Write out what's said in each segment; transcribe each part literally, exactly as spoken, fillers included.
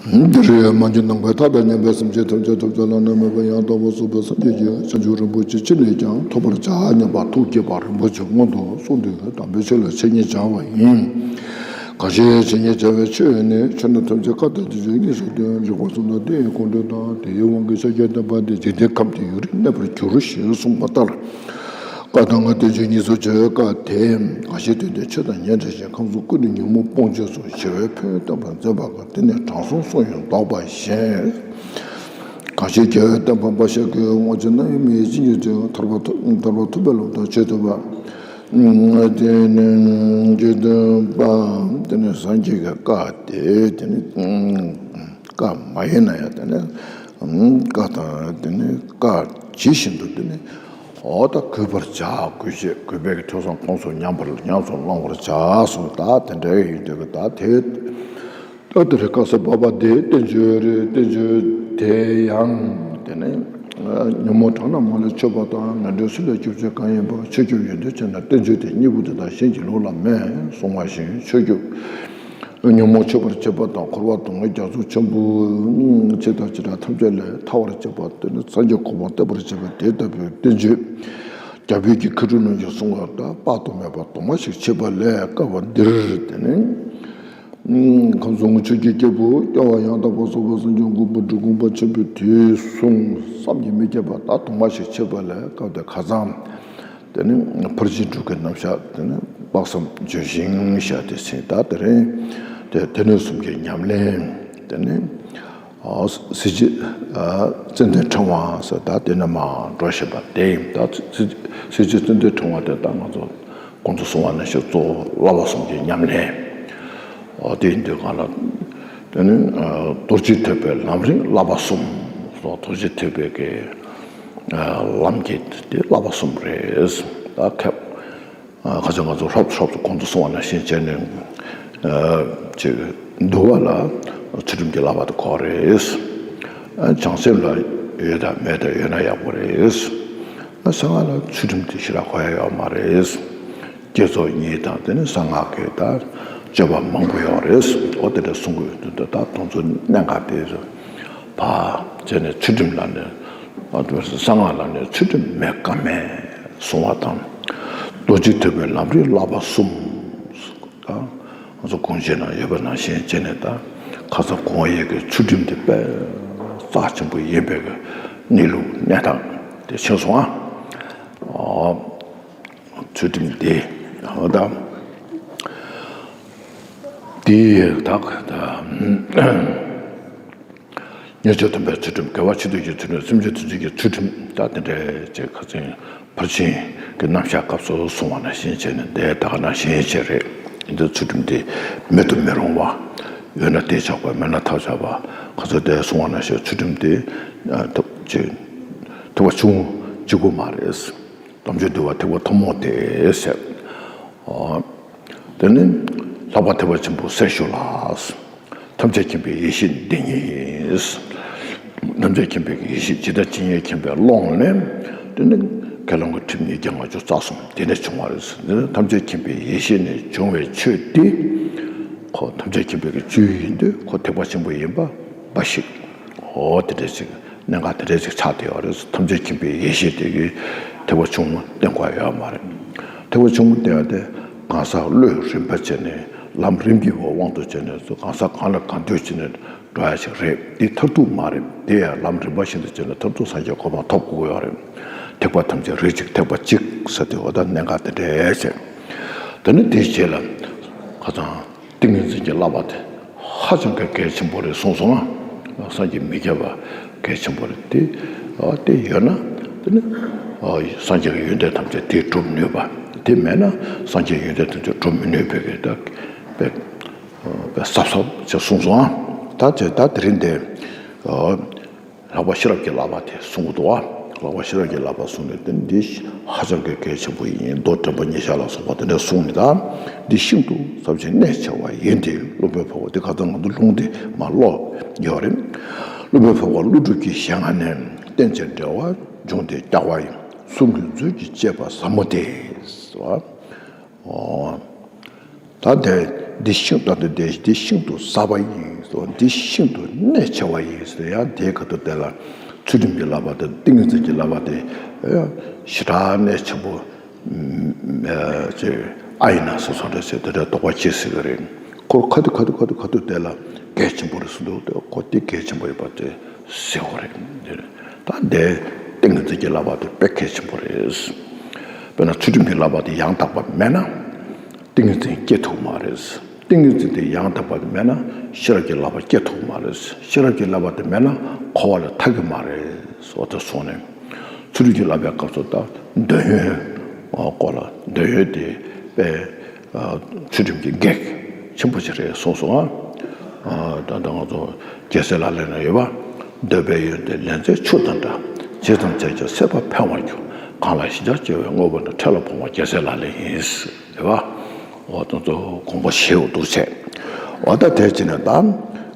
འདིར་མ་གྱུར་ནམ་མཁའི་མཐའ་དང་མཉམ་པའི་སེམས་ཅན་ཐམས་ཅད་ཐོབ་བྱ་བླ་ན་མེད་པ་ཡང་དག་པར་རྫོགས་པའི་སངས་རྒྱས་ཀྱི་བྱང་ཆུབ་རིན་པོ་ཆེ་ཅི་ནས་ཀྱང་ཐོབ་པར་བྱ་སྙམ་པ་ཐུགས་བསྐྱེད་པ་རིན་པོ་ཆེ་སྔོན་དུ་སོང་སྟེ་དམ་པའི་ཆོས་ལ་འཆད་ཉན་བྱ་བ་ཡིན། གང་ཕྱིར་འཆད་ཉན་བྱ་བའི་ཆོས་ནི་ཆོས་རྣམས་ཐམས་ཅད་བཀའ་དང་བསྟན་བཅོས་དངོས་སུ་སྟོན། རིགས་པ་གསུམ་དང་དེ་ཡི་ཁུངས་དོན་དང་། དེའི་དབང་གིས་ཤཱཀྱའི་བསྟན་པ་འདི་འཇིག་རྟེན་ཁམས་ཀྱི་ཡུན་རིང་གནས་པར་འགྱུར་ཞེས་གསུངས་པ་ལྟར། བཀའ་གདམས་ངག་བསྟན་བཅོས་གཉིས་སུ་བྱོན་པའི་སྐབས་དེ། གང་ཞིག་དོན་དེ་ཆོས་དང་ཉན་བྱ་ཞིང་། ཁམས་གསུམ་ཀུན་ཏུ་ཉོན་མོངས་སྤོང་བྱེད་སོགས། ཞི་བའི་ཕན་ཡོན་བསྟན་པར་མཛད་པ་དག་དེ་ནི་དྲང་སྲོང་གསུམ་ཡང་བཟློག་པ་བཞིན། གང་ཞིག་རྒྱལ་བའི་བསྟན་པ་འབའ་ཞིག་གི། དབང་ཕྱུག་རྣམ་གཡེང་མི་ཡི་སྤྱི་ཉིད་ཅན། ཐར་པ་ཐར་པ་ཐུབ་པའི་ལམ་དང་ཆོས་ཐོབ་པ། དེ་ནི་རྗེ་བསྟན་པ། དེ་ནི་སངས་རྒྱས་ཀྱི་བཀའ་སྟེ། དེ་ནི་བཀའ་མ་ཡིན་ན་ཡང་དེ་ནི་བཀའ་དང་དེ་ནི་བཀའ་ཇི་བཞིན་དུ་དེ་ནི། འོ་ད་གུས་པར་བྱ། གུས་བྱེད་གུས་པས་ཀྱི་ཐོས་བསམ་ཁོང་སོགས་ཉམས་པར་ཉམས་སུ་བླང་བར་བྱ་གསུངས། ད་དེ་འདྲའི་ཡིན་དུས་ཀྱི་ད་དེ། ད་དེ་རིང་ཁ་སང་བསགས་པ་དེ་བསྟན་བཅོས་རེད། བསྟན་བཅོས་དེ་ཡང་དེ་ནི་ཉོན་མོངས་གྲང་རྣག་མ་ལུས་འཆོས་པ་དང་། ངན་འགྲོའི་སྲིད་ལས་སྐྱོབ་བྱེད་གང་ཡིན་པ། ཆོས་སྐྱོབ་ཡོན་ཏན་ཆེ་ན་བསྟན་བཅོས་དེ་གཉིས་པོ་དེ་དག་གཞན་གྱི་ལུགས་ལ་མེད་གསུངས་པ་བཞིན། ཆོས་སྐྱོབ་ཉོན་མོངས་ཆོད་པར་བྱེད་པ་དང་། འཁོར་བ་སྡུག་བསྔལ་རྒྱ་མཚོ་ཆེན་པོའི་ཆེ་དང་ཆེ་ཕྲ་ཐམས་ཅད་ལས་ཐར་བར་བྱེད་པ་དེ་ནི་སངས་རྒྱས་གོ་འཕང་བསྟན་པར་བྱེད་པ་དེ་ལྟ་བུའི་བསྟན་བཅོས། རྒྱ་བོད་ཀྱི་མཁས་གྲུབ་རྣམས་ཀྱིས་གསུངས་པ་ལྟར་དཔག་ཏུ་མེད་པ་དུ་མ་ཞིག་མཆིས་པ་ལས། སྐབས་འདིར་དེ་ནི་ཁམས་གསུམ་ཆོས་ཀྱི་སྐྱེས་བུ་སྐྱེ་བ་ཡང་དག་པར་རྫོགས་པའི་སངས་རྒྱས་མགོན་པོ་འབྲི་གུང་པ་ཆེན་པོའི་དུས་གསུང་བསམ་གྱིས་མི་ཁྱབ་པ་ད་དུ་མ་ཞིག་མཆིས་པ་ལས། སྐབས་དེར་ཁ་སང་དེ་ནི་ཕར་ཕྱིན་དྲུག་གི་རྣམ་གཞག་དེ་ནི་དཔག་བསམ་ལྗོན་ཤིང་ཞེས་དེ་ཟེར། ད་དེ་རིང་དེ་སྡེ་སྣོད་གསུམ་གྱི་ཉམས་ལེན་དེ་ནི། ཨ། གཟི་བརྗིད། ཨ། ཙན་དན་ཕྲེང་བ་ཟེར། ད་དེ་ནས་མར་འགྲོ་བཞིན་པ་དེ་ཡིན། ད་གཟི་བརྗིད་ཙན་དན་ཕྲེང་བ་དེ་ད་ང་ཚོ་གོང་དུ་གསུངས་པ་ནང་བཞིན་གཙོ་བོ་བསླབ་པ་གསུམ་གྱི་ཉམས་ལེན། ཨ། དེ་ཡིན་དུས་གང་ལ་དེ་ནི། ཨ། རྡོ་རྗེ་ཐེག་པའི་ལམ་རིམ་བསླབ་པ་གསུམ། རྡོ་རྗེ་ཐེག་པའི་གི། ཨ། ལམ་གྱི་དེ་བསླབ་པ་གསུམ་རེད། ད་ཁྱབ། ཁ་སང་ང་ཚོ་ཧྲོབ་ཧྲོབ་ཏུ་གོང་དུ་སོང་བ་ནང་བཞིན་བྱས་ནས། ཨ། ཅིག་འདུལ་བ་ལ་ཚུལ་ཁྲིམས་ཀྱི་བསླབ་པ་དེ་ཁོ་རེད། ཨ། བྱང་སེམས་ལ་ཡོད་དང་མེད་དང་ཡོད་ན་ཡག་པོ་རེད། ཨ། གསང་སྔགས་ལ་ཚུལ་ཁྲིམས་དེ་ཞེ་དྲག་དགོས་ཡ་ཡོད་མ་རེད། བསྐྱེད་རྫོགས་གཉིས་དང་དེ་ནི་གསང་སྔགས་ཀྱི་ད་སྤྱོད་པ་མང་པོ་ཡོད་རེད། འོ་དེ་འདྲ་གསུང་གི་ཡོད་དུས་ད་དེ་ཚོ་གནད་འགག་དེ་ཚོ། ཕར་བྱས་ནས་ཚུལ་ཁྲིམས་ལ་ནི། ཨ། གསང་སྔགས་ལ་ནི་ཚུལ་ཁྲིམས་མེད་ཀ་མེད་གསུང་བ་དང་། རྡོ་རྗེ་ཐེག་པའི་ལམ་རིམ་བསླབ་པ་གསུམ། ད་ང་ཚོ་གོང་བརྗོད་ནང་ཡོད་པ་ནང་བཞིན་བྱས་ནས། ད་ཁ་སང་གོང་ཡས་ཀྱི་ཚུལ་ཁྲིམས་དེ་དཔེ་རྩ་ཆེན་པོ་ཡིན་པའི་གནས་ལུགས་གནས་སྟངས་དེ་ཕྱིན་སོང་ཨ། ཨ། ཚུལ་ཁྲིམས་དེ། ཨ། ད་དེ་ད་ད། ཉེས་སྤྱོད་སྡོམ་པའི་ཚུལ་ཁྲིམས། དགེ་བ་ཆེ་འདོད་ཀྱི་ཚུལ་ཁྲིམས། སེམས་ཅན་ཐམས་ཅད་ཀྱི་ཚུལ་ཁྲིམས། ད་དེ་འདྲའི་ཅིག་ཁ་སང་ཕར་ཕྱིན་གྱི་རྣམ་གཞག་སྐབས་སུ་གསུངས་པ་ནང་བཞིན་བྱས་ནས། དེ་ད་ག་ནང་བཞིན་བྱས་རེད། འདི་ཚུལ་ཁྲིམས་དེ་མེད་དུ་མི་རུང་བ། ཡོད་ན་དེས་ཆོག་པ། མེད་ན་ཐབས་ཆག་པ། ཁ་སང་དེ་གསུངས་པ་ནང་བཞིན་ཚུལ་ཁྲིམས་དེ། ཨ། ཐབས་ཅིག་ཐེག་པ་ཆུང་ངུ་གཅིག་པུ་མ་རེད། དམ་ཆོས་འདུལ་བ་ཐེག་པ་ཐུན་མོང་སྟེ་ཟེར། ཨ། དེ་ནི་ལྷག་པར་ཐེག་པ་ཆེན་པོ་གསལ་ཞུ་ལ། ཐམས་ཅད་མཁྱེན་པའི་ཡེ་ཤེས་འདི་ཉིད་ཡིན། ཐམས་ཅད་མཁྱེན་པའི་ཡེ་ཤེས་ཇི་ལྟར་ཇི་སྙེད་མཁྱེན་པའི་ཀློང་ནས། དེ་ནི་དགེ་སློང་གི་ཁྲིམས་ཉིས་བརྒྱ་ལྔ་བཅུ་རྩ་གསུམ་དེ་ནས་བྱུང་བ་རེད། དེ་ནི་ཐམས་ཅད་མཁྱེན་པའི་ཡེ་ཤེས་ནས་བྱུང་བའི་ཆོས་དེ། ཁོ་ཐམས་ཅད་མཁྱེན་པའི་གི་སྤྱོད་ཡུལ་ཡིན་དུས་ཁོ་ཐེག་པ་ཆེན་པོ་ཡིན་པ་འབའ་ཞིག་འོ་དེ་འདྲ་ཅིག་གནད་འགག་དེ་འདྲ་ཅིག་ཆགས་བསྡད་ཡོད་རེད། ཐམས་ཅད་མཁྱེན་པའི་ཡེ་ཤེས་དེ་གིས་ཐེག་པ་ཆུང་ངུ་བསྟན་དགོས་ཡོད་མ་རེད། ཐེག་པ་ཆུང་ངུ་བསྟན་ཡ་དེ་གང་ཟག་བློས་རིམ་པ་བྱས་ནས། ལམ་རིམ་གྱི་དབང་དུ་བྱས་ནས། གང་ཟག་གང་ལ་གང་འདུལ་བྱས་ནས་འགྲོ་ཡ་ཅིག་རེད། དེ་མཐར་ཐུག་མ་རེད། དེ་ཡང་ལམ་རིམ་པ་བཞིན་དུ་བྱས་ནས་མཐར་ཐུག་སངས་རྒྱས་གོ་འཕང་ཐོབ་དགོས་ཡོད་རེད། ཐེག་པ་ཐམས་ཅད་རིགས་གཅིག་ཐེག་པ་གཅིག་ཟེར་དུས། འོ་ད་གནད་འགག་དེ་འདྲ་བྱས། དེ་ནི་དེའི་རྗེས་ལ་ཁ་སང་ཏིང་ངེ་འཛིན་གྱི་བསླབ་པ་དེ་ཧ་ཅང་གི་གལ་ཆེན་པོ་རེད་གསུངས་སོང་ང་། བསམ་གྱིས་མི་ཁྱབ་པ་གལ་ཆེན་པོ་རེད། དེ་ཨ་དེ་ཡོད་ན་དེ་ནི་ཨ་སངས་རྒྱས་ཀྱི་ཡོན་ཏན་ཐམས་ཅད་དེས་གྲུབ་ནུས་པ། དེ་མེད་ན་སངས་རྒྱས་ཡོན་ཏན་ཐམས་ཅད་གྲུབ་མི་ནུས་པའི་གི་ད་དཔེ་དཔེ་གཟབ་གཟབ་ཅིག་གསུངས་སོང་ང་། ད་དེ་ད་དེ་རིང་དེ་ཨ། ལྷག་པ་ཤེས་རབ་ཀྱི་བསླབ་པ་དེ་གསུང་གི་འདུག་བ། ལྷག་པ་ཤེས་རབ་ཀྱི་བསླབ་པ་གསུངས་ནས་དེ་འདི་ཧ་ཅང་གི་གལ་ཆེན་པོ་ཡིན། མདོ་དྲན་པ་ཉེར་བཞག་ལ་སོགས་པ་དེ་འདྲ་གསུངས་ནས། ད་འདི་ཤིན་ཏུ་ཟབ་ཅིང་གནད་ཆེ་བ་ཡིན་ཏེ། སློབ་དཔོན་འཕགས་པ་དེ་ཁ་སང་ང་ཚོ་ལུང་དེ་མར་ཀློག་ཡོད་རེད། སློབ་དཔོན་འཕགས་པ་ཀླུ་སྒྲུབ་ཀྱི་ཞལ་སྔ་ནས། རྟེན་ཅིང་འབྲེལ་བར་འབྱུང་སྟེ་བསྐྱར་བ་ཡི། གསུང་གི་མཛོད་ཀྱི་བཅས་པ་ཟབ་མོ་སྟེ། ཟེར་བ། ཨོ། ད་དེ། འདི་ཤིན་ཏུ་ད་དེ་འདི་ཤིན་ཏུ་ཟབ་པ་ཡིན་ཟེར། འདི་ཤིན་ཏུ་གནད་ཆེ་བ་ཡིན་ཟེར། ཡང་དེའི་ཁ་ཐུག་དེ་ལ་ཚུལ་ཁྲིམས་ཀྱི་བསླབ་པ་དེ། ཏིང་ངེ་འཛིན་གྱི་བསླབ་པ་དེ་ཞེ་དྲག་གནད་ཆེན་པོ། ཨ་ཡིན་ན་སོ་སོ་འདྲ་ཟེར་དེ་འདྲ་དོགས་པ་སྐྱེ་སྲིད་ཀྱི་རེད། ཁོ་ཁ་ཐུག་ཁ་ཐུག་ཁ་ཐུག་ཁ་ཐུག་དེ་ལ་གལ་ཆེན་པོ་རེད་ཟེར་འདུག་དེ་ཁོ་དེ་གལ་ཆེན་པོ་ཡོད་པ་དེ་གཟིགས་དགོས་རེད། ད་འདི་ཏིང་ངེ་འཛིན་གྱི་བསླབ་པ་དེ་དཔེ་གལ་ཆེན་པོ་རེད། དཔེར་ན་ཚུལ་ཁྲིམས་ཀྱི་བསླབ་པ་དེ་ཡང་དག་པ་མེད་ན། ཏིང་ངེ་འཛིན་སྐྱེ་ཐུབ་མ་རེད། ཏིང་ངེ་འཛིན་དེ་ཡང་དག་པ་དེ་མེད་ན་ཤེས་རབ་ཀྱི་བསླབ་པ་སྐྱེ་ཐུབ་མ་རེད། ཤེས་རབ་ཀྱི་བསླབ་པ་དེ་མེད་ན་འཁོར་བ་ལས་ཐར་གྱི་མ་རེད། འོ་དེ་སོང་ནས་ཚུལ་ཁྲིམས་ཀྱི་བསླབ་པའི་སྐབས་སུ་ད་འདོད་ཡོན་སྐོར་ལ། འདོད་ཡོན་དེ་དཔེ་ཚུལ་ཁྲིམས་ཀྱི་གེགས་ཆེན་པོ་ཞིག་རེད་གསུངས་སོང་ང་། ད་ལྟ་ང་ཚོ་རྒྱལ་སྲས་ལག་ལེན་ན་ཡོད་པ། འདོད་པའི་ཡོན་ཏན་ལན་ཚྭའི་ཆུ་དང་འདྲ། ཇི་ཙམ་བྱས་ཀྱང་སྲེད་པ་འཕེལ་བར་འགྱུར། གང་ལ་ཞེན་ཆགས་སྐྱེ་བའི་དངོས་པོ་འདྲ། འཕྲལ་ལ་ཕོངས་པ་རྒྱལ་སྲས་ལག་ལེན་ཡིན། རེད་བ། འོ་དེ་ཚོ་དགོངས་པ་བཞེས་འདུག་བྱས། འོ་ད་དེ་བྱས་ནས་ད།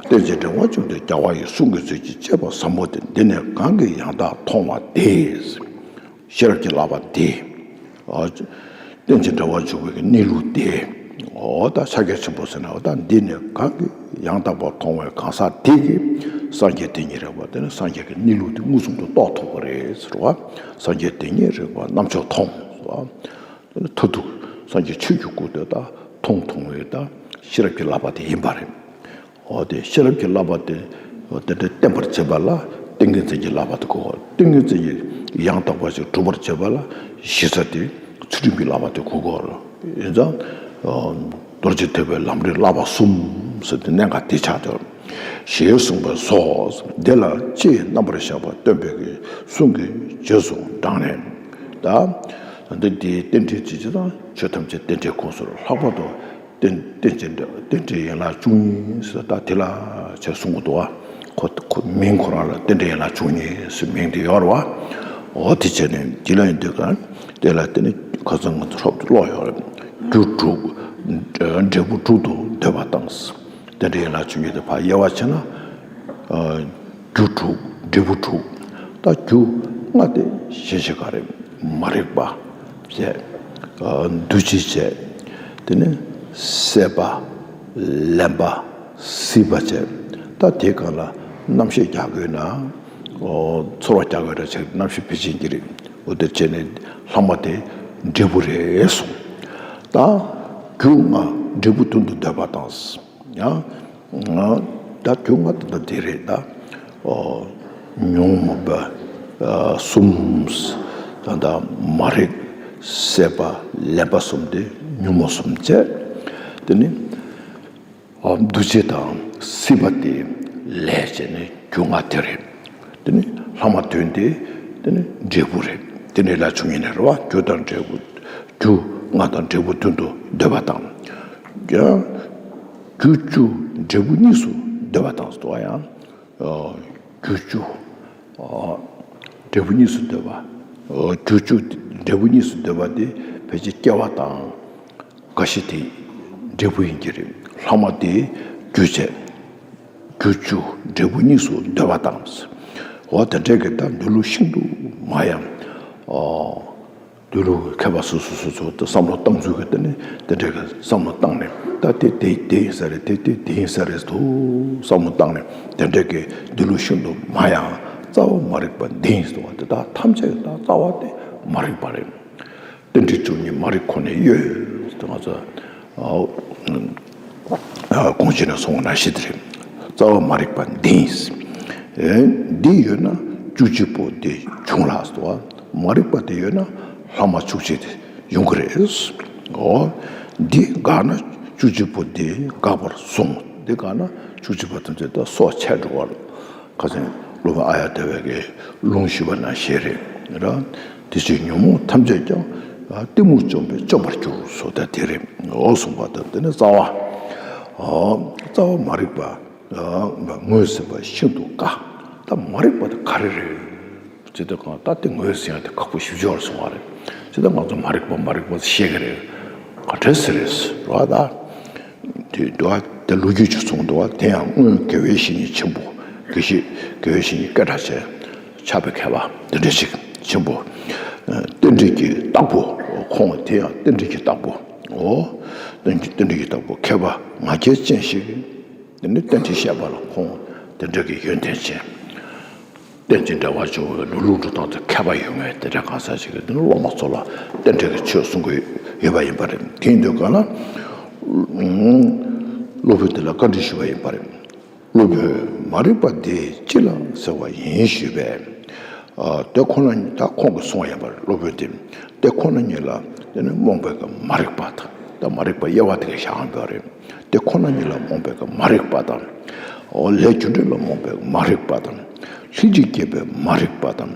རྟེན་ཅིང་འབྲེལ་བར་འབྱུང་སྟེ་རྒྱལ་བ་ཡི། གསུང་གི་ཚུལ་གྱིས་དཔྱད་པ་ཟབ་མོ་སྟེ། འདི་ནི་གང་གིས་ཡང་དག་མཐོང་བ་དེས། ཤེས་རབ་ཀྱི་བསླབ་པ་འདི། འོ། རྟེན་ཅིང་འབྲེལ་བར་འབྱུང་བའི་གནས་ལུགས་འདི། འོ་ད་ཕྱག་རྒྱ་ཆེན་པོ་ཟེར་ན། འོ་ད་འདི་ནི་གང་གིས་ཡང་དག་པར་མཐོང་བའི་གང་ཟག་དེ་གིས་སངས་རྒྱས་དེ་ཉིད་རིག་པ། དེ་ནི་སངས་རྒྱས་ཀྱི་གནས་ལུགས་དེ་མངོན་སུམ་དུ་རྟོགས་ཐུབ་པ་རེད་ཟེར་བ། སངས་རྒྱས་དེ་ཉིད་རིག་པ་རྣམ་མཆོག་མཐོང་ཟེར་བ། མཐར་ཐུག་སངས་རྒྱས་ཆོས་ཀྱི་སྐུ་དེ་ད་མཐོང་ཐུབ་པའི་ད་ཤེས་རབ་ཀྱི་བསླབ་པ་དེ་ཡིན་པ་རེད། འོ་དེ་ཤེས་རབ་ཀྱི་བསླབ་པ་དེ། འོ་དེ་འདྲ་བསྟན་པར་བྱེད་པ་ལ་ཏིང་ངེ་འཛིན་གྱི་བསླབ་པ་དེ་དགོས། ཏིང་ངེ་འཛིན་གྱི་ཡང་དག་པ་ཞིག་སྒྲུབ་པར་བྱེད་པ་ལ་གཞི་རྩ་དེ་ཚུལ་ཁྲིམས་ཀྱི་བསླབ་པ་དེ་དགོས་ཀྱི་ཡོད་རེད། ཡིན་ཙང་། རྡོ་རྗེ་ཐེག་པའི་ལམ་རིམ་བསླབ་པ་གསུམ་ཟེར་དེ་གནད་འགག་དེ་ཆགས་ཡོད། ཞེས་གསུངས་པས་སོ། འདི་ལ་ལྕེ་ཡི་རྣམ་པར་བཞག་པ་སྟོན་པའི་གི་གསུང་གི་རྗེས་སུ་འབྲངས་ནས། ད། འདི་འདིའི་རྟེན་འབྲེལ་གྱི་ཕྱིར་དང་། ཆོས་ཐམས་ཅད་རྟེན་འབྲེལ་ཁོངས་སུ་ལྷག་པར་དུ། རྟེན་རྟེན་ཅིང་འབྲེལ། རྟེན་འབྲེལ་ཡན་ལག་བཅུ་གཉིས་ཟེར་ད་དེ་ལ་ཆ་གསུང་གི་འདུག་བ། ཁོ་ཁོ་མིང་ཁོ་རང་ལ་རྟེན་འབྲེལ་ཡན་ལག་བཅུ་གཉིས་ཟེར་མིང་དེ་ཡོད་རེད་བ། འོ་དེ་བྱས་ནས་འདི་ལ་ཡིན་དུས་ག་དེ་ལ་དེ་ནི་ཁ་སང་ང་ཚོ་སློབ་ཀློག་ཡོད་རེད། རྒྱུ་དྲུག་འབྲས་བུ་དྲུག་ཏུ་འདོད་པ་དང་། རྟེན་འབྲེལ་ཡན་ལག་བཅུ་གཉིས་དེ་ཕར་དབྱེ་བ་ཕྱེ་ན། རྒྱུ་དྲུག་འབྲས་བུ་དྲུག་ད་རྒྱུ་ལྔ་དེ་གཞན་ཞིག་ག་རེ། མ་རིག་པ་བྱས། འདུ་བྱེད་བྱས། དེ་ནས་སྲེད་པ། ལེན་པ། སྲིད་པ་བྱས། ད་དེའི་སྒང་ལ་རྣམ་ཤེས་རྒྱག་དགོས་ན། ཚོར་བ་རྒྱག་དགོས་ན་ཆེ་རྣམ་ཤེས་ཕལ་ཆེར་གྱི་རིགས། འོ་དེ་བྱས་ནས་ལྷག་མ་དེ་འབྲས་བུ་རེད་གསུངས། ད་རྒྱུ་ལྔ་འབྲས་བུ་བདུན་དུ་འདོད་པ་དང་། ཡང་། ད་རྒྱུ་ལྔ་དེ་ད་དེ་རེད་ད། ཨོ། ཉོན་མོངས་པ། ཨ། གསུམ། ད་ད་མ་རིག་སྲེད་པ། ལེན་པ་གསུམ་དེ་ཉོན་མོངས་གསུམ་བྱས། དེ་ནི། ཨོ། འདུ་བྱེད་དང་སྲིད་པ་དེ་ལས་བྱས་ནས་རྒྱུ་ལྔ་དེ་རེད། དེ་ནི་ལྷག་མ་བདུན་དེ། དེ་ནི་འབྲས་བུ་རེད། དེ་ནི་ལ་བཅུ་གཉིས་ནས་རེད་བ། རྒྱུ་དང་འབྲས་བུ། རྒྱུ་ལྔ་དང་འབྲས་བུ་བདུན་དུ་འདོད་པ་དང་། ཡང་། རྒྱུ་བཅུ་འབྲས་བུ་གཉིས་སུ་འདོད་པ་དང་། ཟེར་བ་ཡང་། རྒྱུ་བཅུ། འབྲས་བུ་གཉིས་སུ་འདོད་པ། རྒྱུ་བཅུ་འབྲས་བུ་གཉིས་སུ་འདོད་པ་དེ་ཕལ་ཆེར་སྐྱེ་བ་དང་། རྒ་ཤི་དེ་འབྲས་བུ་ཡིན་གྱི་རེད། ལྷག་མ་དེ་རྒྱུ་བྱས། རྒྱུ་བཅུ་འབྲས་བུ་གཉིས་སུ་འདོད་པ་དང་། འོ་དེ་འདྲའི་གི་ད་འདི་ལུགས་ཤིན་ཏུ་མང་ཡང་། འདི་ལུགས་མཁས་པ་སོ་སོ་སོ་སོ་དེ་བསམ་བློ་བཏང་ཚུལ་གྱི་སྟེང་ནས་དེ་འདྲའི་གི་བསམ་བློ་བཏང་ནས། ད་དེ་དེ་དེ་ཡིན་ས་རེད། དེ་དེ་དེ་ཡིན་ས་རེད་དུ་བསམ་བློ་བཏང་ནས། དེ་འདྲའི་གི་འདི་ལུགས་ཤིན་ཏུ་མང་ཡང་རྩ་བ་མ་རིག་པ་འདི་ཡིན་ཟེར་བ་དེ་དག་ཐམས་ཅད་ད་རྩ་བ་དེ་མ་རིག་པ་རེད། རྟེན་འབྲེལ་བཅུ་གཉིས་མ་རིག་ཁོ་ནས་གཡོས། དེ་ང་ཚོ། ཨོ། ཨ། གོང་ཆེན་ནས་གསུངས་པ་ནང་བཞིན་དེ་རེད། རྩ་བ་མ་རིག་པ་འདི་ཡིན། ཨེ། འདི་ཡོད་ན་བཅུ་གཅིག་པོ་དེ་འབྱུང་ལ་ཟེར་བ། མ་རིག་པ་དེ་ཡོད་ན་ལྷག་མ་བཅུ་གཅིག་དེ་ཡོང་གི་རེད། ཨོ། འདི་འགགས་ན་བཅུ་གཅིག་པོ་དེ་འགག་པར་གསུངས། འདི་འགགས་ན་བཅུ་གཅིག་པོ་ཐམས་ཅད་ད་སྲོག་ཆད་འགྲོ་བ་རེད། ཁ་སང་སློབ་དཔོན་ཨཱརྱ་དེ་བ་གིས་ལུང་ཞུས་པ་ནང་བཞིན་རེད། ར། དེ་ཕྱིར་ཉོན་མོངས་ཐམས་ཅད་ཀྱང་། ཨ། གཏི་མུག་བཅོམ་པས་སྐྱོབ་པར་འགྱུར་ཟེར་ད་དེ་རེད། འོ་གསུངས་པ་དང་། དེ་ནི་རྩ་བ། ཨ། རྩ་བ་མ་རིག་པ། ཨ། ངོས་ཟིན་པ་ཤིན་ཏུ་དཀའ། ད་མ་རིག་པ་དེ་ག་རེ་རེད་ཅེས་དེ་གང་ད་དེ་ངོས་ཟིན་ཡ་དེ་ཁག་པོ་ཞེ་པོ་ཅིག་སོང་བ་རེད། ཅེས་ད་ང་ཚོ་མ་རིག་པ་མ་རིག་པ་ཤེས་ཀྱི་རེད། ག་འདྲ་ཟེར་རེད་ཟེར་བ་ད། དེ་འདུག་བ། དེ་ལོ་རྒྱུས་ཅིག་གསུངས་འདུག་བ། དེ་ཡང་སྔོན་དགེ་བའི་བཤེས་གཉེན་ཆེན་པོ། དགེ་བཤེས། དགེ་བའི་བཤེས་གཉེན་སྐད་གྲགས་ཅན། ཕྱག་དཔེ་མཁས་པ་དེ་འདྲ་ཞིག་ཆེན་པོ། ཨ། རྟེན་འབྲེལ་གྱི་བདག་པོ། ཁོང་དེ་ཡང་རྟེན་འབྲེལ་གྱི་བདག་པོ། འོ། རྟེན་གྱི་རྟེན་འབྲེལ་གྱི་བདག་པོ་མཁས་པ་ང་རྒྱལ་ཅན་ཞིག་གིས་དེ་ནི་རྟེན་འབྲེལ་བཤད་པ་ལ་ཁོང་དེ་འདྲ་གི་ཡོན་ཏན་ཅན། རྟེན་ཅིང་འབྲེལ་བར་འབྱུང་བའི་ལུགས་ལུགས་འགྲོ་སྟངས་དེ་མཁས་པ་ཡོད་མཁན་དེ་འདྲ་གང་ཟག་ཅིག་གིས་དེ་ནི་སློབ་མ་ཚོ་ལ་རྟེན་འབྲེལ་གྱི་ཆོས་གསུང་གི་ཡོད་པ་ཡིན་པ་རེད། དེ་ཡིན་དུས་གང་ལ། སློབ་དཔོན་དེ་ལ་བཀའ་འདྲི་ཞུས་པ་ཡིན་པ་རེད། སློབ་དཔོན་མ་རིག་པ་འདི་ཅི་ལ་ཟེར་བ་ཡིན་ཞུས་པས། ཨ། དེ་ཁོ་ན་ཉིད་ད་ཁོང་གིས་གསུངས་པ་ཡིན་པ་རེད། སློབ་དཔོན་དེ་དེ་ཁོ་ན་ཉིད་ལ་དེ་ནི་རྨོངས་པའི་གི་མ་རིག་པ་དང་། ད་མ་རིག་པ་དབྱེ་བ་དེ་ག་བཞག་ཡོད་པ་རེད། དེ་ཁོ་ན་ཉིད་ལ་རྨོངས་པའི་གི་མ་རིག་པ་དང་། འོ། ལས་རྒྱུ་འབྲས་ལ་རྨོངས་པའི་མ་རིག་པ་དང་། ལྷན་ཅིག་སྐྱེས་པའི་མ་རིག་པ་དང་།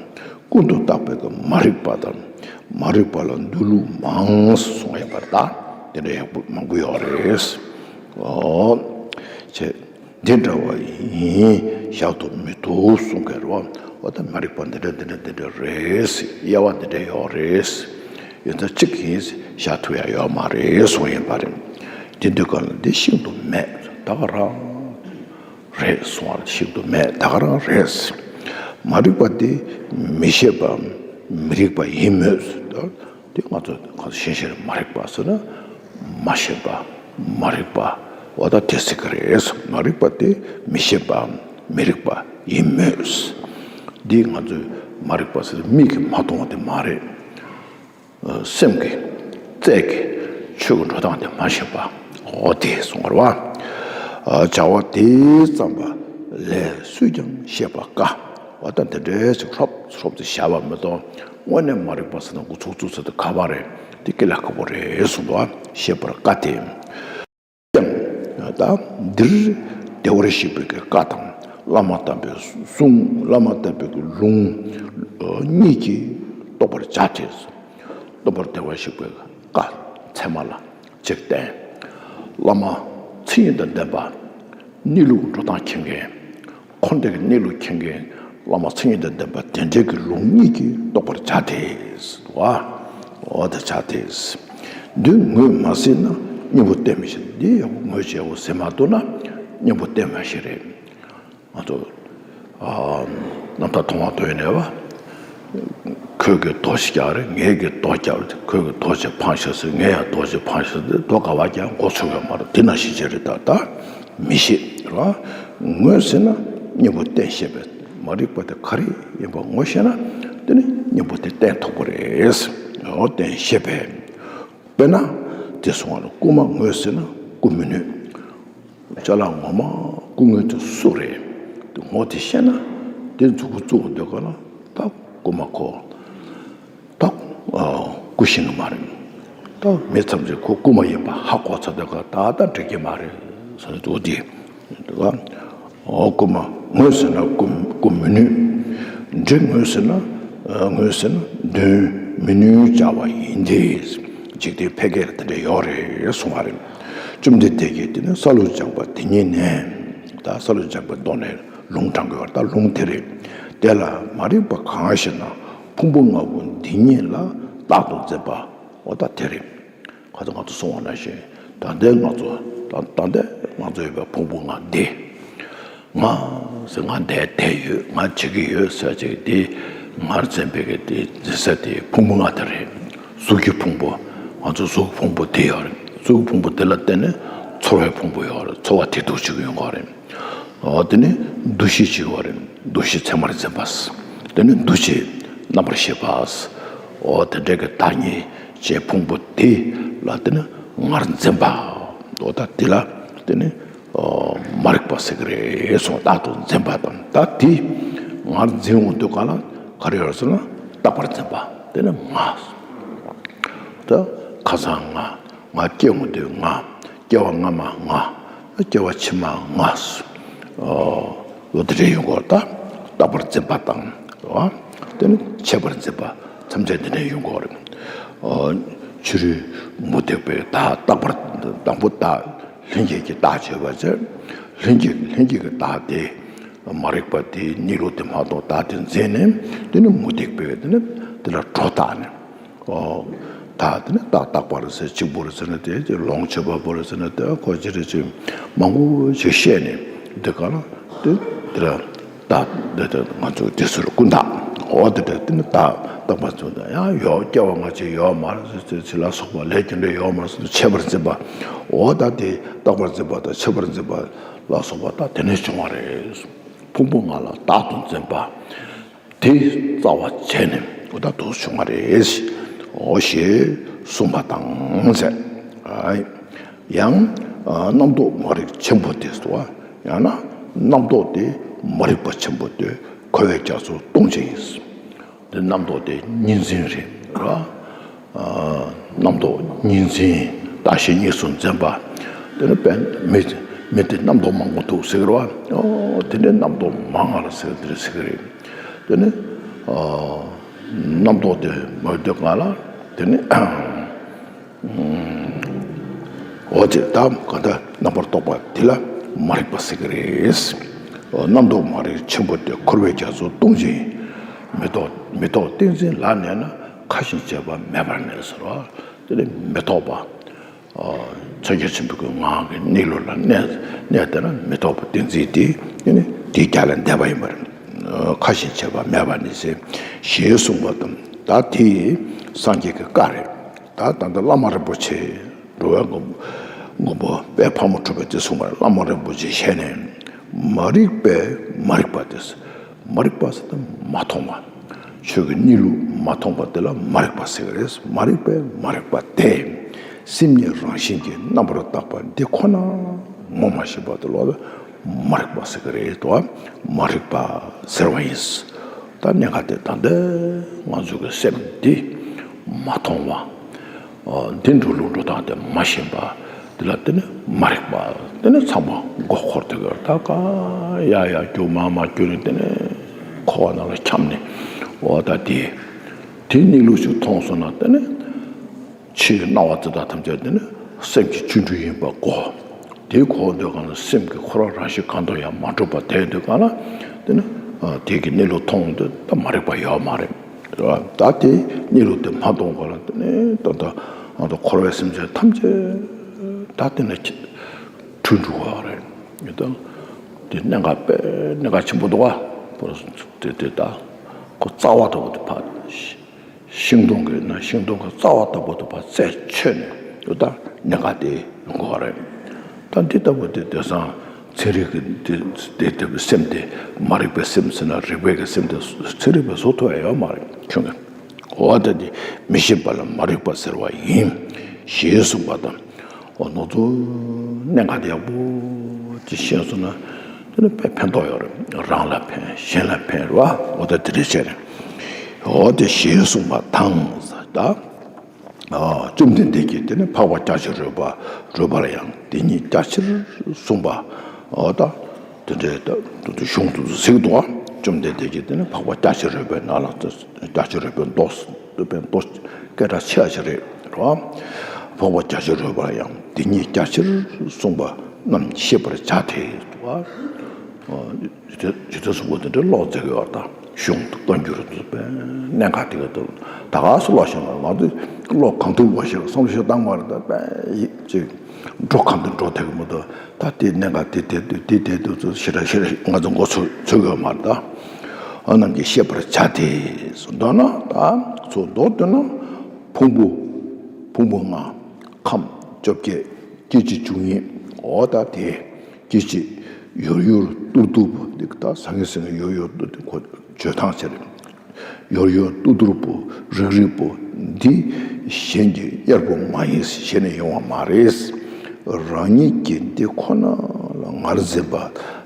ཀུན་ཏུ་བརྟགས་པའི་གི་མ་རིག་པ་དང་། མ་རིག་པ་ལ་འདུལ་ལུགས་མང་གསུངས་ཡོད་པ་རེད། ད་དེ་འདྲ་ཡག་པོ་མང་པོ་ཡོད་རེད། འོ། ཅེས། འདི་འདྲ་བ་ཡིན་བཞག་ཏུ་མི་བཏུབ་གསུང་གི་རེད་བ། འོ། ད་མ་རིག་པ་འདི་འདྲ་འདི་འདྲ་འདི་འདྲ་རེད། དབྱེ་བ་འདི་འདྲ་ཡོད་རེད། ཡིན་ཙང་གཅིག་ཡིན་བཞག་ཐུབ་ཡ་ཡོད་མ་རེད་གསུངས་ཡིན་པ་རེད། དེ་དུས་གང་ལ་འདི་ཤིན་ཏུ་མེད། ད་ག་རང་རེད་གསུང་བ་ཤིན་ཏུ་མེད། ད་ག་རང་རེད། མ་རིག་པ་དེ་མི་ཤེས་པའམ་མི་རིག་པ་ཡིན་མོད། དེ་ང་ཚོ་གང་ཤེས་ཤེས་མ་རིག་པ་ཟེར་ན། མ་ཤེས་པ། མ་རིག་པ། འོ། ད་དེ་ཟེར་གི་རེད། མ་རིག་པ་དེ་མི་ཤེས་པའམ་མི་རིག་པ་ཡིན་མོད། འདི་ང་ཚོས་མ་རིག་པ་ཟེར་མིག་གིས་མ་མཐོང་བ་དེ་མ་རེད། ཨ། སེམས་ཀྱིས། རྩལ་གྱིས་ཆོས་ཀྱི་འགྲོ་སྟངས་དེ་མ་ཤེས་པ། འོ། དེ་གསུངས་པ་རེད་བ། ཨ། བྱ་བ་དེ་ཙམ་པ་ལས་སུས་ཀྱང་ཤེས་པ་དཀའ། འོ། ད་འདི་འདྲའི་ཅིག་ཧྲོབ་ཧྲོབ་ཏུ་བཞག་པ་མ་གཏོགས། དངོས་གནས་མ་རིག་པ་ཟེར་ན་འགོ་ཚུགས་ཚུགས་ཚུགས་དེ་ཁག་པ་རེད། དེ་སྐེ་ལ་ཁག་པོ་རེད་གསུངས་འདུག། ཨ། ཤེས་པར་དཀའ་སྟེ། ཀྱང་། ད་འདིར་བདེ་བར་གཤེགས་པའི་བཀའ་དང་། བླ་མ་དམ་པའི་གསུང་། བླ་མ་དམ་པའི་ལུང་གཉིས་ཀྱིས་རྟོགས་པར་བྱ་སྟེ། སྟོན་པ་བདེ་བར་གཤེགས་པའི་བཀའ་ཚད་མ་ལ་གཅིག་བསྟན། བླ་མ་མཚན་ཉིད་དང་ལྡན་པ། གནས་ལུགས་འགྲོ་སྟངས་མཁྱེན་མཁན། འཁོར་འདས་ཀྱི་གནས་ལུགས་མཁྱེན་མཁན། བླ་མ་མཚན་ཉིད་དང་ལྡན་པ་དེ་འདྲའི་གི་ལུང་གཉིས་ཀྱིས་རྟོགས་པར་བྱ་སྟེ། བ། འོ། དེ་བྱ་སྟེ། འདི་ངོས་མ་ཟིན་ན་སྙིང་པོ་བསྟན་མི་ཤེས། འདི་ཡག་པོ་ངོས་བྱས་འོ་ཟིན་མ་ཐུབ་ན་སྙིང་པོ་བསྟན་མ་ཤེས་རེད། ང་ཚོ། ཨ། རྣམ་ཐར་མཐོང་བ་དོན་ནས་བ། ཁོས་ཀྱིས་རྡོ་ཞིག་བརྒྱབ་རེད། ངས་ཀྱིས་རྡོ་བརྒྱབ་རེད། ཁོས་ཀྱིས་རྡོ་ཞིག་འཕངས་ཤག་ཟེར། ངས་ཡང་རྡོ་ཞིག་འཕངས་ཤག་ཟེར། རྡོ་ག་བ་བརྒྱབ་མགོ་ཚོས་ཡོད་མ་རེད། དེ་ནང་བཞིན་བྱས་རེད། ད་ད་མི་ཤེས་ར། ངོས་ཟིན་ན་སྙིང་པོ་བསྟན་ཤེས་པས། མ་རིག་པ་དེ་ག་རེ་ཡིན་པ་ངོ་ཤེས་ན། དེ་ནི་སྙིང་པོ་དེ་བསྟན་ཐུབ་ཀྱི་རེད། འོ། བསྟན་ཤེས་པས། དཔེར་ན། དེ་སོང་བ་ལ་རྐུ་མ་ངོས་ཟིན་ན་རྐུ་མི་ནུས། ཅ་ལག་ངོ་མ་རྐུ་མཁན་དེ་སུ་རེད། དེ་ངོ་དེ་ཤེས་ན། དེ་མཛུབ་གུ་བཙུགས་འདོད་ག་ལ། ད་རྐུ་མ་ཁོ། ད། ཨ། རྐུ་ཤེས་ནི་མ་རེད། ད་མི་ཐམས་ཅད་ཁོ་རྐུ་མ་ཡིན་པ་ཧ་གོ་ཚར་འདོད་ག་ད་ལྟ་འགྲིག་གི་མ་རེད་ཟེར་ནས་འདུག་དེ། འདུག་ག་འོ། རྐུ་མ་ངོས་ཟིན་ན་རྐུ་རྐུ་མི་ནུས། འདི་ངོས་ཟིན་ན། ཨ། ངོས་ཟིན་ན་འདོན་མི་ནུས་བྱ་བ་ཡིན་ཏེ། འཇིག་རྟེན་ཕལ་སྐད་ལ་དེ་འདྲ་ཡོད་རེད་གསུང་བ་རེད། བཅོམ་ལྡན་འདས་ཀྱིས་དེ་ནི་ས་ལུ་སྦྱངས་པ་དེ་ཉིད་ནས། ད་ས་ལུ་སྦྱངས་པའི་མདོ་ནས་ལུང་དྲངས་དགོས་པ་རེད། ད་ལུང་དེ་རེད། དེ་ལ་མ་རིག་པ་གང་ཞེ་ན། ཕུང་པོ་ལྔ་པོ་འདི་ཉིད་ལ་རྟག་ཏུ་འཛིན་པ། འོ། ད་དེ་རེད། ཁ་སང་ང་ཚོ་གསུངས་པ་ནང་བཞིན། ད་ལྟའི་ང་ཚོ། ད་ད་ལྟའི་ང་ཚོ་ཡོད་པའི་ཕུང་པོ་ལྔ་འདི། ང་ཟེར། ང་འདི་བསྡད་ཡོད། ང་བྱེད་ཀྱི་ཡོད་ཟེར་ཅིག་འདི་ངར་འཛིན་པའི་གི་དེ་འཛིན་ས་དེ་ཕུང་པོ་ལྔ་དེ་རེད། གཟུགས་ཀྱི་ཕུང་པོ། ང་ཚོ་གཟུགས་ཕུང་པོ་དེ་ཡོད་རེད། གཟུགས་ཕུང་པོ་དེ་ལ་བརྟེན་ནས་ཚོར་བའི་ཕུང་པོ་ཡོད་རེད། ཚོར་བ་དེ་འདུ་བྱེད་ཀྱི་ཡོད་རེད། འོ། དེ་ནི་འདུ་ཤེས་ཅིག་ཡོད་རེད། འདུ་ཤེས་ཚད་མར་འཛིན་པ། དེ་ནི་འདུ་བྱེད་རྣམ་པར་ཤེས་པ། འོ། དེ་འདྲའི་གི་བདག་ཉིད་ཅན་ཕུང་པོ་དེ་ལ་དེ་ནི་ངར་འཛིན་པ། འོ། ད་དེ་ལ་དེ་ནི། ཨ། མ་རིག་པ་ཟེར་གི་རེད་གསུངས། རྟག་ཏུ་འཛིན་པ་དང་། ད་དེ་ངར་འཛིན་འོང་དུས་ག་ལ་ག་རེ་ཡོད་ཟེར་ན། རྟག་པར་འཛིན་པ་དེ་ནི་ང་། ད་ཁ་སང་ང་། ང་སྐྱེ་འོང་དུས་ང་། སྐྱེ་བ་སྔ་མ་ང་། སྐྱེ་བ་ཕྱི་མ་ང་། ཨ། ལོ་དེ་འདྲ་ཡོང་གི་ཡོད་རེད། ད་རྟག་པར་འཛིན་པ་དང་། ཨ། དེ་ནི་ཆད་པར་འཛིན་པ། ཐམས་ཅད་དེ་འདྲ་ཡོང་གི་ཡོད་རེད། ཨ། ཕྱི་རོལ་མུ་སྟེགས་པའི་བདག། རྟག་པར། དང་པོ་བདག་ལྷན་སྐྱེས་ཀྱི་བདག་བྱས་པ་ཟེར། ལྷན་སྐྱེས། ལྷན་སྐྱེས་ཀྱི་བདག་དེ། མ་རིག་པ་དེ། གནས་ལུགས་དེ་མ་རྟོགས་བདག་དེ་འཛིན་ནས། དེ་ནི་མུ་སྟེགས་པས་དེ་ནི་དེ་ལ་སྒྲོ་བཏགས་ནས། ཨོ། ད་དེ་ནི་རྟག་རྟག་པ་རེད་ཟེར། གཅིག་པུ་རེད་ཟེར་ན་དེ། ལོངས་སྤྱོད་པ་པོ་རེད་ཟེར་ན་དེ། ཁོ་ཅི་རེད་ཅིག་མང་པོ་ཞིག་བཤད་ནས། འདི་ག་ལ་དེ་དེ་ལ་ བདག་འདི་ལྟར་ང་ཚོ་དེ་ཚུར་ཀུན་བརྟགས། འོ་དེ་འདྲ་དེ་ནི་བདག་བརྟག་པ་ཚུལ་དང་ཡང་ཡོད་སྐྱེ་བ་སྔ་ཕྱི་ཡོད་མ་རེད་ཟེར་ཚེ་ལ་སོགས་པ་ལས་རྒྱུ་འབྲས་ཡོད་མ་རེད་ཟེར་ཆད་པར་འཛིན་པ། འོ་ད་དེ་བརྟག་པར་འཛིན་པ་དང་ཆད་པར་འཛིན་པ་ལ་སོགས་པ་ད་དེ་ནས་བྱུང་བ་རེད། ཕུང་པོ་ལྔ་ལ་བདག་ཏུ་འཛིན་པ། དེ་རྩ་བ་བྱས་ནས་འོ་ད་དུ་བྱུང་བ་རེད། འོ་ཞེས་གསུངས་པ་དང་ཟེར། ཡང་རྣམ་རྟོག་མ་རིག་ཆེན་པོ་དེ་སོ། ཡང་ན་རྣམ་རྟོག་དེ་མ་རིག་པ་ཆེན་པོ་དེ་འཁོར་བའི་རྒྱ་མཚོ་སྟོང་ཆེན་ཡིན། དེ་རྣམ་རྟོག་དེ་གཉིས་འཛིན་རེད་ར། རྣམ་རྟོག་གཉིས་འཛིན་བདག་གཞན་གཉིས་སུ་འཛིན་པ། དེ་ནི་དཔེ་མི་མི་དེ་རྣམ་རྟོག་མང་པོ་འདུག་ཟེར་གི་རེད་བ། དེ་འདྲའི་རྣམ་རྟོག་མང་ང་ལ་ཟེར་དེ་རེད་ཟེར་གི་རེད། དེ་ནི་རྣམ་རྟོག་དེ་མ་དེ་ང་ལ་དེ་ནི། འོ་དེ་ད་ག་ད་རྣམ་པར་རྟོག་པ་དེ་ལ་མ་རིག་པ་ཟེར་གི་རེད། རྣམ་རྟོག་མ་རིག་ཆེན་པོ་དེ་འཁོར་བའི་རྒྱ་མཚོ་སྟོང་ཆེན། མི་རྟོག་མི་རྟོག་ཏིང་འཛིན་ལ་གནས་ན། མཁའ་བཞིན་བྱེད་པ་མེད་པར་གནས་ཟེར་བ། དེ་ནི་མི་རྟོག་པ། ཕྱག་རྒྱ་ཆེན་པོའི་ངང་གི་གནས་ལུགས་ལ་གནས་གནས་བསྡད་ན་མི་རྟོག་པ་ཏིང་འཛིན་དེ་དེ་ནི་དེའི་རྒྱ་ལས་འདས་པ་ཡིན་པར། མཁའ་བཞིན་བྱེད་པ་མེད་པར་གནས་ཟེར་ཞེས་གསུངས་པ་དང་། ད་དེ་སངས་རྒྱས་ཀྱི་བཀའ་རེད། ད་ད་ལྟ་བླ་མ་རིན་པོ་ཆེ་འགྲོ་བའི་མགོན་མགོན་པོ་དཔལ་ཕག་མོ་གྲུ་པས་དེ་གསུངས་པར། བླ་མ་རིན་པོ་ཆེ་ཞལ་ནས་མ་རིག་པས་མ་རིག་པ་དེ། མ་རིག་པ་ཟེར་ན་མ་མཐོང་བ། ཆོས་ཀྱི་གནས་ལུགས་མ་མཐོང་བ་དེ་ལ་མ་རིག་པ་ཟེར་གི་རེད། མ་རིག་པས་མ་རིག་པ་སྟེ། སེམས་ཉིད་རང་བཞིན་གྱིས་རྣམ་པར་དག་པ་འདི་ཁོ་ན་ངོ་མ་ཤེས་པ་དེ་ལ་མ་རིག་པ་ཟེར་གི་རེད་དོ། མ་རིག་པ་ཟེར་བ་ཡིན། ད་གནད་འགག་དེ་ད་ལྟ་ང་ཚོ་གི་སེམས་འདི་མ་མཐོང་བ། འདི་འགྲོ་ལུགས་འགྲོ་སྟངས་དེ་མ་ཤེས་པ། དེ་ལ་དེ་ནི་མ་རིག་པ། དེ་ནི་ཚང་མ་མགོ་འཁོར་དེ་གར་ད་ག་ཡ་ཡ་རྒྱུ་མ་མ་རྒྱུ་ནི་དེ་ནི་འཁོར་བ་ནང་ལ་འཁྱམས་ནས། འོ་ད་དེ་དེ་གནས་ལུགས་ཤིག་མཐོང་སོང་ན་དེ་ནི་ཕྱིའི་སྣང་བ་དེ་དག་ཐམས་ཅད་དེ་ནི་སེམས་ཀྱི་བཅུད་འགྲོས་ཡིན་པ་གོ། དེ་གོ་འདོད་གང་ལ་སེམས་ཀྱི་འཁོར་བ་རང་བཞིན་གང་དུ་ཡང་མ་གྲུབ་པ་དེ་འདོད་གང་ལ་དེ་ནི་དེ་གི་གནས་ལུགས་མཐོང་དུས་ད་མ་རིག་པ་ཡོད་མ་རེད། ད་དེ་གནས་ལུགས་དེ་མ་མཐོང་གོང་ལ་དེ་ནི་ད་ལྟ་ང་ཚོ་འཁོར་བའི་སེམས་ཅན་ཐམས་ཅད་ད་དེ་ནི་འཁྲུལ་འགྲོ་གི་རེད། ད་དེ་གནད་འགག་དཔེ་གནད་འགག་ཆེན་པོ་འདུག་བ། དེ་དེ་ད་ཁོ་རྩ་བ་ལྟ་བུ་དེ་ཕར་ཤིང་སྡོང་གི་ན་ཤིང་སྡོང་གི་རྩ་བ་ལྟ་བུ་དེ་ཕར་རྩད་ཆོད་ནས་ད་གནད་འགག་དེ་ཡོང་གི་རེད། ད་འདི་ལྟ་བུ་དེ་དེང་སང་ཚན་རིག་གི་འདི་དེ་ལྟ་བུའི་སེམས་དེ་མ་རིག་པའི་སེམས་ཟེར་ན་རིག་པའི་གི་སེམས་དེ་ཚན་རིག་པས་བཟོ་ཐུབ་ཡ་ཡོད་མ་རེད་ཁྱོད་ཀྱི། འོ་ད་འདི་མི་ཤེས་པ་ལ་མ་རིག་པ་ཟེར་བ་ཡིན། ཞེས་གསུངས་པ་དང་། འོ་ནོར་ཚོ་གནད་འགག་དེ་ཡག་པོ་ཅིག་ཤེས་སོང་ན་དེ་ནི་དཔེ་ཕན་ཐོགས་ཡོད་རེད། རང་ལ་ཕན་གཞན་ལ་ཕན་རེད་བ། འོ་ད་དེ་འདྲ་བྱས་ནས། འོ་དེ་ཞེས་གསུངས་པ་དང་ཟེར་ད། བཅོམ་ལྡན་འདས་ཀྱིས་དེ་ནི་འཕགས་པ་བརྒྱ་བྱིན་རོལ་པ་རོལ་པར་ཡང་དེ་ཉིད་རྒྱ་ཆེར་གསུངས་པ། འོ་ད་དེ་འདྲའི་ད་དུ་དུ་གཞུང་དུ་གཟིགས་འདུག་བ། བཅོམ་ལྡན་འདས་ཀྱིས་དེ་ནི་འཕགས་པ་བརྒྱ་བྱིན་རོལ་པའི་ནང་ལ་བརྒྱ་བྱིན་རོལ་པའི་མདོ་རོལ་པའི་མདོ་སྐད་གྲགས་ཆེ་བ་ཞིག་རེད་རོ། འཕགས་པ་བརྒྱ་བྱིན་རོལ་པར་ཡང་དེ་ཉིད་རྒྱ་ཆེར་གསུངས་པ་རྣམས་ཤེས་པར་བྱ་སྟེ་འདུག་བ། ཇི་ལྟར་གསུངས་པ་དེ་འདྲ་ཀློག་མཛད་ཀྱི་ཡོད་དང་གཞུང་དུ་བཀའ་འགྱུར་དུ་དཔེ་གནད་འགག་དེ་ག་དུ་ད་ག་སུ་ཀློག་ཤེས་ན་ང་ཚོས་ཀློག་གང་ཐུབ་པ་ཞིག་བསམ་བློ་ཞིག་བཏང་བ་རེད། ད་དཔེ་ཡིད་ཅིག་འགྲོ་གང་དུ་འགྲོ་ཐུབ་ཀྱི་མི་འདུག་ད་དེ་གནད་འགག་དེ་དེ་དུ་དེ་དེ་དུ་ཚོ་ཞེ་དྲག་ཞེ་དྲག་ང་ཚོ་མགོ་ཚོས་ཚོས་ཀྱི་ཡོད་མ་རེད། ད་ཨ་རྣམས་ཀྱིས་ཤེས་པར་བྱ་སྟེ་ཟེར་འདོད་ན་ད་ཚོ་མདོར་བསྡུས་ན་ཕུང་པོ་ཕུང་པོ་ལྔ་ཁམས་བཅོ་བརྒྱད་སྐྱེ་མཆེད་བཅུ་གཉིས། འོ་ད་དེ་སྐྱེ་མཆེད་ཡོར་ཡོར་ཏུར་ཏུར་པོ་འདི་ད་ཟང་ངེ་ཟིང་ངེ་ཡོར་ཡོར་ཏུར་ཏུར་ཁོ་བརྗོད་སྟངས་ཆེ་རེད། ཡོར་ཡོར་ཏུར་ཏུར་པོ་རིག་རིག་པོ་འདི་གཞན་གྱི་གཉེར་པོ་མ་ཡིན་ཞེས་ནས་ཡོང་བ་མ་རེད། རང་ཉིད་ཀྱིས་འདི་ཁོ་ན་ལ་ངར་འཛིན་པ་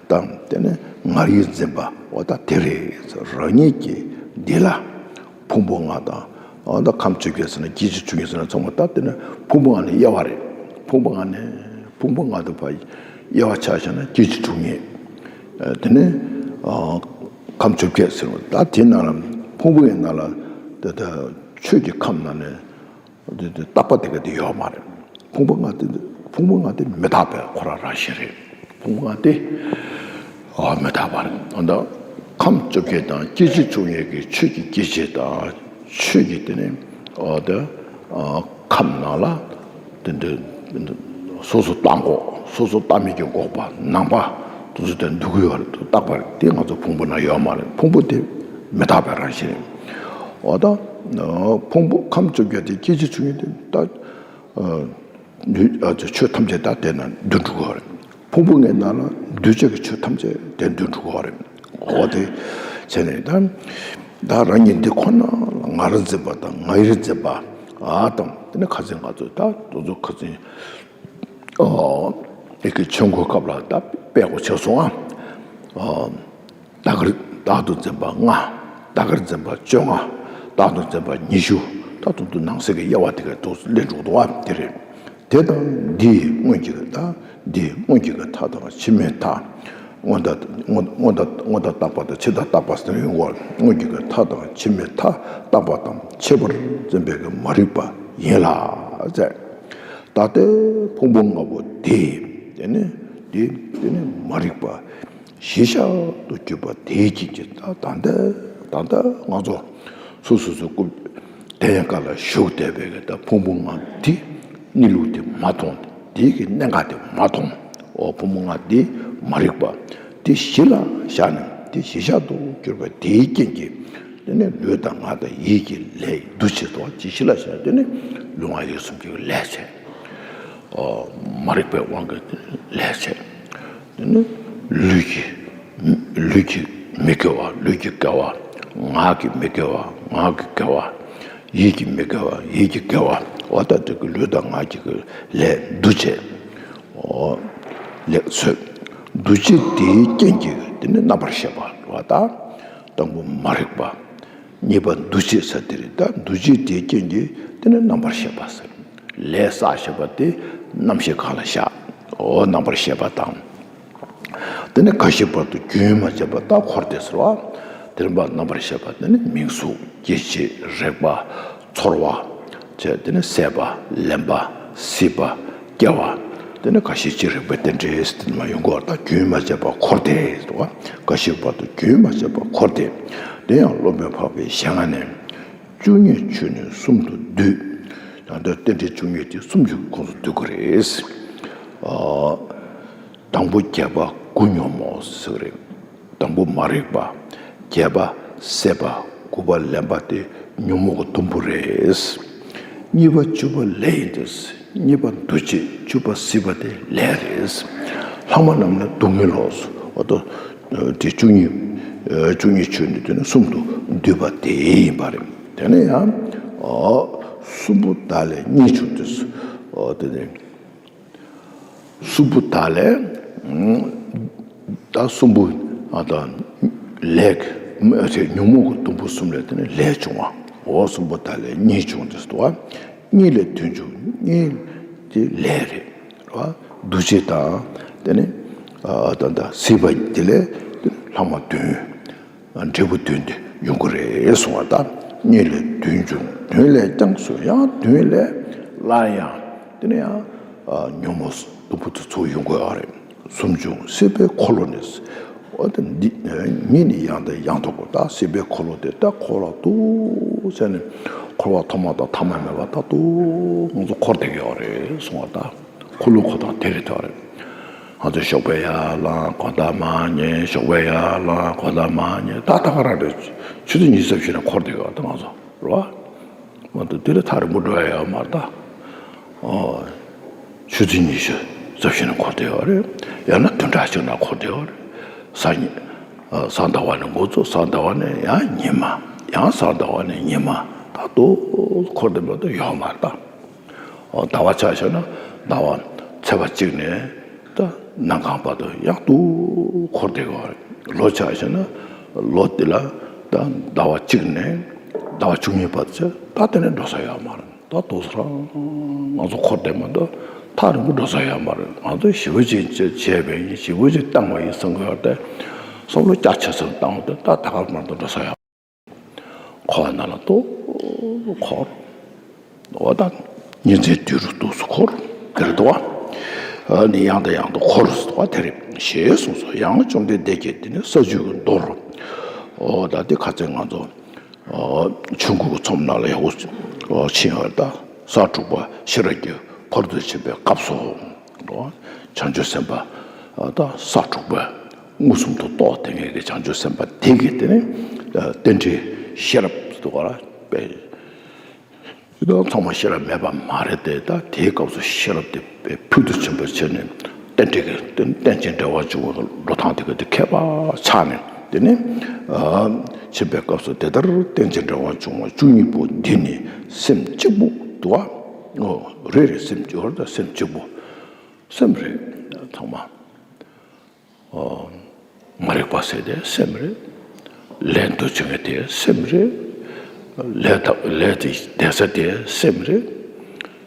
དང་དེ་ནས་ངར་ཡིད་འཛིན་པ་འོ་ད་དེ་རེད། རང་ཉིད་ཀྱིས་འདི་ལ་ཕུང་པོ་ལྔ་དང་། ཨ་ད་ཁམས་བཅོ་བརྒྱད་ཟེར་ན་སྐྱེ་མཆེད་བཅུ་གཉིས་ཟེར་ན་ཚང་མ་ད་དེ་ནི་ཕུང་པོ་ལྔ་ནི་དབྱེ་བ་རེད། ཕུང་པོ་ལྔ་ནི་ཕུང་པོ་ལྔ་དུ་བ་དབྱེ་བ་ཆ་བཞག་ན་སྐྱེ་མཆེད་བཅུ་གཉིས། ཨ་དེ་ནི་ཨ་ཁམས་བཅོ་བརྒྱད་ཟེར་བ་ད་དེ་ནང་ལ་ཕུང་པོ་ཡི་ནང་ལ་དེ་ད་ཆོས་ཀྱི་ཁམས་ནང་ནས་དེ་དེ་རྟག་པ་དེ་ག་དེ་ཡོད་མ་རེད། ཕུང་པོ་ལྔ་དེ་ཕུང་པོ་ལྔ་དེ་མི་རྟག་པའི་ཁོ་རང་རང་བཞིན་རེད། ཕུང་པོ་ལྔ་དེ་ཨ་མི་རྟག་པ་རེད། ཨ་ད་ཁམས་བཅོ་བརྒྱད་དང་སྐྱེ་མཆེད་བཅུ་གཉིས་ཀྱི་ཆོས་ཀྱི་སྐྱེ་མཆེད་དང་ཆོས་ཀྱི་དེ་ནི་ཨ་ད་ཨ་ཁམས་ནང་ལ་དེ་འདྲ་སོ་སོ་ལྟ་འགོག་སོ་སོ་ལྟ་མིན་གྱི་འགོག་པ་ནང་པ་ དེ་ཚོ་དེ་འདུལ་གྱི་ཡོད་རེད། རྟག་པར་དེ་ང་ཚོ་ཕུང་པོ་ན་ཡོད་མ་རེད། ཕུང་པོ་དེ་མི་རྟག་པའི་རང་བཞིན་རེད། འོ་ད་ཕུང་པོ་ཁམས་བཅོ་བརྒྱད་དེ་སྐྱེ་འཆི་ཆོས་ཉིད་དེ་ད། འདུས་ཨ་ཆོས་ཐམས་ཅད་ད་དེ་ན་འདུས་འགྲོ་གི་རེད། ཕུང་པོ་ལྔའི་ནང་ལ་འདུས་བྱས་ཀྱི་ཆོས་ཐམས་ཅད་དེ་འདུས་འགྲོ་གི་རེད། འོ་དེ་བྱས་ནས་ད་ད་རང་ཉིད་འདི་ཁོ་ན་ལ་ང་རང་འཛིན་པ་དང་ང་ཡིར་འཛིན་པ་ཨ་དང་དེ་ནི་ཁ་ཚིག་ང་ཚོས་ད་དེ་ཚོ་ཁ་ཚིག་ཨོ་ཨེ་ཀི་ཆོས་འཁོར་སྐབས་ལ་ད་དཔེ་གོ་ཆེ་སོང་ཨ། ཨོ། རྟག་གིར་བདག་ཏུ་འཛིན་པ་ལྔ། རྟག་གིར་འཛིན་པ་བཅོ་ལྔ། རྟག་ཏུ་འཛིན་པ་ཉི་ཤུ། ད་དུང་དུ་ནང་གསེས་ཀྱི་དབྱེ་བ་དེ་ག་ཏུ་ལེན་འགྲོ་འདུག་བ་དེ་རེད། དེ་དང་འདིའི་སྔོན་གྱི་ད་འདིའི་སྔོན་གྱི་མཐའ་དང་ཕྱི་མའི་མཐའ། སྔོན་དང་སྔོན་སྔོན་དང་སྔོན་དང་རྟག་པ་དང་ཕྱི་དང་རྟག་པ་ཟེར་ཡོང་གོ། སྔོན་གྱི་མཐའ་དང་ཕྱི་མའི་མཐའ། རྟག་པ་དང་ཁྱད་པར་འཛིན་པའི་མ་རིག་པ་ཡིན་ལ་ཟེར། ད་ལྟའི་ཕུང་པོ་ལྔ་པོ་དེ། དེ་ནི་དེ་དེ་ནི་མ་རིག་པ། གཞི་བཞག་ཏུ་གྱུར་པ་དེའི་རྐྱེན་གྱིས་ད་ད་ལྟ་ད་ལྟ་ང་ཚོ་སོ་སོ་སོ་སྐུ་དེ་ཡན་ཀ་ལ་བཞུགས་བསྡད་པའི་གི་ད་ཕུང་པོ་ལྔ་འདི་གནས་ལུགས་དེ་མ་མཐོང་། དེའི་གི་གནད་འགག་དེ་མ་མཐོང་། འོ་ཕུང་པོ་ལྔ་འདི་མ་རིག་པ་དེ་གཞི་ལ་བཞག་ནས་དེ་གཞི་བཞག་ཏུ་གྱུར་པ་དེའི་རྐྱེན་གྱིས་དེ་ནི་ལུས་དང་ངག་དང་ཡིད་ཀྱི་ལས་འདུ་བྱེད་དོ་ཅི་གཞི་ལ་བཞག་དེ་ནི་ལུས་ངག་ཡིད་གསུམ་གྱི་ལས་བྱེད། མ་རིག་པའི་དབང་གིས་ལས་བྱེད། དེ་ནི་ལུས་ཀྱི་ལུས་ཀྱི་མི་དགེ་བ་ལུས་ཀྱི་དགེ་བ། ངག་གི་མི་དགེ་བ་ངག་གི་དགེ་བ། ཡིད་ཀྱི་མི་དགེ་བ་ཡིད་ཀྱི་དགེ་བ། འོ་ད་དེ་གི་ལུས་དང་ངག་གི་ལས་འདུ་བྱེད། འོ་ལེགས་ཚོད། འདུ་བྱེད་དེའི་རྐྱེན་གྱིས་དེ་ནི་རྣམ་པར་ཤེས་པ་ལ་ད་དང་པོ་མ་རིག་པ། གཉིས་པ་འདུ་བྱེད་ཟེར་དེ་རེད། ད་འདུ་བྱེད་དེའི་རྐྱེན་གྱིས་དེ་ནི་རྣམ་པར་ཤེས་པ་ཟེར། ལས་བསགས་ཞེས་པ་དེ་རྣམ་ཤེས་གང་ལ་བཞག་འོ་རྣམ་པར་ཤེས་པ་དང་། དེ་ནི་འགའ་ཞིག་བར་དུ་རྒྱུན་མ་ཆད་པ་ད་འཁོར་འདས་ཟེར་བ། དེ་རིམ་པ་རྣམ་པར་ཤེས་པ་དེ་ནི་མིང་གཟུགས་སྐྱེ་མཆེད་རེག་པ་ཚོར་བ། བྱས་དེ་ནི་སྲེད་པ་ལེན་པ་སྲིད་པ་སྐྱེ་བ། དེ་ནི་འགའ་ཞིག་ཅི་རེག་པའི་རྟེན་འབྲེལ་དེ་ནི་མ་ཡོང་གོ་ད་རྒྱུན་མ་ཆད་པ་འཁོར་འདས་ཟེར་བ། འགའ་ཞིག་བར་དུ་རྒྱུན་མ་ཆད་པ་འཁོར་འདས། དེ་ཡང་སློབ་དཔོན་འཕགས་པའི་ཞལ་སྔ་ནས། བཅུ་གཉིས་ཆོས་ནི་གསུམ་དུ་འདུས། ད་ལྟ་རྟེན་འབྲེལ་བཅུ་གཉིས་དེ་གསུམ་གྱི་ཁོངས་སུ་འདུ་གི་རེད། ཨ། དང་པོ་བརྒྱད་པ་དགུ་ཉོན་མོངས་ཟེར་གི་རེད། དང་པོ་མ་རིག་པ། བརྒྱད་པ་སྲེད་པ། དགུ་པ་ལེན་པ་དེ་ཉོན་མོངས་ཀྱི་དུམ་བུ་རེད། གཉིས་པ་བཅུ་པ་ལས་ཡིན་ཏེ། གཉིས་པ་འདུ་བྱེད། བཅུ་པ་སྲིད་པ་དེ་ལས་རེད། ལྷག་མ་རྣམས་ནི་སྡུག་བསྔལ་ལོ། འོ་ད་དེ་བཅུ་གཉིས། བཅུ་གཉིས་ཆོས་ནི་དེ་ནི་གསུམ་དུ་འདུས་པ་དེ་ཡིན་པ་རེད། དེ་ནས་ཡང་། གསུམ་པོ་དག་ལས་གཉིས་བྱུང་སྟེ། དེ་ནི་གསུམ་པོ་དག་ལས། ད་གསུམ་པོ་ཨ་ད་ལས་ཀྱི་ཉོན་མོངས་ཀྱི་དུམ་བུ་གསུམ་ལས་དེ་ནི་ལས་བྱུང་བ། འོ་གསུམ་པོ་དག་ལས་གཉིས་བྱུང་སྟེ་འདུག་བ། གཉིས་ལས་བདུན་བྱུང་། གཉིས་དེ་ལས་རེད། རེད་བ། འདུ་བྱེད་དང་། དེ་ནི་ཨ་ད་ད་སྲིད་པ་དེ་ལས་ལྷག་མ་བདུན། འབྲས་བུ་བདུན་དེ་ཡོང་གི་རེད་གསུང་བ་དང་། གཉིས་ལས་བདུན་བྱུང་། བདུན་ལས་ཀྱང་གསུངས། ཡང་བདུན་ལས་སླར་ཡང་དེ་ནས་ཡང་ཉོན་མོངས་དུམ་བུ་དེ་ཚུར་ཡོང་གི་ཡོད་རེད། གསུམ་བྱུང་། སྲིད་པའི་འཁོར་ལོ་ནས། འོ་ད་འདི་ཉིད་ནི་ཡང་དང་ཡང་དུ་འཁོར། ད་སྲིད་པའི་འཁོར་ལོ་དེ་ད་འཁོར་བ་དུ་བྱས་ནས་འཁོར་བ་ཐོག་མ་དང་ཐ་མ་མེད་པ་ད་དུ་ང་ཚོ་འཁོར་བསྡད་ཀྱི་ཡོད་རེད་གསུང་བ་དང་། འཁོར་ལོ་འཁོར་སྟངས་དེ་རེད་དོ་རེད། ང་ཚོ་ཞོགས་པ་ཡར་ལངས་གོམ་པ་མར་ཉལ། ཞོགས་པ་ཡར་ལངས་གོམ་པ་མར་ཉལ། ད་ད་ག་རང་རེད། ཆུ་ཚོད་ཉི་ཤུ་རྩ་བཞི་ནས་འཁོར་བསྡད་ཡོད་ད་ང་ཚོ་རེད་བ། མ་གཏོགས་དེ་ལས་ཐག་རིང་པོ་འགྲོ་ཡ་ཡོད་མ་རེད་ད། ཨོ། ཆུ་ཚོད་ཉི་ཤུ་རྩ་བཞི་ནས་འཁོར་བསྡད་ཡོད་རེད། ཡང་ན་བདུན་ཕྲག་གཅིག་ནང་འཁོར་བསྡད་ཡོད་རེད། གཟའ་ཉི་ཨ་གཟའ་ཟླ་བ་ནས་འགོ་བཙུགས། གཟའ་ཟླ་བ་ནས་ཡང་ཉི་མ། ཡང་གཟའ་ཟླ་བ་ནས་ཉི་མ། ད་དུ་འཁོར་བསྡད་མ་གཏོགས་ཡོད་མ་རེད་ད། ཟླ་བ་ཆ་བཞག་ན་ཟླ་བ་ཚེས་པ་གཅིག་ནས་ད་གནམ་གང་བར་དུ་ཡང་དུ་འཁོར་བསྡད་ཡོད་རེད། ལོ་ཆ་བཞག་ན་ལོ་དེ་ལ་ད་ཟླ་བ་གཅིག་ནས་ཟླ་བ་བཅུ་གཉིས་བར་དུ་ད་དེ་ནས་འགྲོ་ས་ཡོད་མ་རེད། ད་དུ་ས་རང་ང་ཚོ་འཁོར་བསྡད་མ་གཏོགས་ཐག་རིང་པོ་འགྲོ་ས་ཡོད་མ་རེད། ང་ཚོ་ཞེ་པོ་ཅིག་བྱས་པ་ཡིན། ཞེ་པོ་ཅིག་བཏང་བ་ཡིན་བསམ་གི་ཡོད་དེ། བསམ་བློ་རྒྱ་ཆེ་ཙམ་བཏང་བ་དེ་ད་ད་ག་མ་གཏོགས་འགྲོ་ས་ཡོད། འཁོར་བ་ནང་ལ་ཏོག་འཁོར། འོ་ད་ཉིན་མཚན་དུས་རུ་ཏོག་ཙམ་འཁོར། དེ་རེད་དོ། ཨ་ནི་ཡང་དང་ཡང་དུ་འཁོར་ཟེར་བ་དེ་རེད། ཞེས་གསུངས་སོ། ཡང་བཅོམ་ལྡན་འདས་ཀྱིས་དེ་ནི་ས་བཅུ་གི་མདོར། འོ་ད་དེ་ཁ་ཚན་ང་ཚོ་ཆོས་འཁོར་གྱི་ཚོམས་ནང་ལ་ཡག་པོ་ཕྱིན་ཡོད་རེད་ད། ས་དྲུག་པ་ཤེས་རབ་ཀྱི་ཕ་རོལ་ཏུ་ཕྱིན་པའི་སྐབས་སུ། བྱང་ཆུབ་སེམས་དཔའ་ད་ས་དྲུག་པ། མངོན་སུམ་དུ་རྟོགས་ཏེ་ངེས་ཀྱི་བྱང་ཆུབ་སེམས་དཔའ་དེ་གིས་དེ་ནི་རྟེན་འབྲེལ་ཤེས་རབ་ཏུ་ག་ར་དཔེ། དེ་དག་ཚང་མ་ཤེས་རབ་མེད་པ་མ་རེད་དེ། ད་དེའི་སྐབས་སུ་ཤེས་རབ་དེ་དཔེ་ཕུལ་དུ་ཕྱིན་པར་བྱས་ནས་རྟེན་འབྲེལ་གྱི་རྟེན་རྟེན་ཅིང་འབྲེལ་བར་འབྱུང་བའི་འགྲོ་སྟངས་དེ་ག་དེ་མཁས་པ་ཆགས་ནས། དེ་ནི་ཕྱིན་པའི་སྐབས་སུ་དེ་ལྟར་རྟེན་ཅིང་འབྲེལ་བར་འབྱུང་བ་བཅུ་གཉིས་པོ་འདི་ནི་སེམས་གཅིག་པུ་འདུག་པ། རེ་རེ་སེམས་གཅིག་པུ་རེད། ད་སེམས་གཅིག་པུ་སེམས་རེད། ཚང་མ། མ་རིག་པ་ཟེར་དེ་སེམས་རེད། ལས་འདུ་བྱེད་མཁན་དེ་སེམས་རེད། ལས་དང་ལས་དེ་འདས་ས་དེ་སེམས་རེད།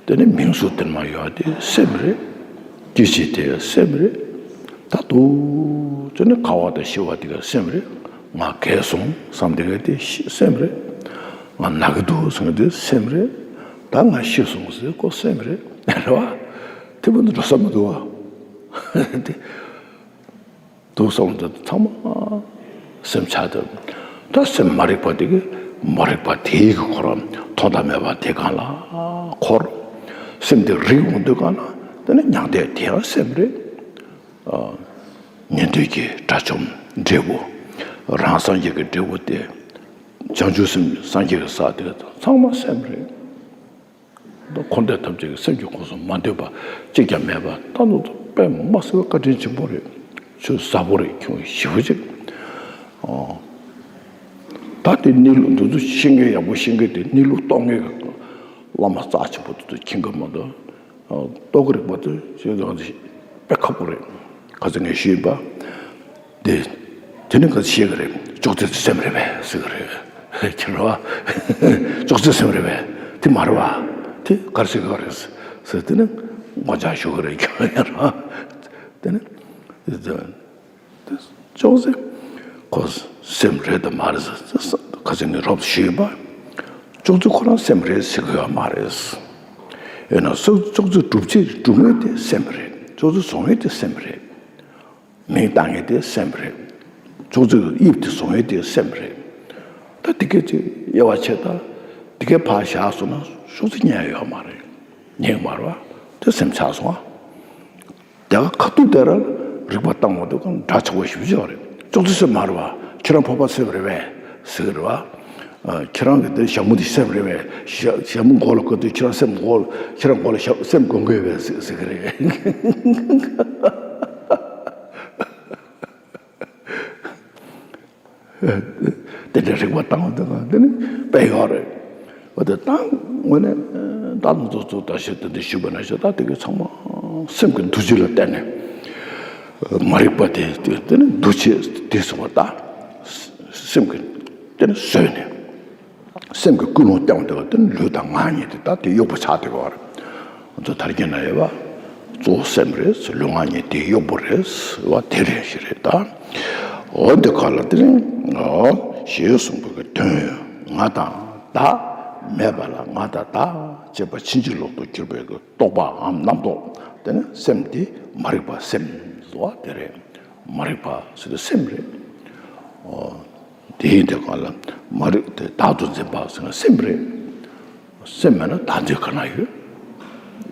དེ་ནས་མིང་གཟུགས་དེ་མ་ཡོད་དེ་སེམས་རེད། སྐྱེ་འཆི་དེ་སེམས་རེད། ད་དུ་དེ་ནས་ཁ་བ་དང་ཤི་བ་དེ་ག་སེམས་རེད། ང་རྒས་སོང་བསམ་དེ་ག་དེ་ཤི་སེམས་རེད། ང་ན་གི་འདུག་བསམ་དེ་སེམས་རེད། ད་ང་ཤི་སོང་ཟེར་ཁོ་སེམས་རེད། རེད་བ། དེ་མ་གཏོགས་འགྲོ་ས་མི་འདུག་བ། དེ། འདུག་བསམ་དུས་ཚང་མ་སེམས་ཆགས་དུས། ད་སེམས་མ་རིག་པ་དེ་གིས་མ་རིག་པ་དེའི་གི་ཁོ་རང་ཐོག་མཐའ་མེད་པ་དེ་གང་ལ་འཁོར། སེམས་དེ་རིག་འོང་དུས་གང་ལ་དེ་ནི་མྱང་འདས་དེ་ཡང་སེམས་རེད། ཉན་ཐོས་ཀྱི་དགྲ་བཅོམ་འབྲས་བུ། རང་སངས་རྒྱས་ཀྱི་འབྲས་བུ་དེ། བྱང་ཆུབ་སེམས་སངས་རྒྱས་ཀྱི་ས་དེ་ཚང་མ་སེམས་རེད། འཁོར་འདས་ཐམས་ཅད་ཀྱི་སེམས་ཀྱི་ཁོངས་སུ་མ་འདུས་པ་གཅིག་ཀྱང་མེད་པ་ལྟ་ནོ་དཔེ་མ་སྲིད་པའི་བཀའ་དྲིན་ཆེན་པོ་རེད། ཆོས་ཟབ་པོ་རེད། ཁྱོད་ཞེ་པོ་ཅིག་ཨོ། ད་དེ་གནས་ལུགས་འདི་ཚོ་ཤེས་མཁན་ཡག་པོ་ཤེས་མཁན་དེ་གནས་ལུགས་རྟོགས་མཁན་གྱི་བླ་མ་རྩ་ཆེན་པོ་དེ་ཚོ་མཁྱེན་གི་མ་གཏོགས། རྟོགས་ཀྱི་རིག་པ་དེ་ཤེས་ཀྱང་དཔེ་ཁག་པོ་རེད། ཁ་སང་ངས་ཞུས་པ། དེ། དེ་ནི་ག་ཚོད་ཤེས་ཀྱི་རེད། ཅོག་ཙེ་དེ་སེམས་རེད་པས་ཟེར་གྱི་རེད། ཁྱེད་རང་བ། ཅོག་ཙེ་སེམས་རེད་པས། དེ་མ་རེད་བ། དེ་ག་རེ་ཟེར་གྱི་རེད་ཟེར། དེ་ནི་ངོ་ཅག་ཞུ་གི་རེད། ཁྱེད་རང་། དེ་ནི། ཅོག་ཙེ་ཁོ་སེམས་རེད་དམ་མ་རེད་ཟེར། ཁ་སང་ངས་རོབ་ཞུས་པ། ཅོག་ཙེ་ཁོ་རང་སེམས་རེད་ཟེར་གྱི་ཡོད་མ་རེད། ཡིན་ན་སུ་ཅོག་ཙེ་སྒྲུབ་བྱེད་སྒྲུབ་མཁན་དེ་སེམས་རེད། ཅོག་ཙེ་བཟོ་མཁན་དེ་སེམས་རེད། མིང་བཏགས་མཁན་དེ་སེམས་རེད། ཅོག་ཙེ་གི་དབྱིབས་དེ་བཟོ་མཁན་དེ་སེམས་རེད། ད་དེ་སྐད་ཅིག་དབྱེ་བ་ཕྱེ་ད། དེ་སྐད་ཕར་བཞག་སོང་ན་ཅོག་ཙེ་རྙེད་ཡོད་མ་རེད། རྙེད་མ་རེད་བ། དེ་སེམས་ཆགས་སོང་ཨ། དེ་ག་ཁ་ཐུག་དེ་ར་རིག་པ་བཏང་བ་དེ་ག་འདྲ་ཆགས་པ་ཞིག་ཡོད་རེད། ཅོག་ཙེ་སེམས་མ་རེད་བ། ཁྱེད་རང་ཕོར་པ་སེམས་རེད་པས་ཟེར་གི་རེད་བ། ཨ། ཁྱེད་རང་གི་དེ་ཞྭ་མོ་དེ་སེམས་རེད་པས། ཞྭ་ཞྭ་མོ་མགོ་ལ་བཀོད་དུས་ཁྱེད་རང་སེམས་མགོ་ལ་ཁྱེད་རང་མགོ་ལ་ཞྭ་སེམས་གོན་གི་ཡོད་པས་ཟེར་ཟེར་གི་རེད། དེ་འདྲའི་རིག་པ་བཏང་བ་དེ་ག་དེ་ནི་དཔེ་ཡོད་རེད། འོ་དེ་ད་དངོས་གནས་ད་ལོ་ཚོ་ཚོ་ད་ཤེས་དེ་འདྲ་ཞུས་པ་ན་ཤེས། ད་དེ་གའི་ཚང་མ་སེམས་ཀྱི་འདུ་བྱེད་ལ་བརྟེན་ནས་མ་རིག་པ་དེ་དེ་དེ་ནི་འདུ་བྱེད་དེ་སོང་བ་ད་སེམས་ཀྱི་དེ་ནི་བཟོས་ནས། སེམས་ཀྱི་ཀུན་སློང་སྟེང་དུ་དེ་ལུས་དང་ངག་གཉིས་དེ་ད་དེ་གཡོག་པོ་ཆགས་བསྡད་པ་རེད། ང་ཚོ་ད་རྒྱུན་ན་ཡོད་པ། གཙོ་བོ་སེམས་རེད། ལུས་ངག་གཉིས་དེ་གཡོག་པོ་རེད་བ། དེ་རེད་ཞེས་རེད་ད། འོ་དེ་ག་ལ་དེ་རིང་ཞེས་གསུངས་པའི་དོན་ང་དང་བདག་མེད་པ་ལ་ང་དང་བདག་ཅེས་པ་ཕྱིན་ཅི་ལོག་ཏུ་གྱུར་པའི་རྟོག་པའམ་རྣམ་རྟོག་དེ་ནི་སེམས་དེ་མ་རིག་པ་སེམས་སོ། དེ་རེད། མ་རིག་པ་ཟེར་དུས་སེམས་རེད། ཨོ། དེ་ཡིན་དུས་གང་ལ་མ་རིག་དེ་བདག་ཏུ་འཛིན་པ་ཟེར་ན་སེམས་རེད། སེམས་མེད་ན་བདག་འཛིན་ག་ན་ཡོད།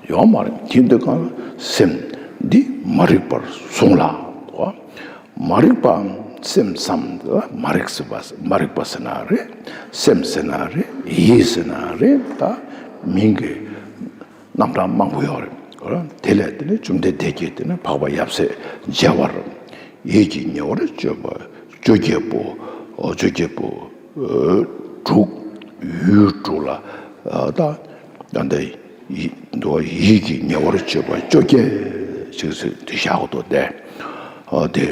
ཡོད་མ་རེད། དེ་ཡིན་དུས་གང་ལ་སེམས་འདི་མ་རིག་པར་གཟུང་ལ། ཨོ། མ་རིག་པའམ་སེམས་སམ། མ་རིག་ཟེར་བ་མ་རིག་པ་ཟེར་ན་རེད། སེམས་ཟེར་ན་རེད། ཡིད་ཟེར་ན་རེད། ད་མིང་གི་རྣམ་གྲངས་མང་པོ་ཡོད་རེད། དེ་ལས་དེ་ནི་བཅོམ་ལྡན་འདས་ཀྱིས་དེ་ནི་འཕགས་པ་ཡབ་སྲས་མཇལ་བར། ཡིད་ཀྱི་ཉེ་བར་སྤྱོད་པ་བཅོ་བརྒྱད་པོ། བཅོ་བརྒྱད་པོ། དྲུག་ཡུལ་དྲུག་ལ། ད་ད་ལྟ་ཡིད་འདུལ་བ་ཡིད་ཀྱི་ཉེ་བར་སྤྱོད་པ་བཅོ་བརྒྱད་ཅིག་ཟེར་དེ་བཞག་འདུག་སྟེ། དེ་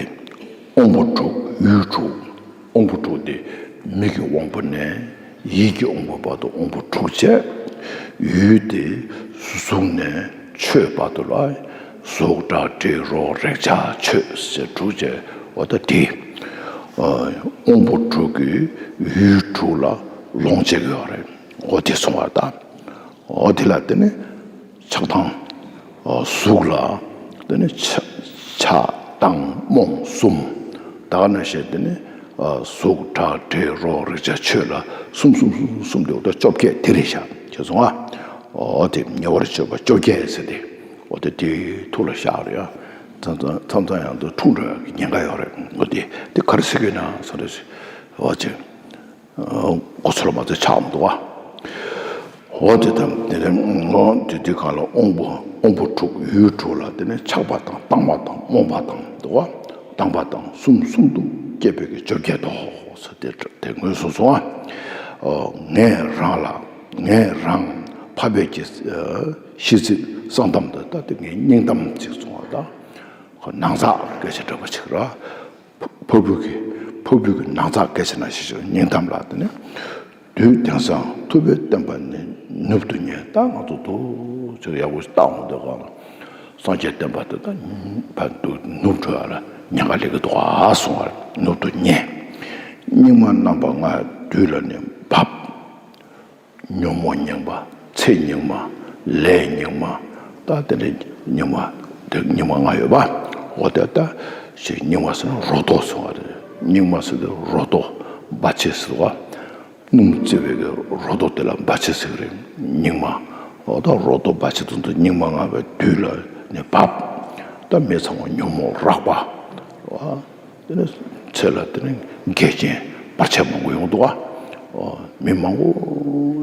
དབང་པོ་དྲུག་ཡུལ་དྲུག་དབང་པོ་དྲུག་དེ་མིག་གི་དབང་པོ་ནས། ཡིད་ཀྱི་དབང་པོ་བར་དུ་དབང་པོ་དྲུག་བྱས། ཡུལ་དེ་གཟུགས་ནས་ཆོས་བར་དུ་ལ། གཟུགས་སྒྲ་དྲི་རོ་རེག་བྱ་ཆོས་ཟེར་དྲུག་བྱས། འོ་ད་དེ་དབང་པོ་དྲུག་གི་ཡུལ་དྲུག་ལ་ལོངས་སྤྱད་ཀྱི་ཡོད་རེད། འོ་དེ་སོང་བ་ད། འོ་དེ་ལ་དེ་ནི་ཆགས་སྡང་། གཟུགས་ལ་དེ་ནི་ཆགས་སྡང་རྨོངས་གསུམ། ད་ག་ནང་བཞིན་དེ་ནི་གཟུགས་སྒྲ་དྲི་རོ་རེག་བྱ་ཆོས་ལ་གསུམ་གསུམ་གསུམ་གསུམ་དེ་འོ་ད་བཅོ་བརྒྱད་དེ་རེད་ཤག་ཁྱེད་སོང་ཨ། འོ་དེ་ཉེ་བར་སྤྱོད་པ་བཅོ་བརྒྱད་ཟེར་ཏེ། འོ་དེ་དེའི་ཐུགས་ལ་བཞག་རེད་ཨ། མཚམས་མཚམས་མཚམས་མཚམས་ཡང་དུ་འཁྲུག་འགྲོ་ཡག་གི་ཉེན་ཁ་ཡོད་རེད། འོ་དེ་དེ་ག་རེ་ཟེར་གྱི་ན་ཟེར་རེད། འོ་ཅེ། འགོ་ཚུགས་ལ་མ་ཚད་ཆགས་མི་འདུག་བ། འོ་དེ་དང་དེ་ནས་འོ་དེ་དེ་གང་ལ་དབང་པོ་དབང་པོ་དྲུག་ཡུལ་དྲུག་ལ་དེ་ནས་ཆགས་པ་དང་སྡང་བ་དང་རྨོངས་པ་དང་འདུག་བ། སྡང་བ་དང་གསུམ་གསུམ་དུ་སྐྱེས་པའི་གི་བཅོ་བརྒྱད་དོ་ཟེར་དེ་དེ་ངོས་བཟུང་སོང་ཨ། ངས་རང་ལ་ངས་རང་འཕགས་པའི་གི་ཤེས་ཚིག་གསང་གཏམ་དུ་ད་དེ་ངས་སྙིང་གཏམ་ཅིག་གསུང་བ་དང་ཁོ་ནང་ཚགས་སྐད་ཆ་འདྲ་པོ་ཅིག་ར། ཕ་བུ་གི་ཕ་བུ་གི་ནང་ཚགས་སྐད་ཆ་ན་ཞེས་བྱ་སྙིང་གཏམ་ལ་དེ་ནི། དུས་དེང་སང་ཐུབ་པའི་བསྟན་པ་ནི་ནུབ་ཏུ་ཉེ། ད་ང་ཚོ་དུ་ཅིག་ཡག་པོ་ཞིག་བཏང་འོང་དུས་གང་ལ་སངས་རྒྱས་བསྟན་པ་དེ་ད་ཕར་དུ་ནུབ་འགྲོ་ཡ་ལ་ཉེན་ཁ་སླེབས་ཀྱི་འདུག་ཨ་གསུང་བ་ནུབ་ཏུ་ཉེ། སྙིགས་མ་རྣམ་པ་ལྔ་དུས་ལ་ནི་འབབ། ཉོན་མོངས་སྙིགས་མ། ཚེ་སྙིགས་མ། ལས་སྙིགས་མ། ད་དེ་འདྲའི་སྙིགས་མ་དེ་སྙིགས་མ་ལྔ་ཡོད་པ། འོ་དེ་ལྟ་ཞིག་སྙིགས་མ་ཟེར་ན་རོ་ཏོག་ཟེར་བ་རེད། སྙིགས་མ་ཟེར་དུས་རོ་ཏོག་སྦ་ཆེ་ཟེར་བ། སྣུམ་བརྩི་བའི་གི་རོ་ཏོག་དེ་ལ་སྦ་ཆེ་ཟེར་གི་རེད། སྙིགས་མ། འོ་ད་རོ་ཏོག་སྦ་ཆེ་དེ་ཚོ་སྙིགས་མ་ལྔ་བའི་དུས་ལ་ནི་འབབ། ད་མི་ཚང་མ་ཉོན་མོངས་རགས་པ། དེ་ནི་ཚེ་ལ་དེ་ནི་འགལ་རྐྱེན་བར་ཆད་མང་པོ་ཡོང་འདུག་ཨ། མི་མང་པོ་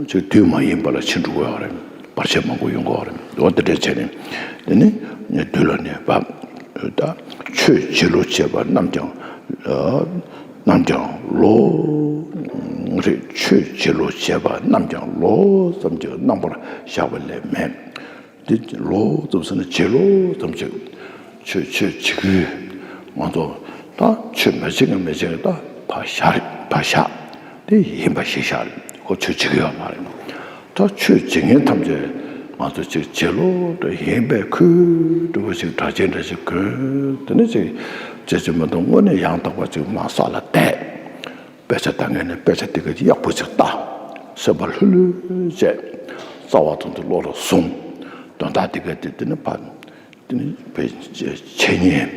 ཅིག་དུས་མ་ཡིན་པ་ལ་འཆི་འགྲོ་གི་ཡོད་རེད། བར་ཆད་མང་པོ་ཡོང་གི་ཡོད་རེད། འོ་དེ་འདྲ་བྱས་ནས་དེ་ནི་དུས་ལ་ནི་བབ། ད་ཆོས་བྱིས་ལོ་བྱེད་པ་རྣམས་ཀྱང་རྣམས་ཀྱང་ལོ་རེད། ཆོས་བྱིས་ལོ་བྱེད་པ་རྣམས་ཀྱང་ལོ་ཙམ་གྱི་རྣམ་པར་བཞག་པ་ལས་མེད། འདི་ལོ་ཙམ་ཟེར་ན་བྱིས་ལོ་ཙམ་ཅིག་ཆོས་ཆོས་བྱེད་ཀྱི་ང་ཚོ་ད་ཆོས་མ་བྱེད་མཁན་མ་བྱེད་མཁན་ད་ཕར་བཞག་རེད། ཕར་བཞག་དེ་ཡིན་པ་ཞིག་བཞག་རེད། ཁོ་ཆོས་བྱེད་ཀྱི་ཡོད་མ་རེད། ད་ཆོས་བྱེད་མཁན་ཐམས་ཅད་ང་ཚོ་ཅིག་བྱིས་ལོ་དུ་ཡིན་པའི་ཁུལ་འདྲ་བོ་ཞིག་གྲྭ་ཆེན་འདྲ་ཞིག་གོན་དེ་ནས་ཅིག་བྱེད་ཀྱི་མི་འདུག་དངོས་གནས་ཡང་དག་པ་ཅིག་མ་ས་ལ་བསྡད། དཔེ་ཆ་ལྟ་མཁན་ནི་དཔེ་ཆ་དེ་ག་ཡག་པོ་ཅིག་ལྟ། སེམས་པ་ལྷོད་ལྷོད་བྱས། རྩ་བ་ཐོག་ཏུ་བློ་ལ་བཟུང་། དོན་དག་དེ་ག་དེ་དེ་ནི་ཕ། དེ་ནི་བའི་འཆད་ཉན་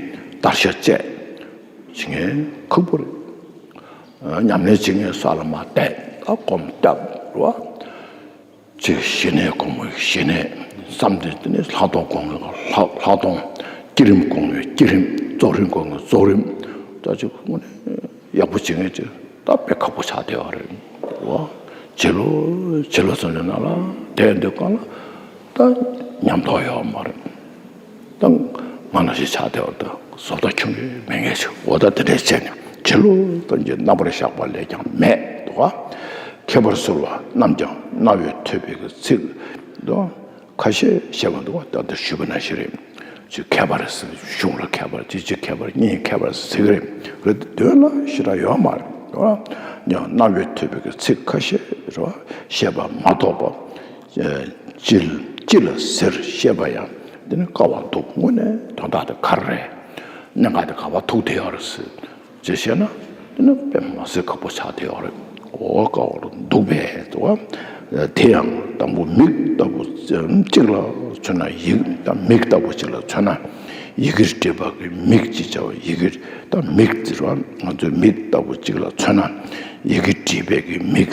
བརྡར་ཤ་བཅད། བྱེད་མཁན་ཁག་པོ་རེད། ཉམས་ལེན་བྱེད་མཁན་ས་ལ་མ་བསྡད། ད་སྒོམ་བཏབ་རོ། ཅིག་ཞི་གནས་སྒོམ་མཁན་ཞི་གནས། བསམ་དེ་དེ་ནི་ལྷག་མཐོང་སྒོམ་མཁན་ལྷག་ལྷག་མཐོང་། བསྐྱེད་རིམ་སྒོམ་མཁན་བསྐྱེད་རིམ། རྫོགས་རིམ་སྒོམ་མཁན་རྫོགས་རིམ། ད་ཅིག་དངོས་གནས་ཡག་པོ་བྱེད་མཁན་ཅིག་ད་དཔེ་ཁག་པོ་ཆགས་བསྡད་པ་རེད་བ། བྱིས་ལོ་བྱིས་ལོ་ཟེར་ནས་ནང་ལ་བསྡད་འདུག་གང་ལ་ད་ཉམས་རྟོགས་ཡོད་མ་རེད། ད་ང་ནང་བཞིན་ཆགས་བསྡད་པ་ད་བཟོ་ལྟ་ཁྱོན་ནས་མེད་མཁན་ཞིག་འོ་ད་དེ་འདྲས་བྱས་ནས་བྱིས་ལོ་ཙམ་གྱི་རྣམ་པར་བཞག་པ་ལས་ཀྱང་མེད་དོ། ཁྱད་པར་གསོལ་བ་རྣམས་ཀྱང་རྣ་བས་ཐོས་པའི་གི་ཚིག་དོ། ཁ་ཤས་བཤད་པ་འདུག་བ། ད་ལྟ་ཞུས་པ་ནང་བཞིན་རེད། ཅིག་ཁྱད་པར་ཟེར་གཞུང་ལ་ཁྱད་པར་གཅིག་གཅིག་ཁྱད་པར་གཉིས་ཁྱད་པར་ཟེར་གི་རེད། རེད་དེ་དོན་ལ་ཞེ་དྲག་ཡོད་མ་རེད། རེད་བ། ཡང་རྣ་བས་ཐོས་པའི་གི་ཚིག་ཁ་ཤས་རེད་བ། བཤད་པ་མ་གཏོགས་པ། ཅི་ཅི་ལ་ཟེར་བཤད་པ་ཡང་འདི་ནི་དཀའ་བ་འདུག་དངོས་གནས་དོན་དག་དེ་ག་རེ་རེད། གནད་འགག་དེ་ག་པར་ཐུག་བསྡད་ཡོད་རེད་ཟེར། ཅེས་བཤད་ན། དེ་ནི་དཔེ་མ་སྲིད་ཁག་པོ་ཆགས་བསྡད་ཡོད་རེད། འོ་དཀའ་བ་འདུག་པས་དོ། དེ་ཡང་དང་པོ་མིག་ལྟ་བུ་གཅིག་ལ་མཚོན་ན་ཡིག་དང་མིག་ལྟ་བུ་གཅིག་ལ་མཚོན་ན་ཡི་གེར་བྲིས་པ་གི་མིག་ཅེས་བྱ་བ་ཡི་གེར་ད་མིག་ཟེར་བ་ང་ཚོའི་མིག་ལྟ་བུ་གཅིག་ལ་མཚོན་ན་ཡི་གེ་བྲིས་པའི་གི་མིག་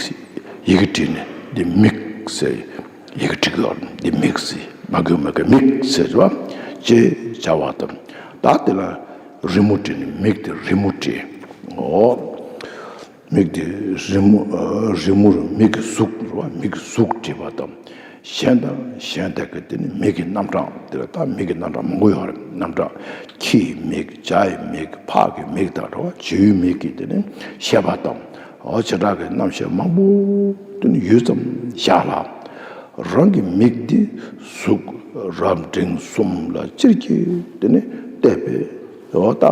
ཡི་གེ་བྲིས་ནས་འདི་མིག་ཟེར། ཡི་གེ་བྲིས་ཀྱི་ཡོད་རེད། འདི་མིག་ཟེར་མ་གི་མ་གི་མིག་ཟེར་བ་ཅེས་བྱ་བ་དང་། ད་དེ་ལ་རི་མོ་བྲིས་ནས་མིག་དེ་རི་མོ་བྲིས། འོ། མིག་དེ་རི་མོ་རི་མོ་རུ་མིག་གི་གཟུགས་རེད་བ། མིག་གི་གཟུགས་བྲིས་པ་དང་། གཞན་དང་གཞན་དག་གི་དེ་ནི་མིག་གི་རྣམ་གྲངས་དེ་ལ་ད་མིག་གི་རྣམ་གྲངས་མང་པོ་ཡོད་རེད། རྣམ་གྲངས་ཁྱི་ཡི་མིག་བྱ་ཡི་མིག་ཕག་གི་མིག་དང་རེད་བ། བྱིའུའི་མིག་གི་དེ་ནི་ཤེས་པ་དང་། འོ་བྱེ་བྲག་གི་རྣམ་ཤེས་མང་པོ་དེ་ནི་ཡུད་ཙམ་བཞག་ལ། རང་གི་མིག་འདི་གཟུགས་རབ་འབྲིང་གསུམ་ལ་ཅིར་གྱིས་དེ་ནི་བལྟས་པས། འོ་ད་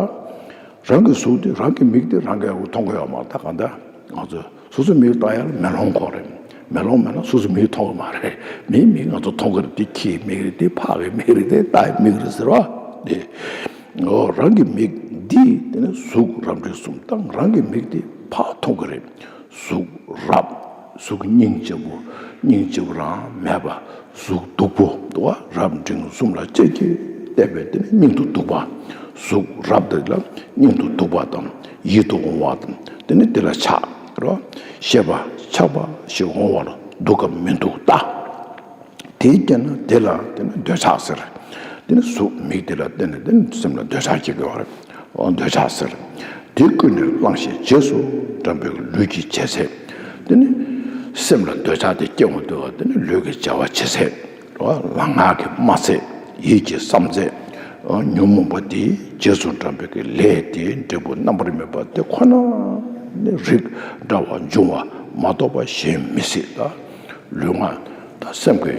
རང་གི་གཟུགས་འདི་རང་གི་མིག་འདི་རང་གིས་མཐོང་གི་ཡོད་མ་རེད། ད་གང་ལྟར་ང་ཚོ་སོ་སོའི་མིག་ལྟ་ཡག་ལ་མེ་ལོང་དགོས་རེད། མེ་ལོང་མེད་ན་སོ་སོའི་མིག་མཐོང་གི་མ་རེད། མིའི་མིག་ང་ཚོ་མཐོང་གི་རེད། འདི་ཁྱིའི་མིག་རེད། འདི་ཕག་གི་མིག་རེད། འདི་རྟ་ཡི་མིག་རེད་ཟེར་བ་འདི། འོ་རང་གི་མིག་འདི་དེ་ནི་གཟུགས་རབ་འབྲིང་གསུམ་དང་རང་གི་མིག་འདི་ཕར་མཐོང་གི་རེད། གཟུགས་རབ། གཟུགས་སྙིང་རྗེ་པོ། སྙིང་རྗེ་པོ་རང་མེད་པ། གཟུགས་སྡུག་པོ་འདུག་བ། རབ་འབྲིང་གསུམ་ལ་ཅེར་གྱིས་བལྟས་པས་དེ་ནི་སྙིང་དུ་སྡུག་པ། གཟུགས་རབ་དེ་ལ་སྙིང་དུ་སྡུག་པ་དང་ཡིད་དུ་འོང་བ་དང་དེ་ནི་དེ་ལ་ཆགས་རོ། ཤེས་པ་ཆགས་པ་ཞིག་འོང་བ་ལ་སྡུག་གམ་མི་སྡུག་ལྟ། དེའི་རྐྱེན་ན་དེ་ལ་དེ་ནི་འདོད་ཆགས་ཟེར། དེ་ནི་གཟུགས་མིག་དེ་ལ་བརྟེན་ནས་དེ་ནི་སེམས་ལ་འདོད་ཆགས་སྐྱེ་དགོས་པ་རེད། འོ་འདོད་ཆགས་ཟེར། དེ་ཀུན་ནས་བསླངས་ཤིང་རྗེས་སུ་འབྲངས་པའི་ལུས་ཀྱི་བྱེད་ཚད། དེ་ནི་སེམས་ལ་འདོད་ཆགས་དེ་སྐྱེ་འོང་དུས་དེ་ནི་ལུས་ཀྱི་བྱ་བ་བྱེད་ཚད། ལུས་ངག་གི་སྨྲ་ཚད། ཡིད་ཀྱི་བསམ་ཚད། ཉོན་མོངས་པ་དེའི་རྗེས་སུ་འབྲངས་པའི་གི་ལས་དེའི་འབྲས་བུ་རྣམ་པར་སྨིན་པ་དེ་ཁོ་ན་ནི་རིགས་འདྲ་བ་འབྱུང་བ་མ་གཏོགས་པ་གཞན་མི་སྲིད་ལ། ལུས་ངག་དང་སེམས་ཀྱི་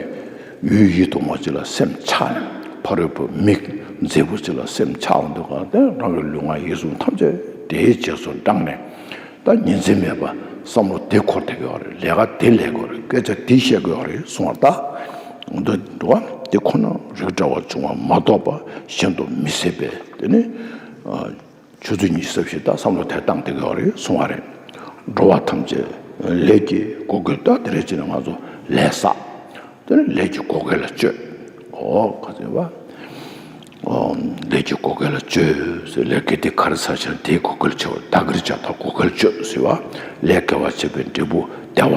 ཡུལ་ཡིད་དུ་མ་བྱེད་ལ་སེམས་ཆགས་ནས་ཕ་རོལ་པོ་མིག་མཛེས་པོ་ཅིག་ལ་སེམས་ཆགས་འོང་དུས་གང་དེ་རང་གི་ལུས་ངག་ཡིད་གསུམ་ཐམས་ཅད་དེའི་རྗེས་སུ་འབྲངས་ནས། ད་ཉིན་མཚན་མེད་པར་བསམ་བློ་དེ་འཁོར་བསྡད་ཀྱི་ཡོད་རེད། ལས་ཀ་དེ་ལས་ཀྱི་ཡོད་རེད། སྐད་ཆ་དེ་བཤད་ཀྱི་ཡོད་རེད་གསུངས་པ་ད། འདི་འདུག་བ། དེ་ཁོ་ན་རིགས་འདྲ་བ་བྱུང་བ་མ་གཏོགས་པ་གཞན་དུ་མི་སྲིད་པས། དེ་ནི་ཆུ་ཚོད་ཉི་ཤུ་རྩ་བཞི་ད་བསམ་བློ་དེ་བཏང་བསྡད་ཀྱི་ཡོད་རེད་གསུངས་པ་རེད། འགྲོ་བ་ཐམས་ཅད་ལས་ཀྱི་བགོ་སྐལ། ད་དེ་རེད་ཅེ་ན་ང་ཚོ་ལས་བསགས། དེ་ནི་ལས་ཀྱི་བགོ་སྐལ་ལ་སྤྱོད། འོ་ག་ཚོད་བ། ལས་ཀྱི་བགོ་སྐལ་ལ་སྤྱོད་ཟེར། ལས་ཀྱི་དེ་ག་རེ་བསགས་ཀྱང་དེའི་བགོ་སྐལ་ཆེ་བ། བདག་གིར་བྱ་དང་བགོ་སྐལ་སྤྱོད་ཟེར་བ། ལས་དགེ་བ་བྱས་པའི་འབྲས་བུ་བདེ་བ།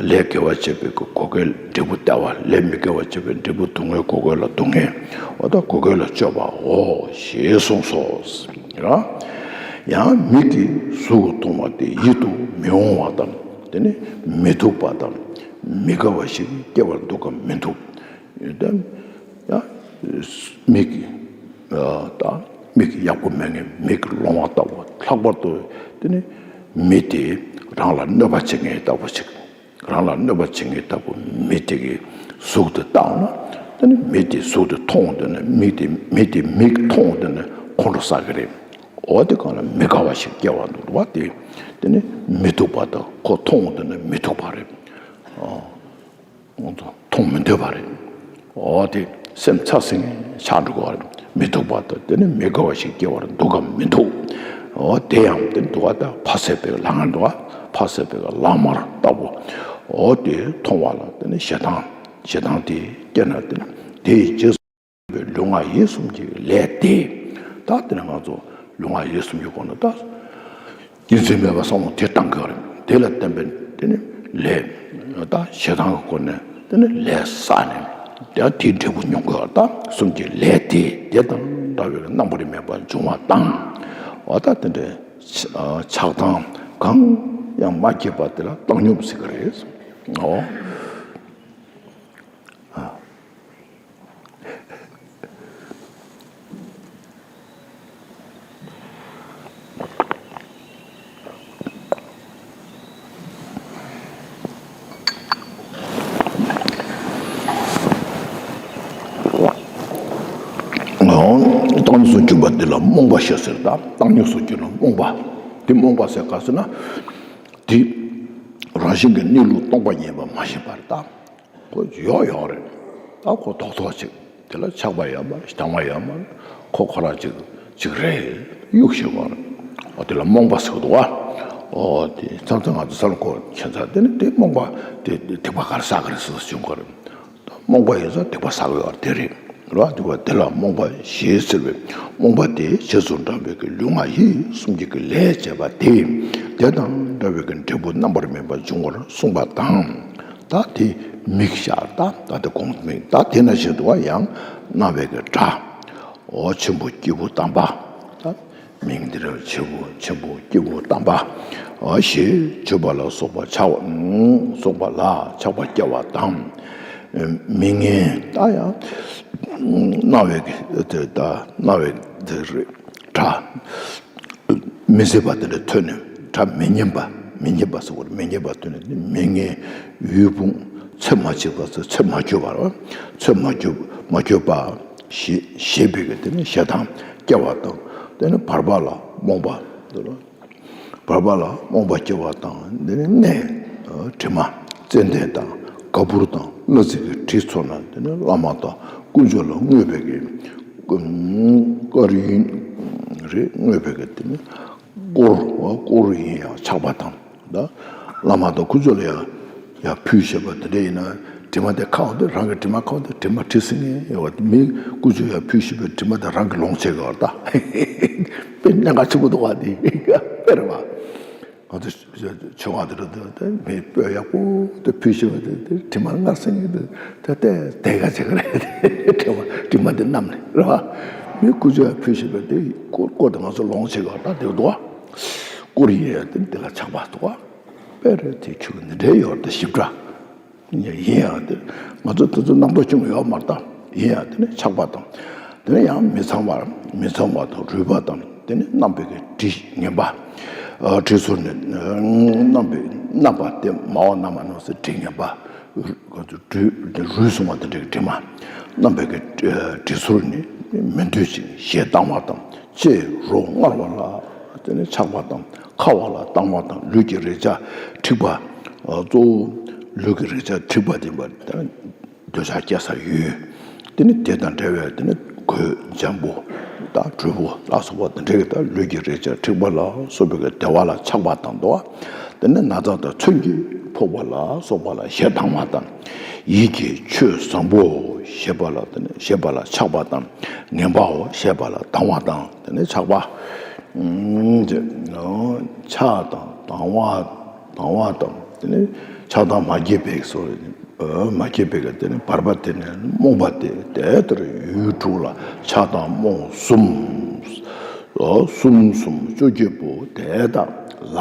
ལས་དགེ་བ་བྱས་པའི་བགོ་སྐལ་འབྲས་བུ་བདེ་བ། ལས་མི་དགེ་བ་བྱས་པའི་འབྲས་བུ་སྡུག་བསྔལ་བགོ་སྐལ་ལ་སྡུག་བསྔལ། འོ་ད་བགོ་སྐལ་ལ་སྤྱོད་པའོ་ཞེས་གསུངས་སོ། ཡང་མིག་གིས་གཟུགས་མཐོང་བ་དེ་ཡིད་དུ་མི་འོང་བ་དང་། དེ་ནི་མི་སྡུག་པ་དང་མི་དགའ་བ་ཞིག་སྐྱེ་བར་འདུག་གམ་མི་འདུག་ཡོད་དམ། ཡང་མིག་གིས་ད་མིག་ཡག་པོ་མེད་མཁན་མིག་ལོང་བ་ལྟ་བུ། ལྷག་པར་དུ་དེ་ནི་མི་དེ་རང་ལ་གནོད་པ་བྱེད་མཁན་ལྟ་བུ་ཞིག་རང་ལ་གནོད་པ་བྱེད་མཁན་ལྟ་བུ་མི་དེ་གི་གཟུགས་དེ་བལྟས་ན། དེ་ནི་མི་དེ་གཟུགས་དེ་མཐོང་དུས་ནི་མི་དེ་མི་དེ་མིག་མཐོང་དུས་ནི་ཁོང་ཁྲོ་ཟ་གི་རེད། འོ་དེ་གང་ལ་མི་དགའ་བ་ཞིག་སྐྱེ་བ་འདུག་བ། དེ་དེ་ནི་མི་སྡུག་པ་དང་ཁོ་མཐོང་དུས་ནི་མི་སྡུག་པ་རེད། མཐོང་མི་འདོད་པ་རེད། འོ་དེ་སེམས་ཚ་ཟིང་ཆགས་འགྲོ་གི་རེད། མི་སྡུག་པ་དང་དེ་ནི་མི་དགའ་བ་ཞིག་སྐྱེ་བར་འདུག་གམ་མི་འདུག་འོ་དེ་ཡང་དེ་འདུག་བ། ད་ཕ་བསད་པའི་ལྷ་ང་འདུག་བ། ཕ་བསད་པའི་ལྷག་མ་ལྟ་བུ། འོ་དེ་མཐོང་བ་ལ་དེ་ནི་ཞེ་སྡང་། ཞེ་སྡང་དེ་སྐྱེས་ན་དེ་ནི་དེའི་རྗེས་སུ་པའི་ལུས་ངག་ཡིད་གསུམ་གྱི་ལས་དེ། ད་དེ་ནི་ང་ཚོ་ལུས་ངག་ཡིད་གསུམ་གྱི་སྒོ་ནས་ད་ཉིན་མཚན་མེད་པར་བསམ་བློ་དེ་བཏང་དགོས་རེད། དེ་ལ་བརྟེན་པའི་དེ་ནི་ལས། ད་ཞེ་སྡང་གི་སྒོ་ནས་དེ་ནི་ལས་བསགས་ནས་ད་དེའི་འབྲས་བུ་མྱོང་དགོས་རེད། ད་གསུམ་གྱི་ལས་དེ་དེ་དང་འདྲ་བའི་རྣམ་པར་མེད་པ་འབྱུང་བ་དང་། འོ་ད་དེ་འདྲའི་ཆགས་སྡང་གང་ཡང་མ་སྐྱེས་པ་དེ་ལ་བཏང་སྙོམས་ཟེར་གི་རེད། འོ། བཏང་སྙོམས་སུ་གྱུར་པ་འདི་ལ་རྨོངས་པ་ཞེས་ཟེར། ད་བཏང་སྙོམས་སུ་གྱུར་ན་རྨོངས་པ། འདི་རྨོངས་པ་ཟེར་ག་ཟེར་ན། འདི་རང་བཞིན་གྱི་གནས་ལུགས་སྟོང་པ་ཉིད་པ་མ་ཤེས་པར་ད། ཁོ་ཡོག་ཡོག་རེད། ད་ཁོ་ཐོག་ཐོག་ཅིག་དེ་ལ་ཆགས་པ་ཡོད་མ་རེད། སྡང་བ་ཡོད་མ་རེད། ཁོ་ཁོ་རང་ཅིག་ཅིག་རེད། གཡུག་ཞིག་བར། འོ་དེ་ལ་རྨོངས་པ་ཟེར་གི་འདུག་བ། འོ་དེ་མཚམས་མཚམས་ང་ཚོ་ས་ལ་གོ་ཁྱད་མཚར་དེ་ནི་དེ་རྨོངས་པ་དེ་སྡིག་པ་ག་རེ་བསགས་གི་རེད་ཟེར་བྱུང་གི་རེད། རྨོངས་པ་ཡོད་ཙང་སྡིག་པ་བསགས་ཡོད་དེ་རེད། རེད་བ། འདུག་བ། དེ་ལ་རྨོངས་པ་ཞེས་ཟེར་བས། རྨོངས་པ་དེ་རྗེས་སུ་འབྲངས་པའི་གི་ལུས་ངག་ཡིད་གསུམ་གྱི་གི་ལས་བྱས་པ་དེ། དེ་དང་འདྲ་བའི་གི་འབྲས་བུ་རྣམ་པར་སྨིན་པ་འབྱུང་བར་གསུངས་པ་དང་། ད་དེ་མིག་ཤར། ད་ད་དེ་གོང་མིག་ད་དེ་ན་བཞིན་དུ་བ་ཡང་རྣ་བའི་གི་སྒྲ། འོ་ཆེན་པོ་སྐྱེས་བུ་དམ་པ། ད་མིང་འདི་རུ་ཆེན་པོ་ཆེན་པོ་སྐྱེས་བུ་དམ་པ། འོ་ཞེས་བརྗོད་པ་ལ་སོགས་པ་ཆགས་པ། སོགས་པ་ལ་ཆགས་པ་སྐྱེ་བ་དང་། མིང་ངན། ད་ཡང་རྣ་བའི་གི་དེ་ད་རྣ་བའི་དེ་རེད། སྒྲ་མི་བཟད་པ་དེ་ལས་ཐོས་ནས། སྒྲ་མི་སྙན་པ། མི་སྙན་པ་ཟེར་བ་རེད། མི་སྙན་པ་ཐོས་ནས་མིང་ངན་ཡུལ་སྤོང་། ཚོད་མ་བྱས་པ་ཟེར། ཚོད་མ་བགྱིས་པ་རེད། ཚོད་མ་བགྱིས་མ་བགྱིས་པ་ཞེས་ཞེས་པའི་གི་དེ་ནི་ཞེ་སྡང་སྐྱེ་བ་དང་། དེ་ནི་བར་པ་ལ་རྨོངས་པ། དེ་ལ་བར་པ་ལ་རྨོངས་པ་སྐྱེ་བ་དང་། འདི་ནི་གནས་དྲི་མ་ཙན་དན་དང་ག་པུར་དང་གླ་རྩི་གི་དྲི་ཚོར་ན། འདི་ནི་བླ་མ་དང་དཀོན་མཆོག་ལ་བསྔོས་པའི་གི་དཀར་ཡིན་རེད། བསྔོས་པའི་གི་དེ་ནི་དཀོར་དཀོར་ཡིན་ཡང་ཆགས་པ་དང་། ད་བླ་མ་དང་དཀོན་མཆོག་ལ་ཡང་ཡར་ཕུལ་བཞག་པ་དེ་འདྲ་ཡིན་ན། དྲི་མ་དེ་ཁ་འོང་དུས་རང་གི་དྲི་མ་ཁ་འོང་དུས་དྲི་མ་བྲི་ཟིན་ངེས་ཡོད་པ་དེ། མི་དཀོན་མཆོག་ཡར་ཕུལ་བཞག་པའི་དྲི་མ་དེ་རང་གི་ལོངས་སྤྱད་དགོས་པ་རེད་ད། དཔེ་གནད་འགག་ཆེན་པོ་འདུག་བ། དེ་དཔེ་རེད་བ། ང་ཚོ་ཆོས་ ཡོང་བ་དེ་རེད། དེ་མི་སྤོས་ཡག་པོ་དེ་ཕུལ་ཞིག་པ་དེ་དེ་དྲི་མ་སྔར་སེང་གི་དེ་དེ་དེ་དེ་ག་བྱེད་གི་རེད། དྲི་མ་དྲི་མ་དེ་བསྣམས་ནས་རེད་བ། མི་ཀུ་ཅོ་ཡ་ཕུལ་ཞིག་པ་དེ་སྐོར་སྐོར་དེ་ང་ཚོ་ལོངས་བྱེད་གི་བ། ད་དེ་འདུག་བ། སྐོར་ཡིན་ཡ་དེ་དེ་ལ་ཆགས་པ་འདུག་བ། དཔེ་རེད། དེ་ཆུ་གི་འདི་འདྲའི་ཡོད་རེད། ད་ཞིབ་ཕྲ། ཡིན་ཡང་དེ་ང་ཚོ་དེ་ཚོ་རྣམ་རྟོག་ཅུང་ཡོད་མ་རེད་ད། ཡིན་ཡང་དེ་ནི་ཆགས་པ་དང་། དེ་ནི་ཡང་མི་ཚངས་པ། མི་ཚངས་པ་དང་རུས་པ་དང་། དེ་ནི་རྣམ་པའི་གི་དྲི་ངན་པ། ཨ་དྲི་ཟུར་ནས་རྣམ་པའི་རྣམ་པ་དེ་མ་འོངས་རྣམ་པ་ནང་སེ་དྲི་ངན་པ། རུས་སུ་མ་དེ་འདྲའི་དྲི་མ། རྣམ་པའི་གི་དྲི་ཟུར་ནི་མི་འདོད་ཅིང་ཞེ་སྡང་བ་དང་། ལྕེ་རོ་མངར་བ་ལ་དེ་ནི་ཆགས་པ་དང་། ཁ་བ་ལ་སྡང་བ་དང་། ལུས་ཀྱི་རེག་བྱ་མཁྲིས་པ། གཙོ་བོ་ལུས་ཀྱི་རེག་བྱ་མཁྲིས་པ་ལྡན་པ་དང་། འདོད་ཆགས་སྐྱེ་ས་ཡོད། དེ་ནི་དེ་དང་འབྲེལ་བའི་དེ་ནི་གོས་འཇམ་པོ་དང་དྲོད་པོ་ལ་སོགས་པ་དང་འབྲེལ་གྱི་དང་། ལུས་ཀྱི་རེག་བྱ་མཁྲིས་པ་ལ་སོགས་པའི་བདེ་བ་ལ་ཆགས་པ་དང་འདུ་བ། དེ་ནི་ན་ཚ་དང་མཚོན་གྱིས་ཕོག་པ་ལ་སོགས་པ་ལ་ཞེ་སྡང་བ་དང་། ཡིད་ཀྱི་ཆོས་བཟང་པོ་ཞེས་པ་ལ་དེ་ནི་ཞེས་པ་ལ་ཆགས་པ་དང་། ངན་པའོ་ཞེས་པ་ལ་སྡང་བ་དང་། དེ་ནི་ཆགས་པ། ཨུམ། ཆགས་དང་སྡང་བ། སྡང་བ་དང་། དེ་ནི་ཆགས་སྡང་མ་སྐྱེས་པའི་སོ། མ་སྐྱེས་པའི་གི་དེ་ནི་བར་པ་དེ་ནི་རྨོངས་པ་སྟེ། དེ་ལྟར་ཡུལ་དྲུག་ལ་ཆགས་སྡང་རྨོངས་གསུམ། གསུམ་གསུམ་བཅོ་བརྒྱད་པོ་དེ་དག་ལ་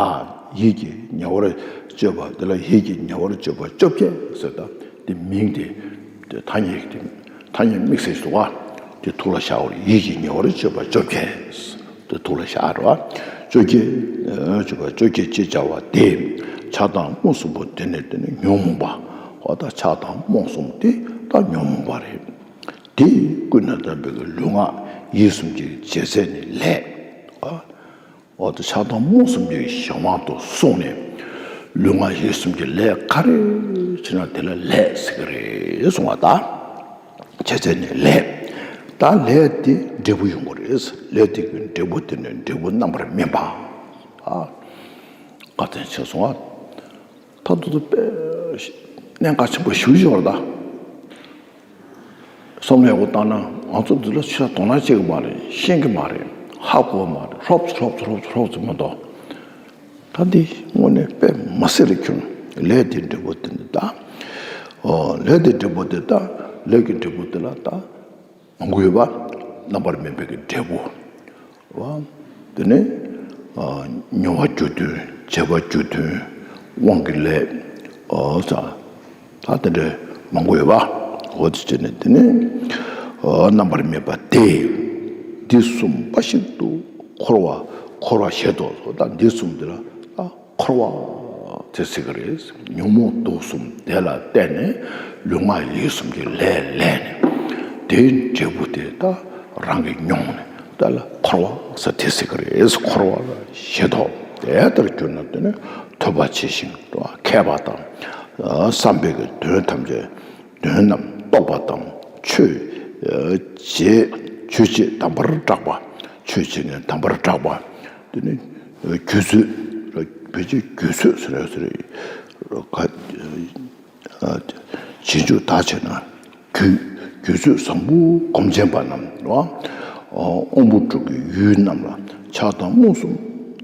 ཡིད་ཀྱིས་ཉེ་བར་སྤྱོད་པ། དེ་ལ་ཡིད་ཀྱིས་ཉེ་བར་སྤྱོད་པ་བཅོ་བརྒྱད་ཟེར། ད་དེ་མིང་དེ་དེ་ཐ་སྙད་དེ་ཐ་སྙད་དམིགས་བསལ་སུ་བ་དེ་ཐུགས་ལ་བཞག་པར། ཡིད་ཀྱིས་ཉེ་བར་སྤྱོད་པ་བཅོ་བརྒྱད། དེ་ཐུགས་ལ་བཞག་རོགས། བཅོ་བརྒྱད། ཨ་བཅོ་བརྒྱད་ཅེས་བྱ་བ་དེ། ཆགས་སྡང་རྨོངས་གསུམ་པོ་དེ་ནི་དེ་ནི་ཉོན་མོངས་པ། འོ་ད་ཆགས་སྡང་རྨོངས་གསུམ་དེ་ད་ཉོན་མོངས་པ་རེད། དེ་ཀུན་ནས་བསྡམས་པའི་ལུས་ངག་ཡིད་གསུམ་གྱི་བྱེད་ཚད་ནི་ལས། ཨ་འོ་ད་ཆགས་སྡང་རྨོངས་གསུམ་གྱི་གཞན་དབང་དུ་སོང་ནས་ལུས་ངག་ཡིད་གསུམ་གྱི་ལས་ག་རེ་བྱས་ན་དེ་ལ་ལས་ཟེར་གི་རེད་གསུང་བ་དང་། བྱས་ཙང་ནས་ལས། ད་ལས་དེ་འབྲས་བུ་ཡོང་གི་རེད། ལས་དེ་གི་འབྲས་བུ་དེ་ནི་འབྲས་བུ་རྣམ་པར་སྨིན་པ། ཨ། བཀའ་དྲིན་ཆེ་སོང་ཨ། ད་དུ་དུ་དཔེ་གནད་འགག་ཆེན་པོ་ཞིག་ཡོད་རེད་ད། བསམ་བློ་ཡག་པོ་བཏང་ན་ང་ཚོ་འདི་ལ་ཆོས་དོ་སྣང་བྱེད་ཀྱི་མ་རེད། ཤེས་ཀྱི་མ་རེད། ཧ་གོ་བ་མ་རེད། ཧྲོབ་ཙམ་ཧྲོབ་ཙམ་ཧྲོབ་ཙམ་ཧྲོབ་ཙམ་མ་གཏོགས། ད་འདི་དངོས་གནས་དཔེ་མ་སྲིད་རེད་ཁྱོད། ལས་དེ་འབྲས་བུ་དེ་འདི་ད། ཨོ་ལས་དེ་འབྲས་བུ་དེ་ད། ལས་ཀྱི་འབྲས་བུ་དེ་ལ་ད། མང་པོ་ཡོད་པ། རྣམ་པར་སྨིན་པའི་གི་འབྲས་བུ། བ། དེ་ནས་ཨ་མྱོང་བ་རྒྱུ་མཐུན། བྱས་པ་རྒྱུ་མཐུན། དབང་གི་ལས། ཨོ་ཙ། ད་དེ་འདྲའི་མང་པོ་ཡོད་པ། འོ་དེ་བྱས་ནས་དེ་ནས་ཨ་རྣམ་པར་སྨིན་པ་དེ། འདི་གསུམ་འབའ་ཞིག་ཏུ་འཁོར་བ་འཁོར་བ་ཞེས་དོ། ད་འདི་གསུམ་འདི་ལ་ད་འཁོར་བ་དེ་ཟེར་གི་རེད། ཉོན་མོངས་དུག་གསུམ་དེ་ལ་བརྟེན་ནས་ལུས་ངག་ཡིད་གསུམ་གྱི་ལས་ལས་ནས་དེའི་འབྲས་བུ་དེ་ད་རང་གིས་མྱོང་ནས་དེ་ལ་འཁོར་བ་ཟེར་དེ་ཟེར་གི་རེད། འཁོར་བ་ཞེས་དོ། དེ་ལྟར་གྱུར་ན་དེ་ནི་ཐོས་པ་ཇི་བཞིན་དུ་མཁས་པ་དང་། བསམ་པའི་གི་དོན་ཐམས་ཅད། དོན་རྣམས་རྟོགས་པ་དང་། ཆོས་བྱེད་ཆོས་བྱེད་དམ་པར་གྲགས་པ། ཆོས་བྱེད་ནས་དམ་པར་གྲགས་པ། དེ་ནི་རྒྱུད་ཚོད། བོད་ཀྱི་རྒྱུད་ཚོད་ཟེར་ཡ་ཟེར་རེད། རྗེས་འཇུག་དག་བྱས་ན་རྒྱུད་རྒྱུད་ཚོད་བཟང་པོ་གོམས་ཆེན་པ་རྣམས་ལ། དབང་པོ་དྲུག་གི་ཡུལ་རྣམས་ལ་ཆགས་སྡང་རྨོངས་གསུམ་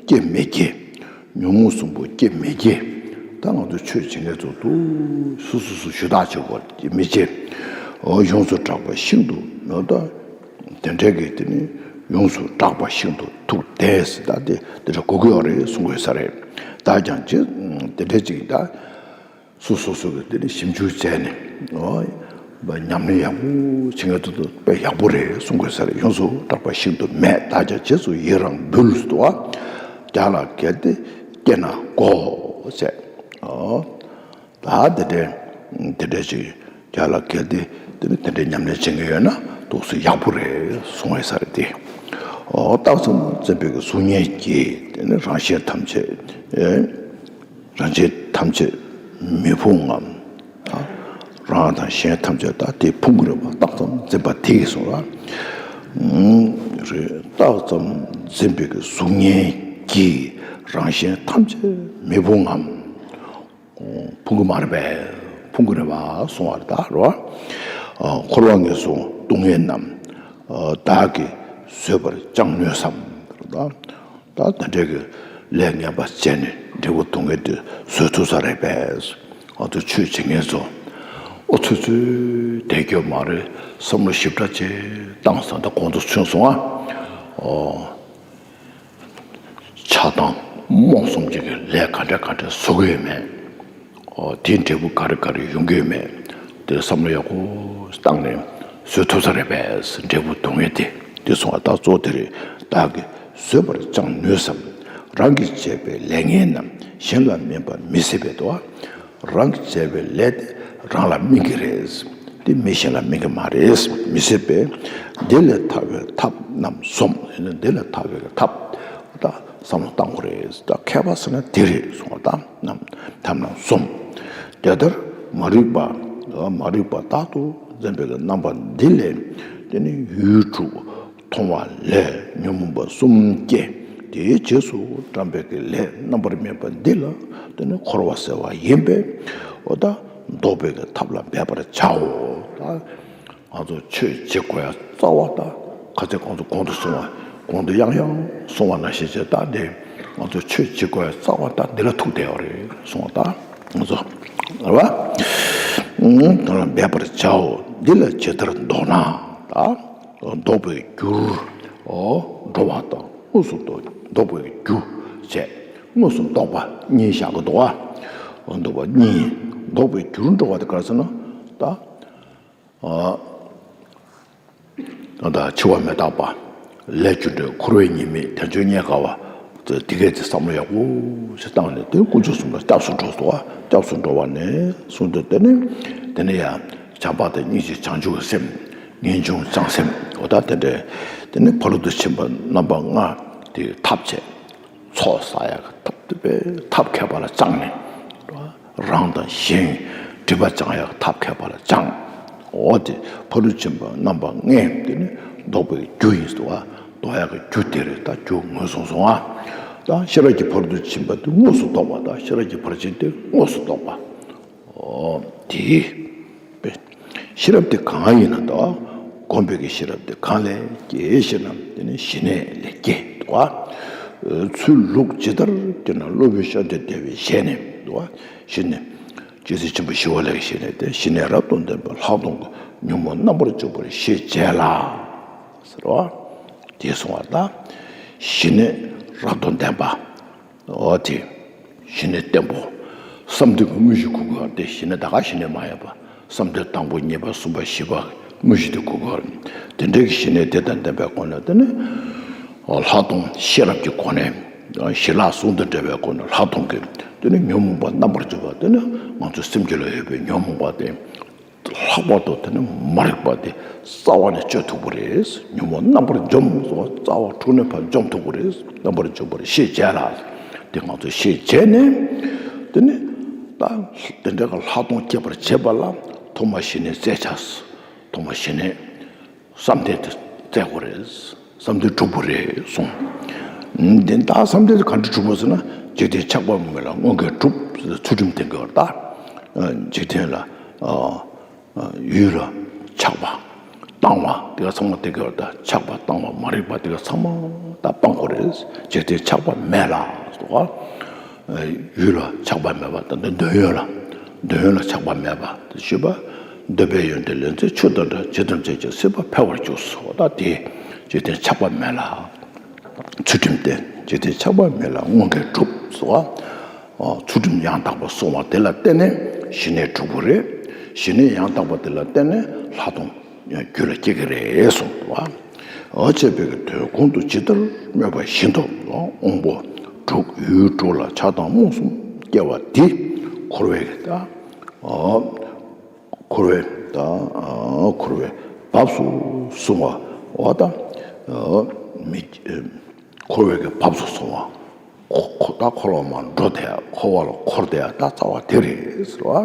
སྐྱེ་མི་སྐྱེ། ཉོན་མོངས་གསུམ་པོ་སྐྱེ་མི་སྐྱེ། ད་ང་ཚོ་ཆོས་བྱེད་མཁན་ཚོ་འདུག་སུ་སུ་སུ་ཞུ་དག་བྱེད་དགོས་མི་བྱེད། ཨོ་ཡོངས་སུ་གྲགས་པ་ཤིན་ཏུ་ནོ། ད་དེ་འདྲའི་གི་དེ་ནི་ཡོངས་སུ་གྲགས་པ་ཤིན་ཏུ་ཐུགས་དད་ཟེར། ད་དེ་དེ་འདྲ་གོ་གི་ཡོད་རེད་གསུང་དགོས་ས་རེད། ད་ཀྱང་ཅི་དེ་འདྲ་ཅིག་ད། སོ་སོ་སོ་གི་དེ་ནི་ཞིབ་འཇུག་བྱས་ནས། ཨོ། ཉམས་ལེན་ཡག་པོ་བྱེད་མཁན་ཚོ་དཔེ་ཡག་པོ་རེད་གསུང་དགོས་ས་རེད། ཡོངས་སུ་གྲགས་པ་ཤིན་ཏུ་མེད། བདག་ཀྱང་རྗེས་སུ་ཡི་རང་འབུལ་ཟེར་འདུག་བ། བདག་ལ་གལ་ཏེ་སྐྱེས་ན་གོ་ཟེར། ཨོ། ད་དེ་འདྲའི་དེ་འདྲའི་ཅིག་བདག་ལ་གལ་ཏེ་དེ་ནི་དེ་འདྲའི་ཉམས་ལེན་བྱེད་མཁན་ཡོད་ན་ཏོག་ཙམ་ཡག་པོ་རེད་གསུང་བའི་ས་རེད་དེ། ཨོ། རྟགས་ཙམ་འཛིན་པའི་གི་གཟུགས་བརྙན་གྱིས་དེ་ནི་རང་གཞན་ཐམས་ཅད། ཨེ། རང་གཞན་ཐམས་ཅད་མི་ཕུང་ངམ། རང་དང་གཞན་ཐམས་ཅད་ད་དེ་ཕུང་གི་རེད་པ། རྟགས་ཙམ་འཛིན་པ་དེ་གིས་གསུངས་ལ། རེད། རྟགས་ཙམ་འཛིན་པའི་གི་གཟུགས་བརྙན་གྱིས་རང་གཞན་ཐམས་ཅད་མི་ཕུང་ངམ། ཕུང་གི་མ་རེད་པས། ཕུང་གི་རེད་པ་གསུང་བ་རེད་ད་རོ། འཁོར་བ་ངན་སོང་སྡུག་བསྔལ་རྣམས། བདག་གིས་བཟོད་པར་ཅང་ནུས་སམ། ད་དེ་འདྲའི་གི་ ལས་ངན་པ་བྱས་ནས་འབྲས་བུ་སྡུག་བསྔལ་དེ་བཟོ་ཐུབ་ས་རེད་པས། ང་ཚོ་ཆོས་བྱེད་མཁན་ཚོ་ཨོ་ཚོད་ཚོད་བསྡད་རྒྱུ་མ་རེད། བསམ་བློ་ཞིབ་ཕྲ་ཅིག་བཏང་ས་ད་གོང་དུ་ཚུད་སོང་ཨ། ཨོ། ཆགས་སྡང་རྨོངས་གསུམ་གྱི་ལས་ག་འདྲ་ག་འདྲ་བཟོ་གི་ཡོད་མེད། ཨོ་དེའི་འབྲས་བུ་ག་རེ་ག་རེ་ཡོང་གི་ཡོད་མེད་དེ་བསམ་བློ་ཡག་པོ་བཏང་ནས་བཟོ་ཐུབ་ས་རེད་པས། འབྲས་བུ་སྡུག་བསྔལ་དེ་དེ་སོང་བ་ད་གཙོ་བོ་དེ་རེད། བདག་གིས་བཟོད་པར་ཅང་ནུས་སམ། རང་གིས་བྱས་པའི་ལས་ངན་རྣམས་གཞན་ལ་སྨིན་པ་མི་སྲིད་པས་དོ། རང་གིས་བྱས་པའི་ལས་དེ་རང་ལ་སྨིན་གྱི་རེད། དེ་མི་གཞན་ལ་སྨིན་གྱི་མ་རེད། མི་སྲིད་པས། འདི་ལས་ཐར་བའི་ཐབས་རྣམས་གསུམ། འདི་ལས་ཐར་བའི་ཐབས་ད་བསམ་བློ་བཏང་དགོས་རེད། ད་མཁས་པ་ཟེར་ན་དེ་རེད་གསུངས་པ་དང་ཐབས་རྣམས་གསུམ། དེ་ལྟར་མ་རིག་པ་མ་རིག་པ་རྟག་ཏུ་འཛིན་པའི་རྣམ་པ་འདི་ལས་དེ་ནི་ཡུལ་དྲུག་མཐོང་བ་ལས་ཉོན་མོངས་པ་གསུམ་སྐྱེ། དེའི་རྗེས་སུ་འགྲམ་པའི་གི་ལས་རྣམ་པར་སྨིན་པ་འདི་ལ་དེ་ནི་འཁོར་བ་ཟེར་བ་ཡིན་པས། འོ་ད་ལྡོག་པའི་གི་ཐབས་ལ་འབད་པར་བྱའོ། ད་ང་ཚོ་ཆོས་བྱེད་དགོས་ཡ་རྩ་བ་ད་ག་ཚད་གོང་དུ་གོང་དུ་སོང་བ་གོང་དུ་ཡང་ཡང་སོང་བ་ནང་བཞིན་བྱས་ད་འདི་ང་ཚོ་ཆོས་བྱེད་དགོས་ཡ་རྩ་བ་ད་འདི་ལ་ཐུག་བསྡད་ཡོད་རེད་གསུངས་པ་ད་ང་ཚོ་རེད་བ། ད་ལ་འབད་པར་བྱའོ། འདི་ལ་ཇི་ལྟར་ལྡོག་ན་ད། ལྡོག་པའི་རྒྱུར། འོ། འགྲོ་བ་དང་དངོས་སུ་ལྡོག་ལྡོག་པའི་རྒྱུ་བྱས། དངོས་སུ་ལྡོག་པ་གཉིས་བཞག་གི་འདུག་ཨ། ལྡོག་པ་གཉིས། ལྡོག་པའི་རྒྱུར་འགྲོ་བ་དེ་ག་རེ་ཟེར་ན། ད། ཨ། ད་འཆི་བ་མི་རྟག་པ། ལས་རྒྱུ་འབྲས་འཁོར་བའི་ཉེས་དམིགས་དལ་འབྱོར་རྙེད་དཀའ་བ། དེ་དེ་གས་དེ་བསམ་བློ་ཡག་པོ་ཞིག་བཏང་ནས་དེ་དཀོན་མཆོག་གསུམ་ལ་སྐྱབས་སུ་འགྲོ་དགོས། སྐྱབས་སུ་འགྲོ་བ་ནས་བཟུང་སྟེ་དེ་ནས་དེ་ནས་ཡང་བྱམས་པ་དང་སྙིང་རྗེ་བྱང་ཆུབ་ཀྱི་སེམས། ངེས་འབྱུང་བྱང་སེམས། འོ་ད་དེ་འདྲས་དེ་ནས་ཕ་རོལ་ཏུ་ཕྱིན་པ་རྣམ་པ་ལྔ་དེ་ཐབས་བྱས། ཚོགས་བསགས་ཡག་གི་ཐབས་དེ་པས་ཐབས་མཁས་པ་ལ་སྦྱངས་ནས། རང་དང་གཞན་སྒྲིབ་པ་སྦྱང་ཡག་གི་ཐབས་མཁས་པ་ལ་སྦྱངས། འོ་དེ་ཕ་རོལ་ཕྱིན་པ་རྣམ་པ་ལྔས་དེ་ནི་ལྡོག་པའི་རྒྱུ་ཡིན་ཟེར་བ། ལྡོག་ཡག་གི་རྒྱུ་དེ་རེད། ད་རྒྱུ་ངོས་བཟུང་སོང་ཨ། ད་ཤེས་རབ་ཀྱི་ཕ་རོལ་ཏུ་ཕྱིན་པ་དེ་དངོས་སུ་ལྡོག་པ་དང་ཤེས་རབ་ཀྱི་ཕར་ཕྱིན་དེ་དངོས་སུ་ལྡོག་པ། འོ་དེ། ཤེས་རབ་དེ་གང་ཡིན་ན་དང་། བསྒོམས་པའི་གི་ཤེས་རབ་དེ་གང་ལས་སྐྱེ་ཞེ་ན། དེ་ནི་ཞི་གནས་ལས་སྐྱེ་འདུག་ག། ཚུལ་ལུགས་ཇི་ལྟར་བསྟན་ན། སློབ་བུའི་ཤ་འདྲེས་བདེ་བའི་ཞི་གནས་འདུག་ག། ཞི་གནས། རྗེ་བཙུན་ཆེན་པོ་ཞི་བ་ལྷ་གི་ཞི་གནས་དེ་ཞི་གནས་རབ་ཏུ་ལྡན་པ་ལྷག་མཐོང་གི་ཉོན་མོངས་རྣམ་པར་འཇོམས་པར་ཤེས་བྱས་ལ། ཟེར་བ། དེ་གསུང་བ་དང་། ཞི་གནས་རབ་ཏུ་ལྡན་པ། འོ་དེ། ཞི་གནས་བརྟན་པོ། བསམ་གཏན་གྱི་དངོས་གཞི་དགོས་ཀྱི་ཡོད་རེད་དེ། ཞི་གནས་ད་ག་ཞི་གནས་མ་ཡིན་པ། བསམ་གཏན་དང་པོ་གཉིས་པ་གསུམ་པ་བཞི་པ་དངོས་གཞི་དེ་དགོས་ཀྱི་ཡོད་རེད། དེ་འདྲའི་གི་ཞི་གནས་དེ་དང་ལྡན་པའི་སྒོ་ནས་དེ་ནི། ལྷག་མཐོང་ཤེས་རབ་ཀྱི་སྒོ་ནས། ཞི་ལྷག་གསུམ་དང་འབྲེལ་བའི་སྒོ་ནས་ལྷག་མཐོང་གི། དེ་ནི་ཉོན་མོངས་པ་རྣམ་པར་འཇོམས་པ་དེ་ནི་ང་ཚོའི་སེམས་རྒྱུད་ལ་ཡོད་པའི་ཉོན་མོངས་པ་དེ། ལྷག་པར་དུ་དེ་ནི་མ་རིག་པ་དེ་རྩ་བ་ནས་གཅོད་ཐུབ་པ་རེད། ཉོན་མོངས་རྣམ་པར་འཇོམས་སོ། རྩ་བ་འཁྲུལ་གནས་ཕར་འཇོམས་ཐུབ་པ་རེད། རྣམ་པར་འཇོམས་པར་ཤེས་བྱས་ལ། དེ་ང་ཚོས་ཤེས་བྱས་ནས། དེ་ནི་ད་དེ་འདྲ་གི་ལྷག་མཐོང་སྐྱེད་པར་བྱེད་པ་ལ་ཐོག་མར་ཞི་གནས་བཙལ་བྱ། ཐོག་མར་ཞི་གནས། བསམ་གཏན་དེ་བཙལ་དགོས་རེད། བསམ་གཏན་དྲུག་པོ་རེད་གསུངས། འདི་ད་བསམ་གཏན་དེ་ག་འདྲ་དྲུག་པོ་ཟེར་ན། འཇིག་རྟེན་ཆགས་པ་མེད་ལ་དངོས་འགལ་གྲུབ་ཟེར་ཚུལ་ཁྲིམས་བསྟན་གྱི་ཡོད་རེད་ད། འཇིག་རྟེན་ལ། ཡུལ་ལ་ཆགས་པ་བཏང་བ་དེ་ག་ཚང་མ་བསྟན་གྱི་ཡོད་རེད་ད། ཆགས་པ་བཏང་བ་མ་རིག་པ་དེ་ག་ཚང་མ་ད་སྤང་དགོས་རེད། འཇིག་རྟེན་ཆགས་པ་མེད་ལ་ཟེར་བ། ཡུལ་ལ་ཆགས་པ་མེད་པ་དང་འདོད་ཡོན་ལ། འདོད་ཡོན་ལ་ཆགས་པ་མེད་པ་དེ་ཞུས་པ། འདོད་པའི་ཡོན་ཏན་ལེན་ཚེ་ཆོས་དང་འདྲ། ཇི་ལྟར་མཛད་ཀྱང་སྲིད་པ་འཕེལ་བར་འགྱུར་ཟེར་བ། ད་དེ་འཇིག་རྟེན་ཆགས་པ་མེད་ལ། ཚུལ་ཁྲིམས་བསྟན། འཇིག་རྟེན་ཆགས་པ་མེད་ལ་དངོས་འགལ་གྲུབ་ཟེར་བ། ཚུལ་ཁྲིམས་ཡང་དག་པ་སྲུང་བ་དེ་ལ་བརྟེན་ནས་ཞི་གནས་གྲུབ་པ་རེད། ཞི་གནས་ཡང་དག་པ་དེ་ལ་བརྟེན་ནས་ལྷག་མཐོང་རྒྱུད་ལ་སྐྱེ་གི་རེད་གསུངས་འདུག་བ། འོ་བྱས་པའི་གི་དོན་གོང་དུ་ཇི་ལྟར་སྨོས་པ་བཞིན་དུ་དབང་པོ་དྲུག་ཡུལ་དྲུག་ལ་ཆགས་སྡང་རྨོངས་གསུམ་སྐྱེ་བ་འདི་འཁོར་བའི་གི་ད། འཁོར་བའི་ད། འཁོར་བའི་བབས་སུ་སོང་བ། འོ་ད། མི། འཁོར་བའི་གི་བབས་སུ་སོང་བ། ཁོ་ཁོ་ད་འཁོར་བ་མར་འགྲོ་བསྡད་ཡ། འཁོར་བ་ལ་འཁོར་བསྡད་ཡ་ད་རྩ་བ་དེ་རེད་ཟེར་བ།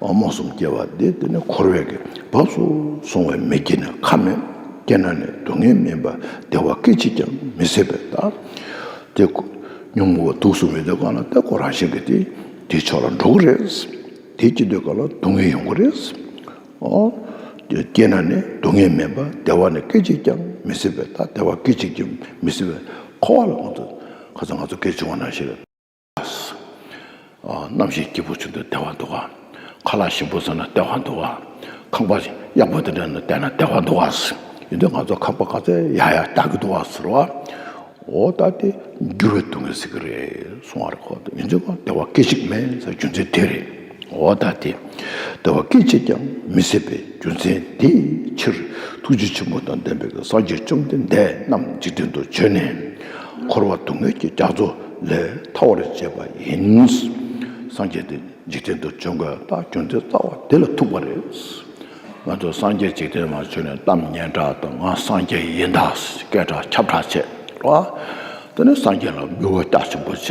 རྨོངས་གསུམ་སྐྱེ་བ་འདི་དེ་ནི་འཁོར་བའི་གི་བབས་སུ་སོང་བའི་མི་སྐྱེ་ནས་ཁ་མེད། སྐྱེ་ན་ནི་སྡུག་བསྔལ་མིན་པ་བདེ་བ་སྐད་ཅིག་ཀྱང་མི་སྲིད་པས་ད། དེ་ཁོ་ཉོན་མོངས་པ་དུག་གསུམ་མི་འདོད་གང་ལ་ད་ཁོ་རང་བཞིན་གྱིས་དེ་དེ་ཕྱོགས་ལ་འགྲོ་གི་རེད། དེ་སྐྱེ་དུས་གང་ལ་སྡུག་བསྔལ་ཡོང་གི་རེད། ཨོ། སྐྱེ་ན་ནི་སྡུག་བསྔལ་མེད་པ་བདེ་བ་ནི་སྐད་ཅིག་ཀྱང་མི་སྲིད་པས་ད་བདེ་བ་སྐད་ཅིག་ཀྱང་མི་སྲིད་པས་འཁོར་བ་ལ་ང་ཚོ་ ཁ་སང་ང་ཚོ་སྐད་བྱུང་བ་ནང་བཞིན་རེད། ཨ། གནམ་གཤིས་སྐྱིད་པོ་བྱུང་དུས་བདེ་བ་འདུག་ག། ཁ་ལག་ཞིམ་པོ་ཟོས་ན་བདེ་བ་འདུག་ག། ཁང་པ་གཡག་པོ་དེ་འདྲ་ནང་བསྡད་ན་བདེ་བ་འདུག་ག། ཡིན་དུས་ང་ཚོ་ཁང་པ་ག་ཚོད་ཡག་ཡག་རྒྱག་གི་འདུག་ག་ཟེར་བ། འོ་ད་དེ་འགྱུར་བའི་སྡུག་བསྔལ་ཟེར་གི་རེད་གསུང་བ་རེད། ཁོ་ཡིན་དུས་ཁོ་བདེ་བ་སྐད་ཅིག་མེད་ཟེར་རྒྱུ་མཚན་དེ་རེད། འོ་ད་དེ་བདེ་བ་སྐད་ཅིག་ཀྱང་མི་སྲིད་པའི་རྒྱུ་མཚན་དེའི་ཕྱིར། ཐུགས་རྗེ་ཆེན་པོ་དང་ལྡན་པའི་སངས་རྒྱས་བཅོམ་ལྡན་འདས་རྣམས་འཇིག་རྟེན་དུ་བྱོན་ནས། འཁོར་བ་སྡུག་བསྔལ་གྱི་རྒྱ་མཚོ་ལས་ཐར་བར་བྱེད་པ་ཡིན། སངས་རྒྱས་དེ་འཇིག་རྟེན་དུ་བྱོན་དགོས་ད་རྒྱུ་མཚན་རྩ་བ་དེ་ལ་ཐུག་པ་རེད། ང་ཚོ་སངས་རྒྱས་འཇིག་རྟེན་མ་བྱོན་ནས་གཏམ་སྙན་གྲགས་དང་ང་སངས་རྒྱས་ཡིན་ད་སྐད་གྲགས་ཁྱབ་བསྒྲགས་བྱས་རོ། དེ་ནས་སངས་རྒྱས་ལ་འབུལ་བ་རྒྱ་ཆེན་པོ་བྱས།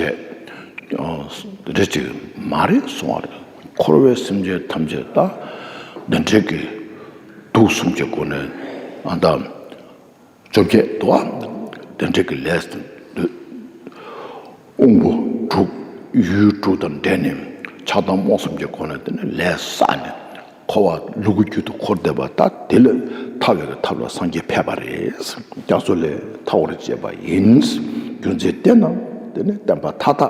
རེ་ཅིག་མ་རེད་གསུང་བ་རེད། འཁོར་བའི་སེམས་ཅན་ཐམས་ཅད་ད་འདི་འདྲའི་གི་དུག་གསུམ་གྱི་སྒོ་ནས་ཨ་ད་བཅོ་བརྒྱད་དུ་བ་འདི་འདྲའི་གི་ལས་དབང་པོ་དྲུག་ཡུལ་དྲུག་དང་འབྲེལ་ནས་ཆགས་སྡང་རྨོངས་གསུམ་གྱི་སྒོ་ནས་དེ་ནས་ལས་བསགས་ནས་འཁོར་བ་ལུ་གུ་རྒྱུད་དུ་འཁོར་བསྡད་པ་ད་དེ་ལས་ཐར་བའི་གི་ཐབས་ལ་སངས་རྒྱས་ཕེབས་པ་རེད། རྒྱ་མཚོ་ལས་ཐར་བར་བྱེད་པ་ཡིན། རྒྱུ་མཚན་དེ་རྣམས་དེ་ནས་བསྟན་པ་མཐའ་དག་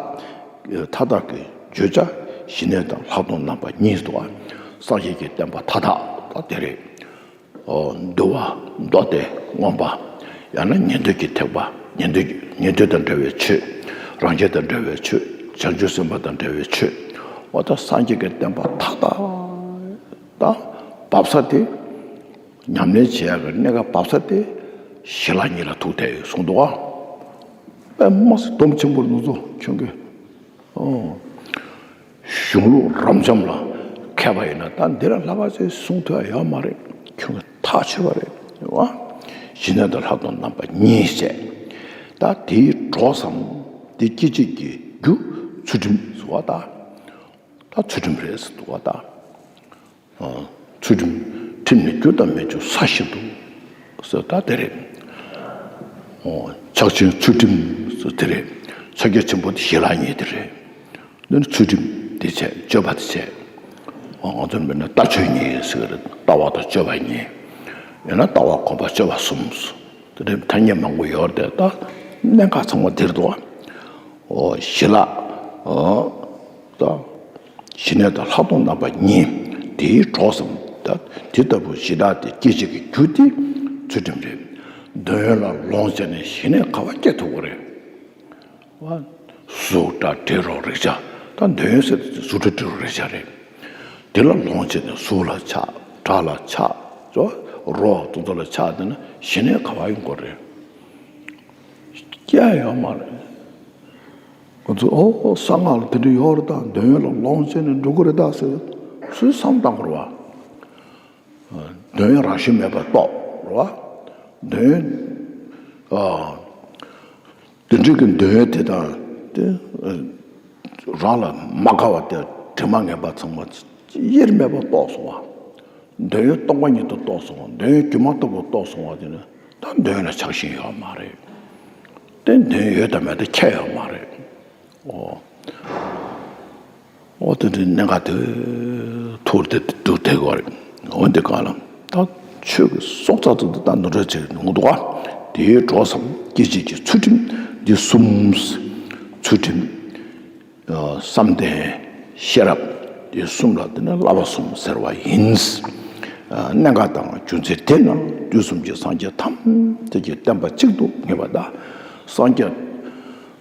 མཐའ་དག་གི་བརྗོད་བྱ་ཞི་གནས་དང་ལྷག་མཐོང་རྣམ་པ་གཉིས་སུ་བ། སངས་རྒྱས་ཀྱི་བསྟན་པ་མཐའ་དག་ད་དེ་རེད། འོ། འདུལ་བ་མདོ་སྡེ་མངོན་པ། ཡང་ན་ཉན་ཐོས་ཀྱི་ཐེག་པ། ཉན་ཐོས་ཉན་ཐོས་དང་འབྲེལ་བའི་ཆོས། རང་རྒྱལ་དང་འབྲེལ་བའི་ཆོས། བྱང་ཆུབ་སེམས་དཔའ་དང་འབྲེལ་བའི་ཆོས། འོ་ད་སངས་རྒྱས་ཀྱི་བསྟན་པ་མཐའ་དག་ད་བབས་ས་དེ། ཉམས་ལེན་བྱེད་ཡག་གི་གནད་འགག་བབས་ས་དེ་ཞི་ལྷག་གཉིས་ལ་ཐུག་བསྡད་ཡོད་གསུངས་འདུག་ག། དཔེ་མ་སྲིད་སྡོམ་ཆེན་པོ་རེད་འདུག་ཁྱོད་ཀྱིས། ཨོ། གཞུང་ལུགས་རབ་འབྱམས་ལ་མཁས་པ་ཡིན་ན་ད་འདི་ལས་ལྷག་པ་ཅིག་གསུང་ཐུབ་ཡ་ཡོད་མ་རེད། ཁྱོད་ཀྱིས་ཐག་ཆོད་པ་རེད་བ། ཞི་གནས་དང་ལྷག་མཐོང་རྣམ་པ་གཉིས་བྱས། ད་དེའི་གྲོགས་སམ་དེ་སྐད་ཅིག་གི་རྒྱུ་ཚུལ་ཁྲིམས་སུ་བ་ད། ད་ཚུལ་ཁྲིམས་རེད་ཟེར་འདུག་བ་ད། ཚུལ་ཁྲིམས། ཁྲིམས་ནི་རྒྱུ་དང་མི་རྒྱུ་ས་བཞིན་དུ། ཟེར་ད་དེ་རེད། ཕྱག་ཆེན་ཚུལ་ཁྲིམས་ཟེར་དེ་རེད། ཕྱག་རྒྱ་ཆེན་པོ་དེ་ཞི་ལྷག་གཉིས་དེ་རེད། འདི་ནི་ཚུལ་ཁྲིམས་དེ་བྱས་སྤྱོད་པ་དེ་བྱས། ང་ཚོ་མིན་ན་ལྟ་སྤྱོད་གཉིས་ཟེར་གི་རེད། ལྟ་བ་དང་སྤྱོད་པ་གཉིས། ཡང་ན་ལྟ་བ་གོམས་པ་སྤྱོད་པ་གསུམ། དེ་འདྲའི་ཐ་སྙད་མང་པོ་ཡོད་རེད་དེ་ད་གནད་འགག་ཚང་མ་འདིར་འདུག་བ། ཞི་ལྷག་ད། ཞི་གནས་དང་ལྷག་མཐོང་རྣམ་པ་གཉིས། དེའི་གྲོགས་སམ། ད་དེ་ལྟ་བུ་ཞི་དྲག་དེ་སྐྱེད་བྱེད་ཀྱི་རྒྱུ་དེ་ཚུལ་ཁྲིམས་རེད། འདོད་ཡོན་ལ་ལོངས་སྤྱད་ནས་ཞི་གནས་ག་པར་སྐྱེ་ཐུབ་ཀྱི་རེད། གཟུགས་སྒྲ་དྲི་རོ་རེག་བྱ། ད་འདོད་ཡོན་ཟེར་དེ་གཟུགས་སྒྲ་དྲི་རོ་རེག་བྱ་རེད། དེ་ལ་ལོངས་སྤྱད་ནས་གཟུགས་ལ་ཆགས། སྒྲ་ལ་ཆགས། རོ་དེ་ཚོ་ལ་ཆགས་བསྡད་ན་ཞི་གནས་ག་པར་ཡོང་གི་རེད། སྐྱེ་ཡ་ཡོད་མ་རེད། ཁོ་ཚོས་ཨོ་གསང་སྔགས་ལ་དེ་འདྲ་ཡོད་རེད་ད། འདོད་ཡོན་ལ་ལོངས་སྤྱད་ནས་འགྲོ་གི་རེད་ད་ཟེར་སུས་བསམ་བཏང་དགོས་རེད་བ། འདོད་ཡོན་རང་བཞིན་མེད་པར་རྟོགས་རེད་བ། འདོད་ཡོན། ཨ། དེ་འདྲའི་གི་འདོད་ཡོན་དེ་དང་དེ། རང་ལ་མ་དགའ་བ་དེ་དྲི་མ་ངན་པ་ཚང་མ་དབྱེར་མེད་པར་རྟོགས་སོང་བ། འདོད་ཡོན་སྟོང་པ་ཉིད་དུ་རྟོགས་སོང་བ། འདོད་ཡོན་སྒྱུ་མ་ལྟ་བུར་རྟོགས་སོང་བ་དེ་ནི་ད་འདོད་ཡོན་ལ་ཆགས་ཞེན་ཡོད་མ་རེད། དེ་འདོད་ཡོད་དང་མེད་དང་ཁྱད་ཡོད་མ་རེད། ཨོ། ཨོ་དེ་འདྲའི་གནད་འགག་དེ་ཐུག་དེ་འདུག་དེ་གོ་རེད། འོ་འདི་ག་ལ་ད་ཆོས་ཀྱི་སྲོག་རྩ་ཚོ་འདི་ད་ནོར་འཁྲུལ་བྱེད་ནོར་འདུག་ག། དེའི་གྲོགས་སམ་སྐྱེད་བྱེད་ཀྱི་ཚུལ་ཁྲིམས་འདི་གསུམ། ཚུལ་ཁྲིམས། བསམ་གཏན། ཤེས་རབ། དེ་གསུམ་ལ་བརྟེན་ནས་བསླབ་པ་གསུམ་ཟེར་བ་ཡིན། གནད་འགག་དང་རྒྱུ་མཚན་དེ་རྣམས་དུས་གསུམ་གྱི་སངས་རྒྱས་ཐམས་ཅད་ཀྱི་བསྟན་པ་གཅིག་ཏུ་ངེས་པ་དང་། སངས་རྒྱས།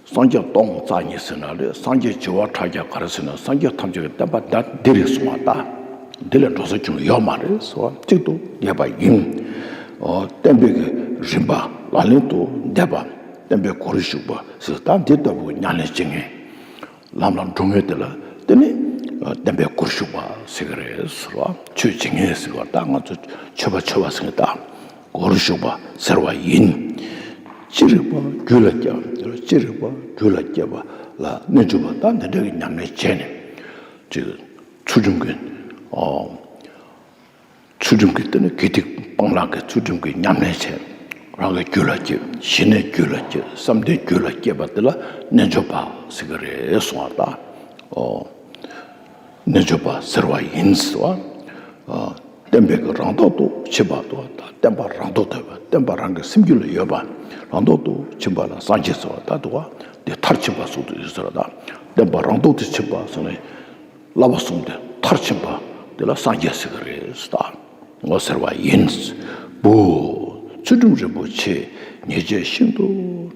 སངས་རྒྱས་སྟོང་རྩ་གཉིས་ཟེར་ན་རེད། སངས་རྒྱས་བྱེ་བ་ཕྲག་བརྒྱ་ག་རེ་ཟེར་ན་སངས་རྒྱས་ཐམས་ཅད་ཀྱི་བསྟན་པ་ད་འདི་རེད་གསུང་བ་ད། འདི་ལས་འགྲོ་ས་ཅུང་ཡོད་མ་རེད་ཟེར་བ་གཅིག་ཏུ་ངེས་པ་ཡིན། བསྟན་པའི་གི་རིམ་པ་ལག་ལེན་དུ་འདེབས་པ། བསྟན་པའི་སྒོར་ཞུགས་པ་ཟེར་ད་འདི་ལྟ་བུ་ཉམས་ལེན་བྱེད་མཁན། ལམ་ལ་འགྲོ་མཁན་དེ་ལ་དེ་ནི་བསྟན་པའི་སྒོར་ཞུགས་པ་ཟེར་གི་རེད་ཟེར་བ། ཆོས་བྱེད་མཁན་ཟེར་བ་ད་ང་ཚོ་ཆོས་པ་ཆོས་པ་ཟེར་མཁན་ད་སྒོར་ཞུགས་པ་ཟེར་བ་ཡིན། ཅི་རིགས་པ་རྒྱུད་ལ་སྐྱེ་བ། ཅི་རིགས་པ་རྒྱུད་ལ་སྐྱེ་བ་ལ་གནོད་འཇུག་པ་ད་འདི་འདྲ་གི་ཉམས་ལེན་བྱས་ནས་ཅིག་ཚུལ་ཁྲིམས་ཀྱི་ཨོ། ཚུལ་ཁྲིམས་ཀྱི་དེ་ནི་དགེ་སྡིག་སྤང་བླང་གི་ཚུལ་ཁྲིམས་ཀྱི་ཉམས་ལེན་བྱས། རང་གི་རྒྱུད་ལ་སྐྱེས། ཞི་གནས་རྒྱུད་ལ་སྐྱེས། བསམ་གཏན་རྒྱུད་ལ་སྐྱེས་པ་དེ་ལ་རྣལ་འབྱོར་པ་ཟེར་གི་རེད་གསུང་བ་ད། ཨོ། རྣལ་འབྱོར་པ་ཟེར་བ་ཡིན་ཟེར་བ། ཨོ། བསྟན་པའི་གི་རང་ཐོག་ཏུ་ཕྱིན་པ་དང་། ད་བསྟན་པ་རང་ཐོག་ཏུ་ཡོད་པ། བསྟན་པ་རང་གི་སེམས་རྒྱུད་ལ་ཡོད་པ། རང་ཐོག་ཏུ་ཕྱིན་པ་ལ་སངས་རྒྱས་ཟེར་བ། ད་དུ་བ་དེ་མཐར་ཕྱིན་པ་གསུངས་དུ་ཡོད་ཟེར་བ། ད་བསྟན་པ་རང་ཐོག་ཏུ་ཕྱིན་པ་ཟེར་ནས། བསླབ་པ་གསུམ་དེ་མཐར་ཕྱིན་པ་དེ་ལ་སངས་རྒྱས་ཟེར་གི་རེད་ད། ངོ་ཟེར་བ་ཡིན། བུ། ཚུལ་ཁྲིམས་རིན་པོ་ཆེ་ཉེས་བྱས་ཤིན་ཏུ་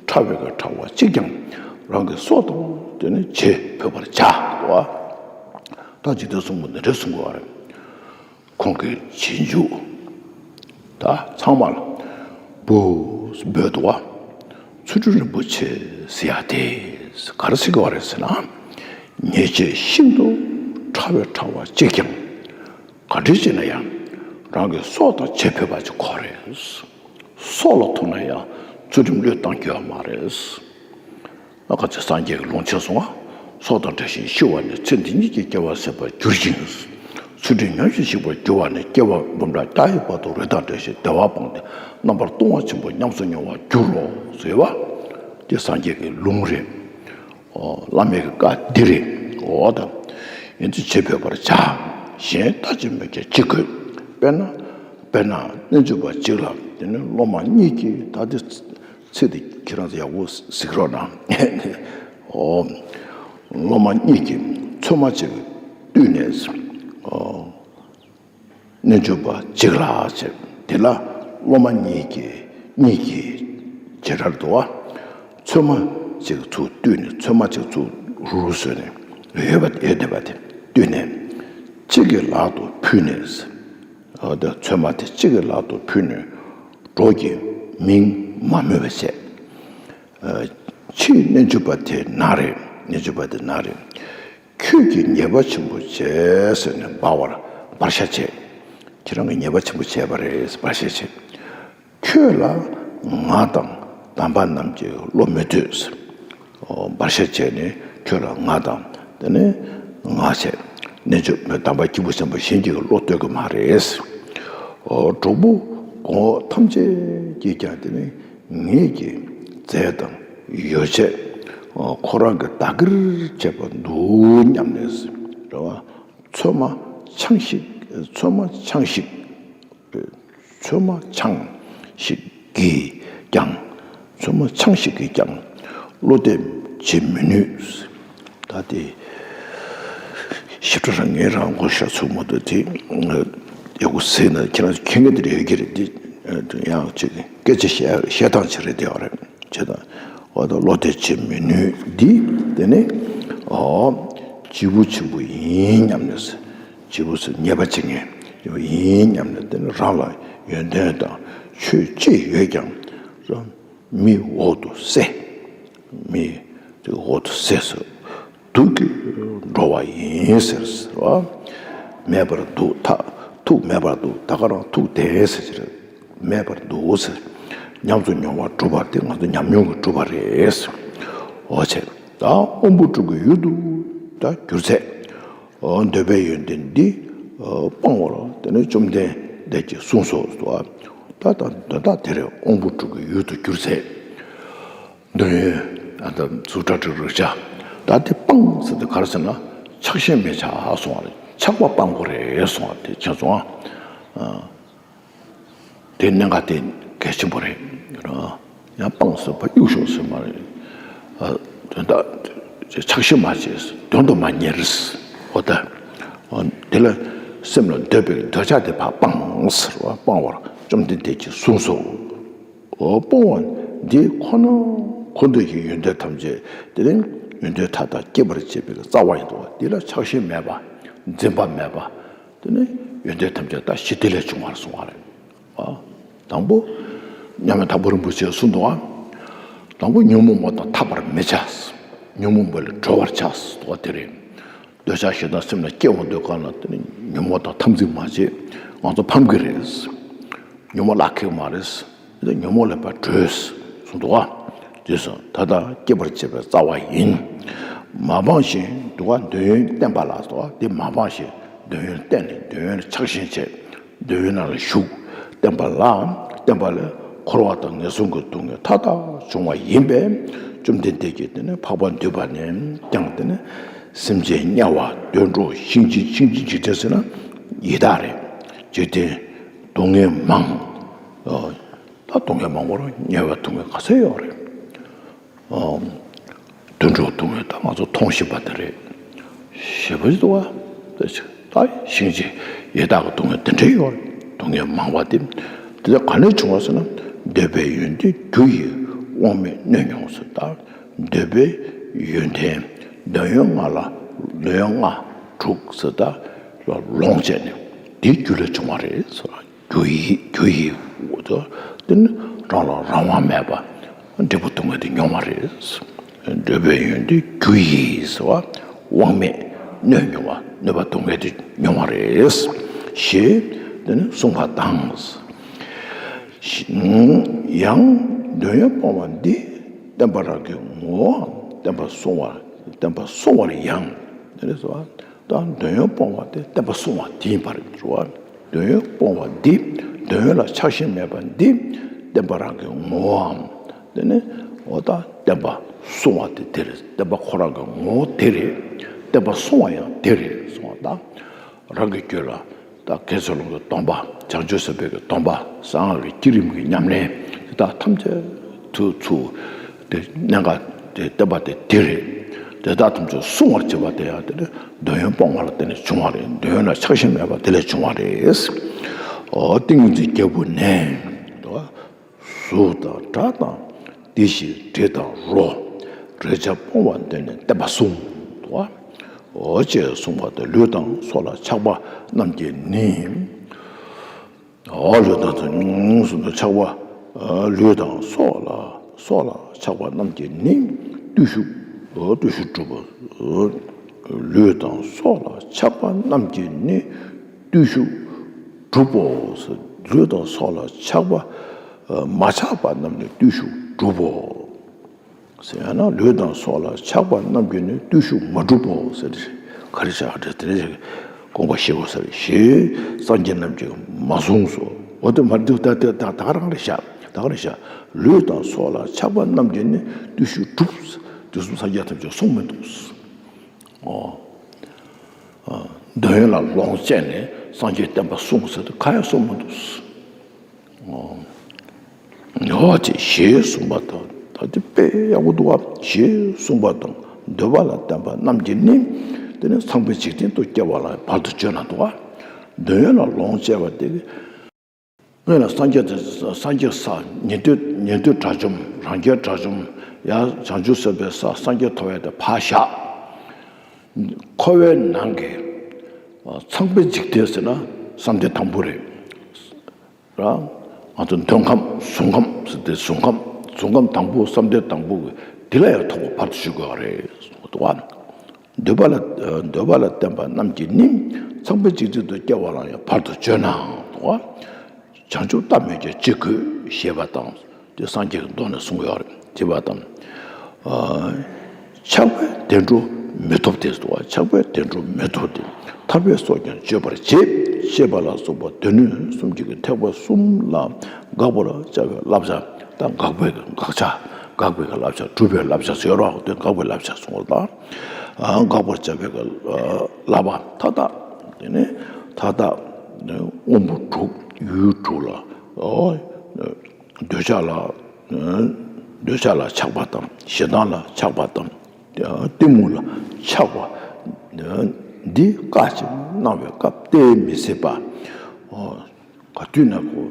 ཕྲ་བའི་གི་ཕྲ་བ་གཅིག་ཀྱང་རང་གི་སྲོག་དང་དེ་ནི་བྱེད་ཕོད་པར་བྱ། ད་འཇིག་རྟེན་གསུམ་པོ་འདི་འདྲ་གསུང་གི་བ་རེད། ཁོང་གི་རྗེས་འཇུག་ད་ཚང་མ་ལ་བུ་འབོད་དོ། ཚུལ་ཁྲིམས་རིན་པོ་ཆེ་ཟེར་ཡ་དེ་ག་རེ་ཟེར་གི་བ་རེད་ཟེར་ན། ཉེས་བྱས་ཤིན་ཏུ་ཕྲ་བའི་ཕྲ་བ་གཅིག་ཀྱང་། ག་འདྲ་བྱས་ན་ཡང་རང་གི་སྲོག་དང་བྱེད་ཕོད་པ་ཅིག་དགོས་རེད། སྲོག་ལ་ཐུག་ན་ཡང་ཚུལ་ཁྲིམས་བློས་བཏང་རྒྱུ་ཡོད་མ་རེད། ཨ་ཁ་ཚེ་སངས་རྒྱས་ཀྱི་ལུང་ཆེན་སོང་བ། སྲོག་དང་བྲལ་ཞིང་ཤི་བ་ནི། ཚེ་འདི་ཉིད་ཀྱི་སྐྱེ་བ་ཟད་པར་འགྱུར་ཞིང་། ཚུལ་ཁྲིམས་ཉམས་ཤིང་ཞིག་པར་འགྱུར་བ་ནི། སྐྱེ་བ་འབུམ་ཕྲག་བརྒྱ་ཡི་བར་དུ་རེ་དང་བྲལ་ཞིང་བདེ་བ་སྤངས་ཏེ། རྣམ་པར་ལྟུང་བ་ཆེན་པོ་ཉམས་སུ་མྱོང་བར་འགྱུར་རོ་ཟེར་བ། དེ་སངས་རྒྱས་ཀྱི་ལུང་རེད། ཨོ། བླ་མའི་བཀའ་འདི་རེད། འོ་ད། ཡིན་ཚུལ་བྱེད་ཕོད་པར་བྱ། གཞན་ལྟ་ཅི་སྨོས་ཀྱང་ཅི་དགོས། དཔེར་ན། དཔེར་ན་རྣལ་འབྱོར་པ་གཅིག་ལ་དེ་ནི་སློབ་མ་གཉིས་ཀྱིས། ད་དེ་ཚིག་དེ་ཁྱེད་རང་ཚོ་ཡག་པོ་གཟིགས་རོགས་གནང་། ཨོ། སློབ་མ་གཉིས་ཀྱིས་ཚོད་མ་གཅིག་བཏུས་ནས། ཨོ། རྣལ་འབྱོར་པ་གཅིག་ལ་བྱས། དེ་ལ་སློབ་མ་གཉིས་ཀྱིས། གཉིས་ཀྱིས་བྱེ་བྲག་ཏུ་བ། ཚོད་མ་གཅིག་ཚུར་བཏུས་ནས། ཚོད་མ་གཅིག་ཚུར་རུ་རུ་བཟོས་ནས། ཡོད་པ་ཡོད་བསྡད་པ་དེ་བཏུས་ནས། གཅིག་གི་ལག་ཏུ་ཕུལ་ནས། འོ་ད་ཚོད་མ་དེ་གཅིག་གི་ལག་ཏུ་ཕུལ་ནས། གྲོགས་ཀྱི་མིང་མ་སྨོས་པ་བྱས། ཨ། ཕྱིས་རྣལ་འབྱོར་པ་དེ་ན་རེ། རྣལ་འབྱོར་པ་དེ་ན་རེ། ཁྱོད་ཀྱིས་ཉེས་པ་ཆེན་པོ་བྱས་ཟེར་ནས་འབར་བར་འབར་ཤ་བྱས། ཁྱེད་རང་གིས་ཉེས་པ་ཆེན་པོ་བྱས་པ་རེད། འབར་ཤ་བྱས། ཁྱོད་ལ་ང་དང་དམ་པ་རྣམས་ཀྱི་བློ་མི་ཐོས། འོ། འབར་ཤ་བྱས་ནས་ཁྱོད་ལ་ང་དང་། དེ་ནས་ང་བྱས། རྣལ་འབྱོར་དམ་པ་སྐྱེས་བུ་སེམས་དཔའ་གཞན་གྱི་བློ་གཏོད་ཀྱི་མ་རེད། འོ། གྲོགས་པོ་གོང་འོག་ཐམས་ཅད་ཀྱིས་ཀྱང་དེ་ནི། ངེད་ཀྱི་རྫས་དང་ཡོ་བྱད། ཨ། ཁོ་རང་གིས་བདག་གིར་བྱས་པ་འདུག་སྙམ་ནས། རེད་བ། ཚོད་མ་ཆང་ཞིག་ཚོད་མ་ཆང་ཞིག་ཚོད་མ་ཆང་ཞིག་གིས་ཀྱང་། ཚོད་མ་ཆང་ཞིག་གིས་ཀྱང་བློ་གཏད་བྱེད་མི་ནུས། ད་དེ་ཞིབ་ཕྲ་རང་ངས་རང་ངོ་ཤ་ཚུགས་མ་ཐུབ་དེ། ཡག་པོ་གཟིགས་ན་ཁྱེད་རང་ཚོ་མཁྱེན་གྱི་དེ་རེད། ཡོད་ཀྱི་རེད། དེ་ཡང་ཅིག་སྐད་ཆ་བཤད་བཤད་སྟངས་ཅིག་རེད། དེ་ཡོད་རེད། བྱས་ཙང་འོ་ད་བློ་གཏད་བྱེད་མི་ནུས་འདི། དེ་ནི། ཨོ། བྱིས་པ་ཆེན་པོ་ཡིན་སྙམ་ནས། བྱིས་པ་ཚོ་ཉེས་པ་བྱེད་མཁན་ཡིན་སྙམ་ནས། དེ་ནི་རང་ལ་ཡོན་ཏན་དང་ཆོས་ཅི་ཡོད་ཀྱང་། མི་འོག་ཏུ་བསད། མི་དེ་འོག་ཏུ་བསད་ཟེར། སྡུག་གིས་འགྲོ་བ་ཡིན་ཟེར་ཟེར་བ། མེད་པར་འདུག་ད་ཐུག་མེད་པར་འདུག་ད་ག་རང་ཐུག་བསྡད་ཟེར་གྱི་རེད། མེད་པར་འདུག་ཟེར། ཉམས་སུ་མྱོང་བ་གྲུབ་པ་དེ་ང་ཚོ་ཉམས་མྱོང་གིས་གྲུབ་པ་རེད། འོ་བྱས། ད་དབང་པོ་དྲུག་གི་ཡུལ་དུ་ད་གྱུར་ཚད། འོ། འདོད་པའི་ཡོན་ཏན་འདི། ཨ། སྤང་བར་དེ་ནི་བཅོམ་ལྡན་འདས་ཀྱིས་གསུངས་སོ། ད་ད་དོན་དག་དེ་རེད། དབང་པོ་དྲུག་གི་ཡུལ་དུ་གྱུར་ཚད། འདོད་ཡོན། ཨ། ད་གཟུགས་སྒྲ་དྲི་རོ་རེག་བྱ། ད་དེ་སྤང་ཟེར་དེ་ག་རེ་ཟེར་ན། ཆགས་ཞེན་མེད་བྱ་གསུང་བ་རེད། ཆགས་པ་སྤང་དགོས་རེད་གསུང་བ་དེ་བྱས་སོང་ཨ། དེ་གནད་འགག་དེ་གལ་ཆེན་པོ་རེད། ཡང་སྤངས་ཟེར་བ་གཡུག་ཞོག་ཟེར་མ་རེད། ཨ། དོན་དག་ཆགས་ཞེན་མ་བྱེད། དོན་དུ་མ་གཉེར། འོ་ད། ཨ། དེ་ལ་སེམས་ལ་འདོད་པའི་འདོད་ཆགས་དེ་ཕར་སྤངས་ཟེར་བ། སྤང་བར་བཅོམ་ལྡན་འདས་ཀྱིས་གསུངས་སོ། འོ། སྤོང་བ་འདི་ཁོ་ན་ཁོ་འདོད་ཀྱི་ཡོན་ཏན་ཐམས་ཅད་དེ་ནི་ཡོན་ཏན་མཐའ་དག་སྐྱེད་པར་བྱེད་པའི་རྩ་བ་ཡིན་འདུག་བ། འདི་ལ་ཆགས་ཞེན་མེད་པ། འཛིན་པ་མེད་པ། དེ་ནི་ཡོན་ཏན་ཐམས་ཅད་ད་ཞི་བདེ་ལས་བྱུང་བར་གསུངས་པ་རེད། ཨ། དང་པོ། མཉམ་མེད་དྭགས་པོ་རིན་པོ་ཆེས་གསུངས་འདུག་ཨ། དང་པོ་ཉོན་མོངས་པ་དང་འཐབ་པར་མི་བྱ། ཉོན་མོངས་པ་ལས་གྲོལ་བར་བྱ་ཟེར་བ་དེ་རེད། འདོད་ཆགས་ཞེ་སྡང་སེམས་ལ་སྐྱེ་འོང་དུས་སྒང་ལ་དེ་ནི་ཉོན་མོངས་དང་འཐབ་འཛིང་མ་བྱེད། ང་ཚོ་ཕམ་གི་རེད། ཉོན་མོངས་བརླག་གི་མ་རེད། ཉོན་མོངས་ལས་ཕར་གྲོལ་གསུངས་འདུག་ག། དེ་སོང་ད་ལྟ་སྐྱེད་པར་བྱེད་པའི་རྩ་བ་ཡིན། མ་སྤངས་ཤིང་འདུག་ག། འདོད་ཡོན་བསྟེན་པ་ལ་སོགས་དེ་མ་སྤངས་ཤིང་འདོད་ཡོན་བསྟེན་ནས་འདོད་ཡོན་ལ་ཆགས་ཞེན་བྱས། འདོད་ཡོན་ནང་ལ་ཞུགས། བསྟེན་པ་ལ། བསྟེན་པ་ལས་འཁོར་བ་དང་ངན་སོང་གི་སྡུག་བསྔལ་མཐའ་དག་འབྱུང་བ་ཡིན་པས། བཅོམ་ལྡན་འདས་ཀྱིས་དེ་ནི་འཕགས་པ་འདུས་པ་ནས་ཀྱང་དེ་ནི། སེམས་ཅན་དམྱལ་བ་དུད་འགྲོ་ཤིང་ཅན་ཤིང་ཅན་འཇིག་རྟེན་ཟེར་ན་ཡི་དྭགས་རེད། འཇིག་རྟེན་སྡུག་བསྔལ་མང་། ཨ། ད་སྡུག་བསྔལ་མང་པོ་རེད། དམྱལ་བའི་སྡུག་བསྔལ་ག་ཚད་ཡོད་རེད། ཨ། དུད་འགྲོ་སྡུག་བསྔལ་ད་ང་ཚོ་མཐོང་བཞིན་པ་དེ་རེད། ཞེ་པོ་ཅིག་འདུག་བ། ད་ཅིག་ད་གཤིན་རྗེ་ཡི་དྭགས་ཀྱི་སྡུག་བསྔལ་དེ་འདྲ་ཡོད་རེད། སྡུག་བསྔལ་མང་བ་དེ། དེ་ཚོ་ག་ནས་བྱུང་བ་ཟེར་ན། འདོད་པའི་ཡོན་ཏན་རྒྱུ་ཡིས་དབང་མེད་གནོད་མྱོང་ཟེར། ད་འདོད་པའི་ཡོན་ཏན། འདོད་ཡོན་ལྔ་ལ། འདོད་ཡོན་ལྔ་དྲུག་ཟེར། ད་ལོངས་སྤྱད་ནས་དེའི་རྒྱུ་ལས་བྱུང་བ་རེད་ཟེར། རྒྱུ་ཡིས། རྒྱུ་ཡིས། དེ་ནི་རང་ལ་རང་དབང་མེད་པ། འབྲས་བུ་སྡུག་བསྔལ་དེ་མྱོང་བ་རེད། འདོད་པའི་ཡོན་ཏན་རྒྱུ་ཡིས་ཟེར་བ། དབང་མེད་གནོད་མྱོང་བ། གནོད་པ་སྡུག་བསྔལ་དེ་མྱོང་བ་རེད། ཞེས་དེ་ནི་གསུངས་པ་དང་། ཡང་འདོད་ཡོན་སྤོང་བ་འདི། བསྟན་པ་རང་གི་ངོ་བོའམ། བསྟན་པ་བསྲུང་བར། བསྟན་པ་བསྲུང་བར་ཡང་། དེ་ནི་ཟེར་བ། ད་འདོད་ཡོན་སྤོང་བ་དེ་བསྟན་པ་སྲུང་བ་དེ་ཡིན་པར་འགྱུར་བ། འདོད་ཡོན་སྤོང་བ་འདི། འདོད་ཡོན་ལ་ཆགས་ཞེན་མེད་པ་འདི། བསྟན་པ་རང་གི་ངོ་བོའམ། དེ་ནི་འོ་ད་བསྟན་པ་སྲུང་བ་དེ་དེ་རེད། བསྟན་པ་ཁོ་རང་གི་ངོ་བོ་དེ་རེད། བསྟན་པ་སྲུང་བ་ཡང་དེ་རེད་གསུངས་པ་དང་། རང་གི་རྒྱུད་ལ་ད་དགེ་ཚུལ་སློང་གི་སྡོམ་པ། བྱང་ཆུབ་སེམས་དཔའི་གི་སྡོམ་པ། གསང་སྔགས་ཀྱི་བསྐྱེད་རིམ་གྱི་ཉམས་ལེན་དེ་དག་ཐམས་ཅད་དུ་ཚུར་དེ་གནད་འགག་དེ་བསྟན་པ་དེ་དེ་རེད། དེ་དག་ཐམས་ཅད་སྲུང་བར་བྱེད་པ་དེ་ཡང་དེ་ནི་འདོད་ཡོན་སྤོང་བ་ལ་བརྟེན་ནས་བྱུང་བ་རེད། འདོད་ཡོན་ལ་ཆགས་ཞེན་མེད་པ་དེ་ལས་བྱུང་བ་རེད། འོ་ཏིང་ངེ་འཛིན་རྒྱལ་པོ་ནས། གཟུགས་དང་སྒྲ་དང་། དེ་བཞིན་དྲི་དང་རོ། རེག་བྱ་སྤོང་བར་འདོད་ནས་བསྟན་པ་སྲུང་། འོ་ཅེས་གསུངས་པ་དང་། ལུས་དང་སྲོག་ལ་ཆགས་པ་རྣམས་ཀྱིས་ནི། འོ་ལུས་དང་སྲོག་ལ་ཆགས་པ། ལུས་དང་སྲོག་ལ། སྲོག་ལ་ཆགས་པ་རྣམས་ཀྱིས་ནི། བརྟུལ་ཞུགས། བརྟུལ་ཞུགས་སྒྲུབ་པ། ལུས་དང་སྲོག་ལ་ཆགས་པ་རྣམས་ཀྱིས་ནི། བརྟུལ་ཞུགས་སྒྲུབ་པོ། ལུས་དང་སྲོག་ལ་ཆགས་པ། མ་ཆགས་པ་རྣམས་ནི་བརྟུལ་ཞུགས་སྒྲུབ་པོ། ཟེར་ཡང་ན་ལུས་དང་སྲོག་ལ་ཆགས་པ་རྣམས་ཀྱིས་ནི་བརྟུལ་ཞུགས་མ་སྒྲུབ་པོ་ཟེར་ཏེ། ག་རེ་བྱ་བ་དེ་རེད། དགོངས་པ་བཞེས་དགོས་ས་རེད། ཞེས་སངས་རྒྱས་རྣམས་ཀྱིས་མ་གསུངས་སོ། འོ་དེ་མ་འདུག་ད་ད་ད་ག་རང་རེད་ཤག་ད་ག་རེད་ཤག་ལུས་དང་སྲོག་ལ་ཆགས་པ་རྣམས་ཀྱིས་ནི་བརྟུལ་ཞུགས་སྒྲུབ། དུས་གསུམ་སངས་རྒྱས་ཐམས་ཅད་གསུངས་མི་འདུག་འོ། འདོད་ཡོན་ལ་ལོངས་སྤྱད་ནས་སངས་རྒྱས་བསྟན་པ་སྲུང་ཟེར་དུས་གང་ཡང་གསུངས་མི་འདུག་འོ་ཅེས་ཞེས་གསུངས་པ་དང་། ད་དེ་དཔེ་ཡག་པོ་འདུག་བ། ཞེས་གསུངས་པ་དང་། འདོད་པ་ལ་བརྟེན་པ་རྣམས་ཀྱིས་ནི། དེ་ནི་ཚངས་པའི་འཇིག་རྟེན་དུ་སྐྱེ་བ་ལ་བར་དུ་གཅོད་ན་འདུག་བ། འདོད་ཡོན་ལ་ལོངས་སྤྱད་པ་དེ། སྔོན་ལ་སངས་རྒྱས་དེ་སངས་རྒྱས་ས་ཉན་ཐོས་ཉན་ཐོས་དགྲ་བཅོམ། རང་རྒྱལ་དགྲ་བཅོམ། ཡང་བྱང་ཆུབ་སེམས་དཔའི་ས་སངས་རྒྱས་ཐོབ་ཡས་དེ་ཕར་བཞག་འཁོར་བའི་ནང་གི་ཚངས་པའི་འཇིག་རྟེན་ཟེར་ན་བསམ་གཏན་དང་པོ་རེད། རང་ང་ཚོ་འདོད་ཁམས་གཟུགས་ཁམས་ཟེར་ཏེ། གཟུགས་ཁམས་གཟུགས་ཁམས་དང་པོ་བསམ་གཏན་དང་པོ་གི་དེ་ལ་ཡང་ཐོག་བར་དུ་གཅོད་དགོས་པ་རེད་གསུངས་འདུག་བ། འདོད་པ་ལ་འདོད་པ་ལ་བརྟེན་པ་རྣམས་ཀྱིས་ནི། ཚངས་པའི་འཇིག་རྟེན་དུ་སྐྱེ་བ་ལ་ཡང་བར་དུ་གཅོད་ནའང་འདུག་བ། བྱང་ཆུབ་ལྟ་མོས་ཀྱང་ཅི་དགོས་ཞེས་པ་དང་། དེ་སངས་རྒྱས་ཀྱི་མདོ་ནས་གསུངས་ཡོད་རེད། ཅེས་པ་དང་། ཆགས་པས་བདེ་འགྲོ་མི་ཐོབ་སྟེ་ཟེར་བ། ཆགས་པས་བདེ་འགྲོ་མི་ཐོབ་སྟེ། ཐར་པའི་སྲོག་ཀྱང་གཅོད་པར་བྱེད། ཅེས་པ་ལ་སོགས་པ་སྡེ་སྣོད་གསུམ་གྱི་ཐེག་པ་གསུམ་ལ་དགག་པར་བྱ་བའི་བསླབ་བྱ་དང་། དགག་པའི་དགག་བྱ། དགག་པའི་བསླབ་བྱ། སྒྲུབ་པའི་བསླབ་བྱ་ཟེར་རོ། དེ་དགག་པའི་བསླབ་བྱ་གསུངས་པ་དང་། དགག་པར་བྱ་བའི་བསླབ་པ་མཐའ་དག་དེ་ནི་མཐའ་དག་དབང་པོ་དྲུག་ཡུལ་དྲུག་ལ། འདོད་ཆགས་ལ། འདོད་ཆགས་ལ་ཆགས་པ་དང་། ཞེ་སྡང་ལ་ཆགས་པ་དང་། གཏི་མུག་ལ་ཆགས་པ། འདི་བཀག་ཅིང་སྣང་བའི་སྐབས་གཏན་མི་སྲིད་པ། ག་དུས་ན་ཁོ་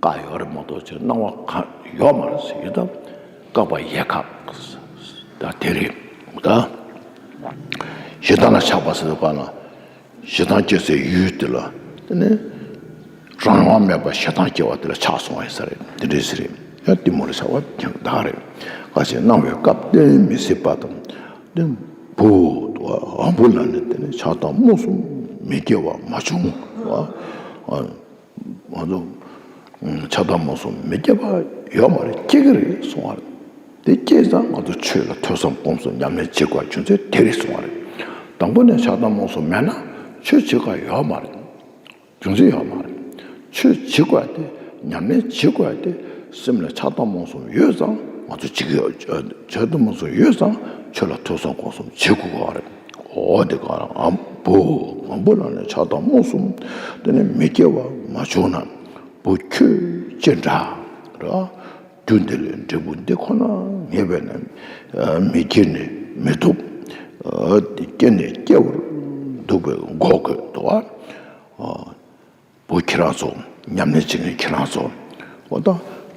བཀག་ཡོད་རེད་མ་གཏོགས་ཅིག་སྣང་བ་གང་ཡོད་མ་རེད་ཟེར་ཡོད་དམ། བཀག་པ་ཡལ་ག་ད་དེ་རེད་ད། ཞེ་སྡང་ལ་ཆགས་པ་ཟེར་དུས་གང་ལ། ཞེ་སྡང་སྐྱེ་སའི་ཡུལ་དེ་ལ། དེ་ནས་རང་དབང་མེད་པར་ཞེ་སྡང་སྐྱེ་བ་དེ་ལ་ཆགས་སོང་བ་ཡིན་ས་རེད། དེ་འདྲ་ཟེར་རེད། ཡང་གཏི་མུག་ལ་ཆགས་པ་ཡང་དག་རེད། བཀག་ཅིང་སྣང་བའི་སྐབས་གཏན་མི་སྲིད་པ་དང་། དེ་བུ་དང་དབང་པོ་ལ་ནི་དེ་ནས་ཆགས་སྡང་རྨོངས་གསུམ་མི་སྐྱེ་བ་མ་བྱུང་བ། ང་ཚོ་ཆགས་སྡང་རྨོངས་གསུམ་མི་སྐྱེ་བ་ཡོད་མ་རེད། སྐྱེ་གི་རེད་གསུང་བ་རེད། དེ་སྐྱེས་ཙང་ང་ཚོ་ཆོས་ལ་ཐོས་བསམ་སྒོམ་གསུམ་ཉམས་ལེན་བྱེད་དགོས་རྒྱུ་མཚན་དེ་རེད་གསུང་བ་རེད། དང་པོ་ནས་ཆགས་སྡང་རྨོངས་གསུམ་མེད་ན་ཆོས་བྱེད་དགོས་ཡོད་མ་རེད། རྒྱུ་མཚན་ཡོད་མ་རེད། ཆོས་བྱེད་དགོས་དེ་ཉམས་ལེན་བྱེད་དགོས་དེ་སེམས་ལ་ཆགས་སྡང་རྨོངས་གསུམ་ཡོད་ཙང་ང་ཚོ་བྱེད་ཀྱི་ཡོད། ཆགས་སྡང་རྨོངས་གསུམ་ཡོད་ཙང་ཆོས་ལ་ཐོས་བསམ་སྒོམ་གསུམ་བྱེད་དགོས་པ་རེད། འོ་དེ་ག་རང་ཨམ། བུ་མང་པོ་ལ་ནི་ཆགས་སྡང་རྨོངས་གསུམ་དེ་ནི་མི་སྐྱེ་བ་མ་བྱུང་ན། བུ་ཁྱོད་ཅི་འདྲ་ར། རྒྱུ་འདི་ལས་འབྲས་བུ་འདི་ཁོ་ན་ངེས་པས་ན་མི་སྐྱེ་ནི་མི་ཐུབ། སྐྱེ་ནི་སྐྱེ་བར་འདུག་པས་འགོག་དགོས་དོ། བུ་ཁྱེད་རང་ཚོ་ཉམས་ལེན་བྱེད་མཁན་ཁྱེད་རང་ཚོ། འོ་ད་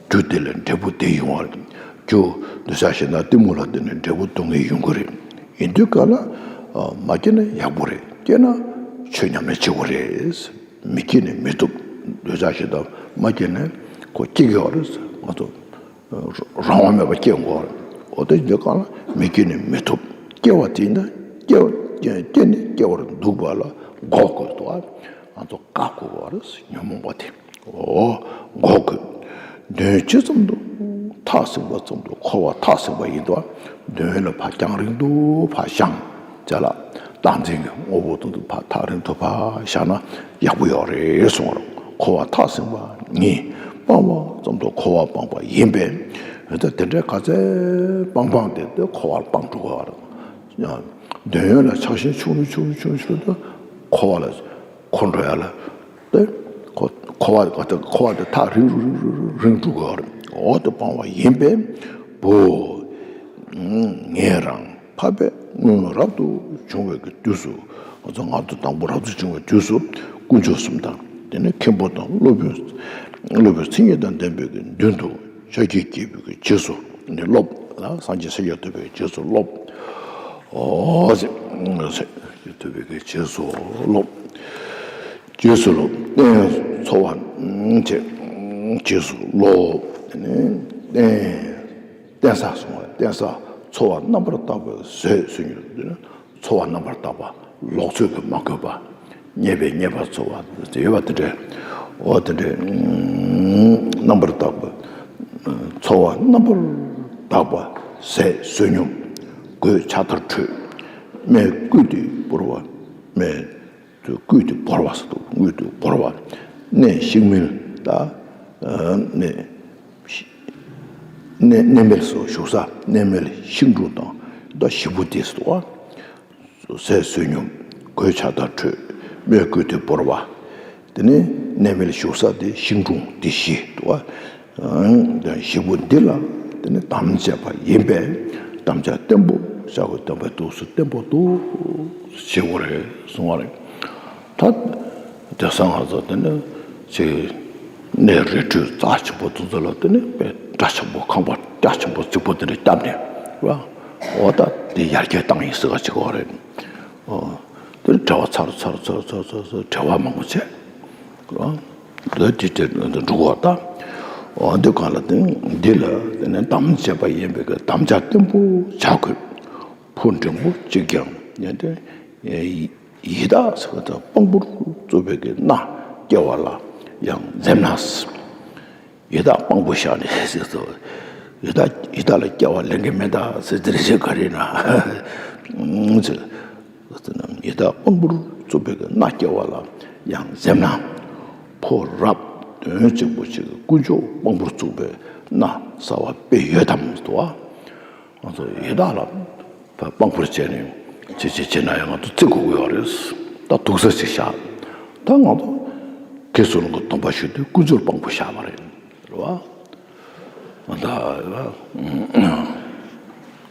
རྒྱུ་དེ་ལས་འབྲས་བུ་དེ་ཡོང་བ་རེད། རྒྱུ་འདོད་ཆགས་ཞེ་སྡང་གཏི་མུག་ལ་བརྟེན་ནས་འབྲས་བུ་སྡུག་བསྔལ་ཡོང་གི་རེད། ཡིན་དུས་ག་ལ་མ་སྐྱེས་ན་ཡག་པོ་རེད། སྐྱེས་ན་ཆོས་ཉམས་ལེན་བྱེད་དགོས་རེད། མི་སྐྱེ་ནི་མི་ཐུབ། འདོད་ཆགས་ཞེ་སྡང་མ་སྐྱེས་ན་ཁོ་སྐྱེ་གི་ཡོད་རེད། ང་ཚོ་རང་དབང་མེད་པར་སྐྱེ་དགོས་རེད། འོ་དེ་འདི་གང་ལ་མི་སྐྱེ་ནི་མི་ཐུབ། སྐྱེ་བ་དེ་ཡིན་ན་སྐྱེ་བ་སྐྱེ་ནི་སྐྱེ་བར་འདུག་པ་ལ་འགོག་དགོས་འདུག་ང་ཚོ་བཀག་དགོས་པ་རེད། ཉོན་མོངས་པ་དེ། འོ་འགོག་དགོས། དོན་ཇི་ཙམ་དུ་ཐག་བསྲིངས་པ་ཙམ་དུ་འཁོར་བ་ཐག་བསྲིངས་པ་ཡིན་དུས། དོན་ལ་ཕར་རྒྱང་རིང་དུ་ཕར་བཞེངས་བྱས་ལ། བདག་འཛིན་གྱི་དངོས་པོ་དང་དུ་ཕར་ཐག་རིང་དུ་ཕར་བཞག་ན་ཡག་པོ་ཡོད་རེད་གསུངས་པ་རེད། འཁོར་བ་ཐག་བསྲིངས་པ་ཉིད་སྤང་བ་ཙམ་དུ་འཁོར་བ་སྤངས་པ་ཡིན་པས། འོ་ད་དེ་འདྲའི་ག་ཚད་སྤང་སྤངས་ཏེ་དེ་འཁོར་བ་སྤངས་འགྲོ་དགོས་པ་རེད། དོན་ཡོད་ལ་ཆགས་ཞེན་ཆུང་རུ་ཆུང་རུ་ཆུང་རུ་ཆུང་རུ་འཁོར་བ་ལ། འཁོར་འགྲོ་ཡ་ལ། དེ། འཁོར་འཁོར་བ་དེ་འཁོར་བ་དེ་ཐག་རིང་རུ་རིང་རུ་རིང་རུ་འགྲོ་གི་ཡོད་རེད། འོ་དེ་སྤང་བ་ཡིན་པས། བུ། ངས་རང་འཕགས་པའི་དངོས་རབ་ཏུ་བྱུང་བའི་གི་དུས་སུ། ང་ཚོ་ང་ཚོ་དང་པོ་རབ་ཏུ་བྱུང་བའི་དུས་སུ། དཀོན་མཆོག་གསུམ་དང་དེ་ནས་མཁན་པོ་དང་སློབ་དཔོན། སློབ་དཔོན་མཚན་ཉིད་དང་ལྡན་པའི་གི་མདུན་དུ། ཤཱཀྱའི་རྒྱལ་པོའི་གི་རྗེས་སུ་ནི་སློབ་ལ། སངས་རྒྱས་ཤཱཀྱ་ཐུབ་པའི་རྗེས་སུ་སློབ། ཨོ་ཟེར། ཤཱཀྱ་ཐུབ་པའི་གི་རྗེས་སུ་སློབ། རྗེས་སུ་སློབ། རྟེན་འཚོ་བ་བྱེད། རྗེས་སུ་སློབ། དེ་ནས་རྟེན། རྟེན་ས་སོང་བ། རྟེན་ས་འཚོ་བ་རྣམ་པར་དག་པའི་ཟས་ཟོས་ནས། འཚོ་བ་རྣམ་པར་དག་པ། ལོག་འཚོ་གིས་མ་གོས་པ། རྙེད་པས་རྙེད་པར་འཚོ་བ་དེ་ཡོད་པ་དེ་འདྲས། འོ་དེ་འདྲས། རྣམ་པར་དག་པ། འཚོ་བ་རྣམ་པར་དག་པ། ཟས་བསོད་སྙོམས། གོས་ཕྱག་དར་ཁྲུས། སྨན་བཀོལ་ཏེ་བོར་བ། སྨན་བཀོལ་ཏེ་བོར་བ་ཟེར་དུས་བཀོལ་ཏེ་བོར་བ། གནས་ཤིང་མིན་ད། གནས། གནས་གནས་མལ་སོགས་བཞུགས་ས་གནས་མལ་ཤིང་དྲུང་དང་ད་ཞིག་པོ་དེ་སོགས། ཟས་བསོད་སྙོམས། གོས་ཕྱག་དར་ཁྲུས། སྨན་བཀོལ་ཏེ་བོར་བ། དེ་ནས་གནས་མལ་བཞུགས་ས་དེ་ཤིང་དྲུང་དེ་བཞི་འདུག་བ། ཞིག་པོ་འདི་ལ་དེ་ནས་དམ་བཅས་པ་ཡིན་པས། དམ་བཅའ་བརྟན་པོ་བྱ་དགོས། བརྟན་པའི་ཐོག་སུ་བརྟན་པོ་འདུག་བྱེད་དགོས་རེད་གསུང་བ་རེད། ད་དེང་སང་ང་ཚོ་དེ་ནས་ཅིག་གནས་རི་ཁྲོད་རྩ་ཆེན་པོ་དེ་ཚོ་ལ་དེ་ནས་དཔེ་སྒྲ་ཆེན་པོ་ཁང་པ་རྒྱ་ཆེན་པོ་རྫིག་པོ་དེ་འདྲ་བརྒྱབ་ནས་ར། འོ་ད་དེ་ཡར་རྒྱས་བཏང་ཡིན་ཟེར་ག་ཅིག་གོ་རེད། ཨོ། དེ་ནས་བྲེལ་བ་ཚ་རུ་ཚ་རུ་ཚ་རུ་ཚ་རུ་ཚ་རུ་བྲེལ་བ་མང་པོ་བྱས། ཨོ། དེ་དེ་དེ་འགྲོ་གོ་ད། ཨོ་འདི་གང་ལ་དེ་འདི་ལ་དེ་ནས་དམ་བཅས་པ་ཡིན་པའི་གི་དམ་བཅའ་བརྟན་པོ་བྱ་དགོས། ཕོ་འབྲིང་པོ་གཅིག་ཀྱང་ཉན་ཏེ། ཡི་དྭགས་ཟེར་བ་དང་དཔང་པོར་བཙུགས་པའི་གི་མནའ་སྐྱེལ་བ་ལ་ཡང་འཛེམ་ན། ཡི་དྭགས་དཔང་པོ་བཞག་ནས་ཟེར་སོ། ཡི་དྭགས་ཡི་དྭགས་ལ་སྐྱེ་བ་ལེན་གྱི་མེད་ད་ཟེར་དེར་བཤད་ག་རེ་ན། ཟེར། ཡི་དྭགས་དཔང་པོར་བཙུགས་པའི་མནའ་སྐྱེལ་བ་ལ་ཡང་འཛེམ་ན། ཕོ་རབ་དོན་གཅིག་པུ་ཞིག་དཀོན་མཆོག་དཔང་པོར་བཙུགས་པའི་མནའ་ཟ་བ་དཔེ་ཡོད་དམ་དུ་བ། ང་ཚོ་ཡི་དྭགས་ལ་དཔང་པོར་བྱས་ནས་བྱེད་བྱེད་བྱེད་ན་ཡང་ང་ཚོ་བརྩི་དགོས་ཀྱི་ཡོད་རེད། ད་སྡུག་ས་ཅིག་བཞག་ད་ང་ཚོ་ཁྱེད་ཚོ་ལ་ང་སྡོམ་པ་ཞུ་དུས་དཀོན་མཆོག་དཔང་པོ་བཞག་པ་རེད། རེད་བ། ད་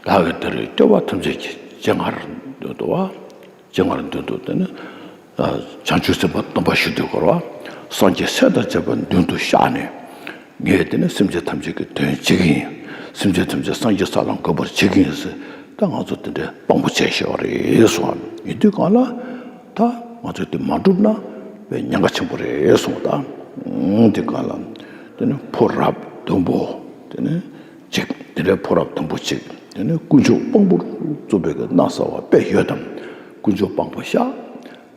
ད་གི་དེར་སྐྱོབ་པ་ཐམས་ཅད་ཀྱི་སྤྱན་སྔར་འདོན་དུ་བ། སྤྱན་སྔར་འདོན་དུ་དེ་ནི། བྱང་ཆུབ་སེམས་དཔའ་སྡོམ་པ་ཞུ་དུས་སྐོར་བ། སངས་རྒྱས་སྲས་དང་བཅས་པ་མདུན་དུ་བཤགས་ནས། ངས་དེ་ནི་སེམས་ཅན་ཐམས་ཅད་ཀྱི་དོན་བྱེད་ཀྱི་ཡིན། སེམས་ཅན་ཐམས་ཅད་སངས་རྒྱས་ས་ལ་འགོད་པར་བྱེད་ཀྱི་ཡིན་ཟེར། ད་ང་ཚོ་དེ་འདྲའི་དཔང་པོ་བྱས་ཤེས་པ་རེད་གསུངས། ཡིན་དུས་གང་ལ། ད་ང་ཚོས་དེ་མ་བསྒྲུབས་ན་དཔེ་ཉེན་ཁ་ཆེན་པོ་རེད་གསུངས། ད་དེ་གང་ལ། དེ་ནི་ཕོ་རབ་དུམ་བུ། དེ་ནི་གཅིག་དེ་འདྲའི་ཕོ་རབ་དུམ་བུ་གཅིག་དེ་ནི་དཀོན་མཆོག་དཔང་པོར་བཙུགས་པའི་གི་མནའ་ཟ་བ་དཔེ་ཡོད་དམ། དཀོན་མཆོག་དཔང་པོ་བཞག་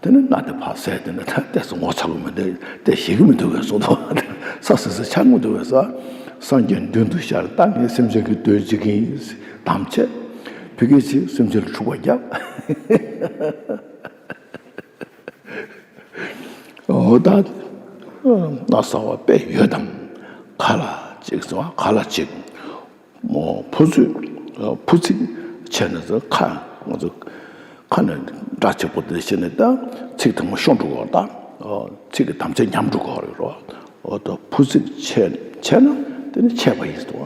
དེ་ནི་མནའ་དེ་ཕར་ཟད། དེ་ནི་ད་ལྟས་སུ་ངོ་ཚ་གི་མི་འདུག་དེ་ཞེད་ཀྱི་མི་འདུག་གས་གསུངས་ཐོག་ས་སི་སི་ཆགས་མི་འདུག་གས་ས། སངས་རྒྱས་མདུན་དུ་ཤར། ད་ངས་སེམས་ཅན་གྱི་དོན་བྱེད་ཀྱི་ཡིན། དམ་བཅས། ཕ་གི་ཅིག་སེམས་ཅན་ལ་འཁྲུག་པ་བརྒྱབ། འོ་ད་མནའ་ཟ་བ་དཔེ་ཡོད་དམ། ཁ་ལ་གཅིག་ཟེར་བ། ཁ་ལ་གཅིག་མོ་ཕོ་ཚོད་ཕོ་ཚིགས་ཆེ་ན་ཟེར། ཁ་ང་ཚོ་ ཁ་ནས་སྒྲ་ཆེན་པོ་དེ་བཤད་ནས་ད་ཚིག་དང་པོ་ཤོར་འགྲོ་གི་ཡོད་རེད་ད། ཨོ། ཚིག་གི་དམ་ཚིག་ཉམས་འགྲོ་གི་ཡོད་རེད་རོ། འོ་ད་ཕུ་ཚིག་ཆད་ཆད་ན་དེ་ནི་ཆད་པ་ཡིན་ཟེར་བ།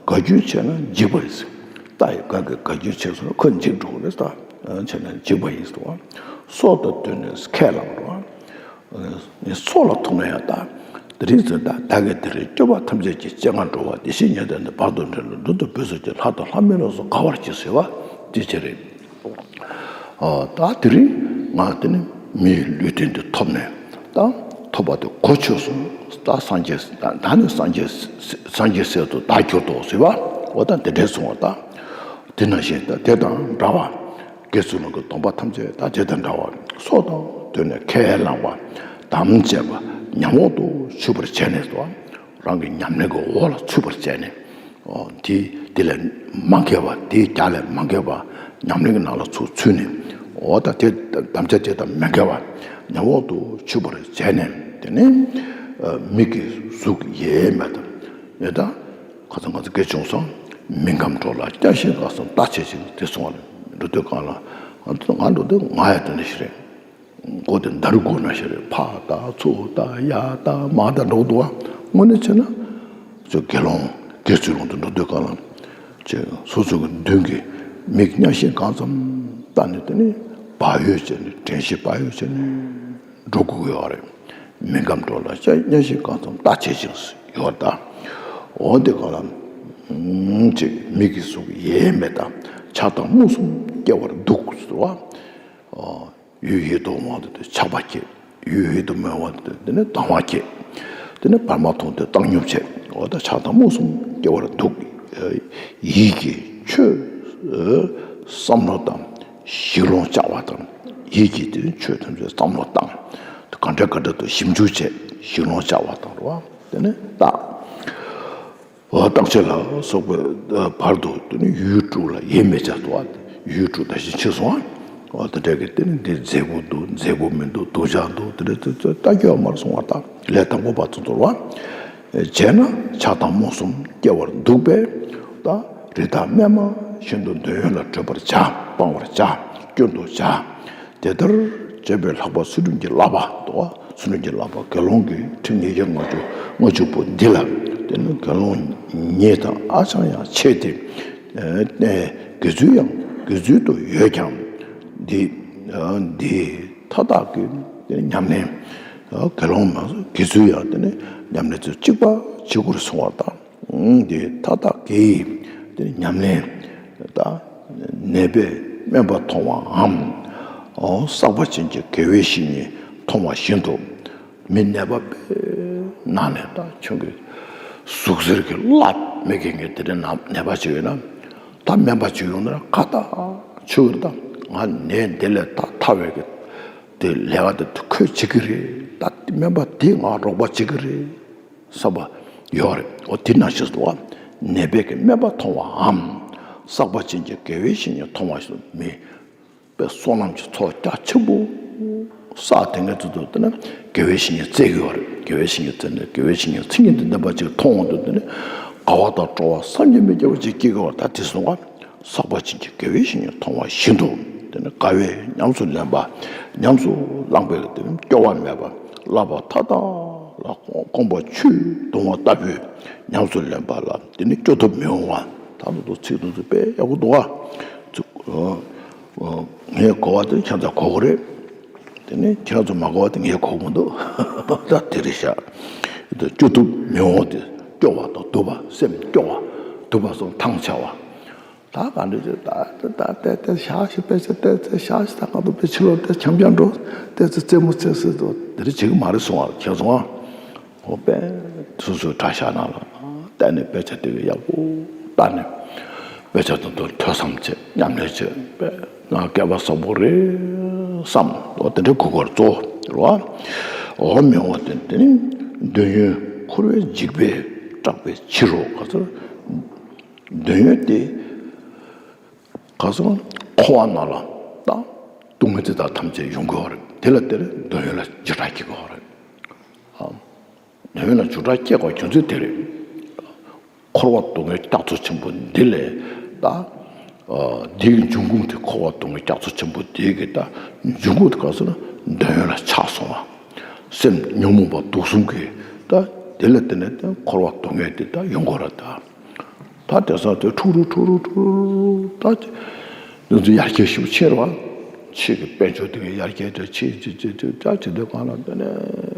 དགའ་རྒྱུན་ཆད་ན་འཇིགས་པ་ཡིན་ཟེར། རྟ་ཡི་སྒ་གི་དགའ་རྒྱུན་ཆད་སོང་ན་ཁོ་འཇིགས་འགྲོ་གི་རེད་ད། ཆད་ན་འཇིགས་པ་ཡིན་ཟེར་བ། སྲོག་དང་བསྟུན་ནས་ཁས་བླངས་རོ། ནི་སྲོག་ལ་ཐུག་ན་ཡང་ད། དེ་རིང་ཚེ་ད་བདག་གིས་དེ་རིང་སྐྱོབ་པ་ཐམས་ཅད་ཀྱི་སྤྱན་སྔར་འགྲོ་བ་བདེ་གཤེགས་མཉན་ལྡན་འདས་བར་དུ་འདྲེན་ལ་མདུན་དུ་བོས་སོ་ཅིག་ལྷ་དང་ལྷ་མིན་ལ་སོགས་དགའ་བར་གྱིས་ཟེར་བ་དེ་ཅི་རེད། ཨོ་ད་དེ་རིང་ང་དེ་ནི་མིའི་ལུས་རྟེན་དེ་ཐོབ་ནས་ད་ཐོབ་པ་དེ་གོ་ཆོད་སོང་། ད་སངས་རྒྱས་ད་ནི་སངས་རྒྱས་སངས་རྒྱས་སྲས་སུ་བདག་གྱུར་ཏོ་ཟེར་བ་འོ་ད་དེ་འདྲས་སོང་བ་ད། དེ་ནང་བཞིན་ད་དེ་དང་འདྲ་བ། དགེ་ཚུལ་སློང་གི་སྡོམ་པ་ཐམས་ཅད་ད་དེ་དང་འདྲ་བ། སྲོག་དང་བསྟུན་ནས་ཁས་བླངས་པ། དམ་བཅས་པ། ཉམས་འོག་ཏུ་ཆུད་པར་བྱས་ནས་སོ། རང་གི་ཉམས་ལེན་གྱི་འོག་ལ་ཚུད་པར་བྱས་ནས། ཨོ་དེ་དེ་ལས་མ་འགལ་བ་དེའི་རྒྱ་ལས་མ་འགལ་བ་ཉམས་ལེན་གྱི་ནང་ལ་ཚུད་ཚུད་ནས། འོ་ད་དེ་དམ་བཅའ་དེ་དང་མ་འགལ་བ་ཉམས་འོག་ཏུ་ཆུད་པར་བྱས་ནས། དེ་ནས་མིག་གིས་གཟུགས་ཡལ་མེད་དང་ཡོད་ད། ཁ་སང་ང་ཚོ་དགེ་བྱུང་སོང་། མི་ཁོམ་འགྲོ་ལ་སྐྱག་ཤིང་དགའ་སོང་། རྟ་ཆེ་ཞིང་དེ་སོང་བ་ལ་འགྲོ་དུས་གང་ལ་ང་ཚོ་ང་འགྲོ་དུས་ང་ཡང་དེ་འདྲ་ཞིག་རེད། མགོ་དེ་འདར་དགོས་ན་ཞིག་རེད། ཕར་ལྟ་ཚུར་ལྟ་ཡར་ལྟ་མར་ལྟ་འགྲོ་འདུག་བ། དངོས་གནས་བྱས་ན་ཚོ་དགེ་སློང་དགེ་ཚུལ་སློང་དུ་འགྲོ་དུས་གང་ལ་ཅེ་སོ་སོ་གི་མདུན་གྱི་མིག་གཉའ་ཤིང་གང་ཙམ་ལྟ་ནས་དེ་ནས་བག་ཡོད་བྱས་ནས་དྲན་ཤེས་བག་ཡོད་བྱས་ནས། འགྲོ་དགོས་ཀྱི་ཡོད་རེད། མི་ཁོམ་འགྲོ་ལ་སྐྱག་ཤིང་དགའ་སོང་། རྟ་ཆེ་ཞིང་ཡོད་ད། འོ་དེ་ག་ལ་ཅིག་མིག་གིས་གཟུགས་ཡལ་མེད་དང་། ཆགས་སྡང་རྨུགས་གསུམ་སྐྱེ་བར་འདུག་ཟེར་བ། ཡུལ་ཡིད་དུ་འོང་བ་དེ་ཆགས་པ་སྐྱེ། ཡུལ་ཡིད་དུ་མི་འོང་བ་དེ་དེ་ནི་སྡང་བ་སྐྱེ། དེ་ནི་བར་མ་མཐོང་དུས་བཏང་སྙོམས་བྱེད། འོ་ད་ཆགས་སྡང་རྨུགས་གསུམ་སྐྱེ་བར་འདུག་ཡིད་ཀྱིས་ཆོས་བསམ་བློ་དང་། གཞི་ལོངས་བཅའ་བ་དང་། ཡིད་ཀྱིས་དེ་ཆོས་ཐམས་ཅད་བསམ་བློ་བཏང་། ག་འདྲ་ག་འདྲ་དུ་ཞིབ་འཇུག་བྱས། གཞི་ལོངས་བཅའ་བ་དང་རོ། དེ་ནས་བརྟག་འོ་བརྟག་དཔྱད་ལ་སོགས་པའི་བར་དུ་དེ་ནས་ཡུལ་དྲུག་ལ་ཡིད་མི་བྱ་སྟོ། ཡུལ་དྲུག་ད་ཞིག་ཕྱིན་སོང་ཨ། འོ་དེ་འདྲ་གི་དེ་ནས་འདི་མཛེས་པོ་འདུག་མཛེས་པོ་མི་འདུག་སྡུག་ཅག་འདུག་དེ་འདྲ་དེ་ཚོ་ལྟ་རྒྱུ་ཡང་མར་སོང་བ་དང་ལས་དང་པོ་བར་དུ་འདོར་བ། བྱས་ན་ཆགས་སྡང་རྨུགས་གསུམ་སྐྱེ་བར་འདུག་པས། ད་རི་དྭགས་སྨྱོན་མ་བཞིན་དུ་འདོད་ཡོན་ལ་འདྲོད་པར་བྱ། སྤང་བར་བྱ། སྐྱོན་དུ་བྱ། དེ་ལྟར་བྱས་པའི་ལྷག་པ་ཚུལ་ཁྲིམས་ཀྱི་བསླབ་པ་དོ། ཚུལ་ཁྲིམས་ཀྱི་བསླབ་པ་དགེ་སློང་གི་ཁྲིམས་ཉེས་བརྒྱ་ལྔ་བཅུ་ལྔ་བཅུ་པོ་འདི་ལ་དེ་ནི་དགེ་སློང་ཉེས་དང་ཧ་ཅང་ཡང་ཆེ་སྟེ། དགེ་ཚུལ་ཡང་དགེ་ཚུལ་དུ་ཡོད་ཀྱང་འདི་འདི་མཐའ་དག་གི་ཉམས་ལེན། དགེ་སློང་མ་དགེ་ཚུལ་ཡང་དེ་ནི་ཉམས་ལེན་ཚུལ་གཅིག་པ་བྱེད་དགོས་སོང་བ་དང་། འདི་མཐའ་དག་གི་དེ་ཉམས་ལེན་དང་ནད་པས་སྨན་པ་མཐོང་བའམ། བསགས་པ་ཅན་གྱི་དགེ་བའི་བཤེས་གཉེན་མཐོང་བ་བཞིན་དུ། མི་ནད་པ་པའི་ནང་ནས་ད་ཁྱོད་ཀྱི་ཟུག་གཟེར་གྱི་རླབས་མི་དགེ་ངས་དེ་འདྲའི་ནད་པ་ཅིག་ཡོད་ན། ད་སྨན་པ་ཅིག་ཡོང་ན་ཁ་ཏ་ཆུ་ད་ང་ནད་འདི་ལས་ད་ཐར་བའི་གི་དེ་ལས་ཀ་དེ་ཁོས་བྱེད་ཀྱི་རེད། ད་སྨན་པ་དེ་ང་རོགས་པ་བྱེད་ཀྱི་རེད་བསམ་པ་ཡོད་རེད། འོ་དེ་ནང་བཞིན་དུ་ནད་པས་ཀྱི་སྨན་པ་མཐོང་བའམ། བསགས་པ་ཅན་གྱི་དགེ་བའི་བཤེས་གཉེན་མཐོང་བ་ཞིག་མི་དཔེ་བསོད་ནམས་ཀྱི་ཚོགས་རྒྱ་ཆེན་པོ་བསགས་དེ་ངས་ཚུལ་དུ་དེ་ནི་དགེ་བའི་བཤེས་གཉེན་བཙལ་གྱི་ཡོད་རེད། དགེ་བའི་བཤེས་གཉེན་བཙལ་ནས་དགེ་བའི་བཤེས་གཉེན་མཚན་ཉིད་དུ་ལྡན་པ་ཅིག་མཐོང་འོང་དུས་དེ་ནི་དགའ་བ་དང་སྤྲོ་བ་བསམ་གྱིས་མི་ཁྱབ་པ་ཅིག་སྐྱེ་གི་ཡོད་རེད། ད་དེ་སོང་བ། བསགས་པ་ཅན་གྱི་དགེ་བའི་བཤེས་གཉེན་མཐོང་བ་བཞིན་དུ། དེ་ནི་དགའ་བས་ཉམས་སུ་ལེན་པ། ཉམས་སུ་བླངས་པས་དེ་ནི་སྐྱོ་བ་མེད་པ། བསླབ་པ་མཐའ་དག་ལ་སྐོམ་པ་ཆུས་གདུང་བ་ལྟ་བུའི་ཉམས་སུ་ལེན་པ་ལ་དེ་ནི་སྐྱོ་སྡུག་མི་འོང་བ། ད་ལོ་ཏོ་ཚིག་དུ་ཚུད་པས་ཡག་པོ་འདུག་ཨ། ངས་གོ་བ་དེ་ཁྱེད་ཚོ་གོ་གི་རེད། དེ་ནི་ཁྱེད་ཚོ་མ་གོ་བ་དེ་ངས་གོ་གི་མི་འདུག་ད་དེ་རེད་ཤག་སྐྱོ་སྡུག་མི་འོང་དེ་སྐྱོ་བ་དང་སྡུག་པ་སེམས་སྐྱོ་བ་སྡུག་པ་སོགས་ཐང་ཆད་པ། ད་ག་འདྲ་ཅིག་ད་ད་ད་ད་ད་ཞག་ཞིག་དཔེ་ཆ་བལྟས་ཚེ་ཞག་ཞིག་ད་ག་དུ་དཔེ་ཕྱི་ལོགས་དེ་འཁྱམ་འཁྱམ་འགྲོ་བལྟས་ཚེ་རྩེད་མོ་རྩེ་སྲིད་དོ་དེ་རེ་བྱེད་ཀྱི་མ་རེད་གསུང་བ་ཁྱེད་ཚོ་ཨ། འོ་དཔེ་སོ་སོའི་གྲྭ་ཤག་ནང་ལ་བལྟས་ནས་དཔེ་ཆ་དེ་ག་ཡག་པོ་བལྟས་ནས་དཔེ་ཆ་དེ་ཚོ་ཐོས་བསམ་བྱེད་ཉམས་ལེན་བྱེད་དཔེ་ང་སྐལ་བ་བཟང་པོ་རེད་བསམ། འོ་དེ་འདྲ་གོ་སྐབས་གཙོ་བོ་རེད་བ། འོ་མི་འོ་དེ་དེ་ནི་འདོད་ཡོན་འཁོར་བའི་འཇིགས་པས་སྐྲག་པའི་ཕྱིར་རོ་ག་ཚོད། འདོད་ཡོན་ཏེ། ག་ཚོད་འཁོར་བ་ནང་ལ་ད་སྡུག་བསྔལ་དེ་དག་ཐམས་ཅད་ཡོང་གི་ཡོད་རེད། དེ་ལ་དེར་འདོད་ཡོན་ལ་འཇིགས་སྐྲག་སྐྱེ་གི་ཡོད་རེད། ཨ། འདོད་ཡོན་ལ་འཇིགས་སྐྲག་སྐྱེ་དགོས་རྒྱུ་མཚན་དེ་རེད། འཁོར་བ་སྡུག་བསྔལ་རྒྱ་མཚོ་ཆེན་པོ་འདི་ལས་ད་ འདིའི་འབྱུང་ཁུངས་དེ་འཁོར་བ་སྡུག་བསྔལ་རྒྱ་མཚོ་ཆེན་པོ་དེའི་གི་ད་འབྱུང་ཁུངས་དེ་ག་ཟེར་ན་འདོད་ཡོན་ལ་ཆགས་སོང་བ། སེམས་ཉོན་མོངས་པ་དུག་གསུམ་གྱི་ད་དེ་ལ་བརྟེན་ནས་ད་འཁོར་བ་སྡུག་བསྔལ་དེ་ད་ཡོང་གི་རེད་ད། ད་དེང་སང་དེ་འཁྲུག་རུ་འཁྲུག་རུ་འཁྲུག་རུ་ད་དེ་ཚོ་ཡར་རྒྱས་ཞེ་པོ་ཕྱིན་རེད་བ། ཕྱི་གི་དཔལ་འབྱོར་དེ་གའི་ཡར་རྒྱས་དེ་ཕྱི་ཕྱི་ཕྱི་ཕྱི་ད་ཕྱི་དེ་གང་ལ་དེ་ནས་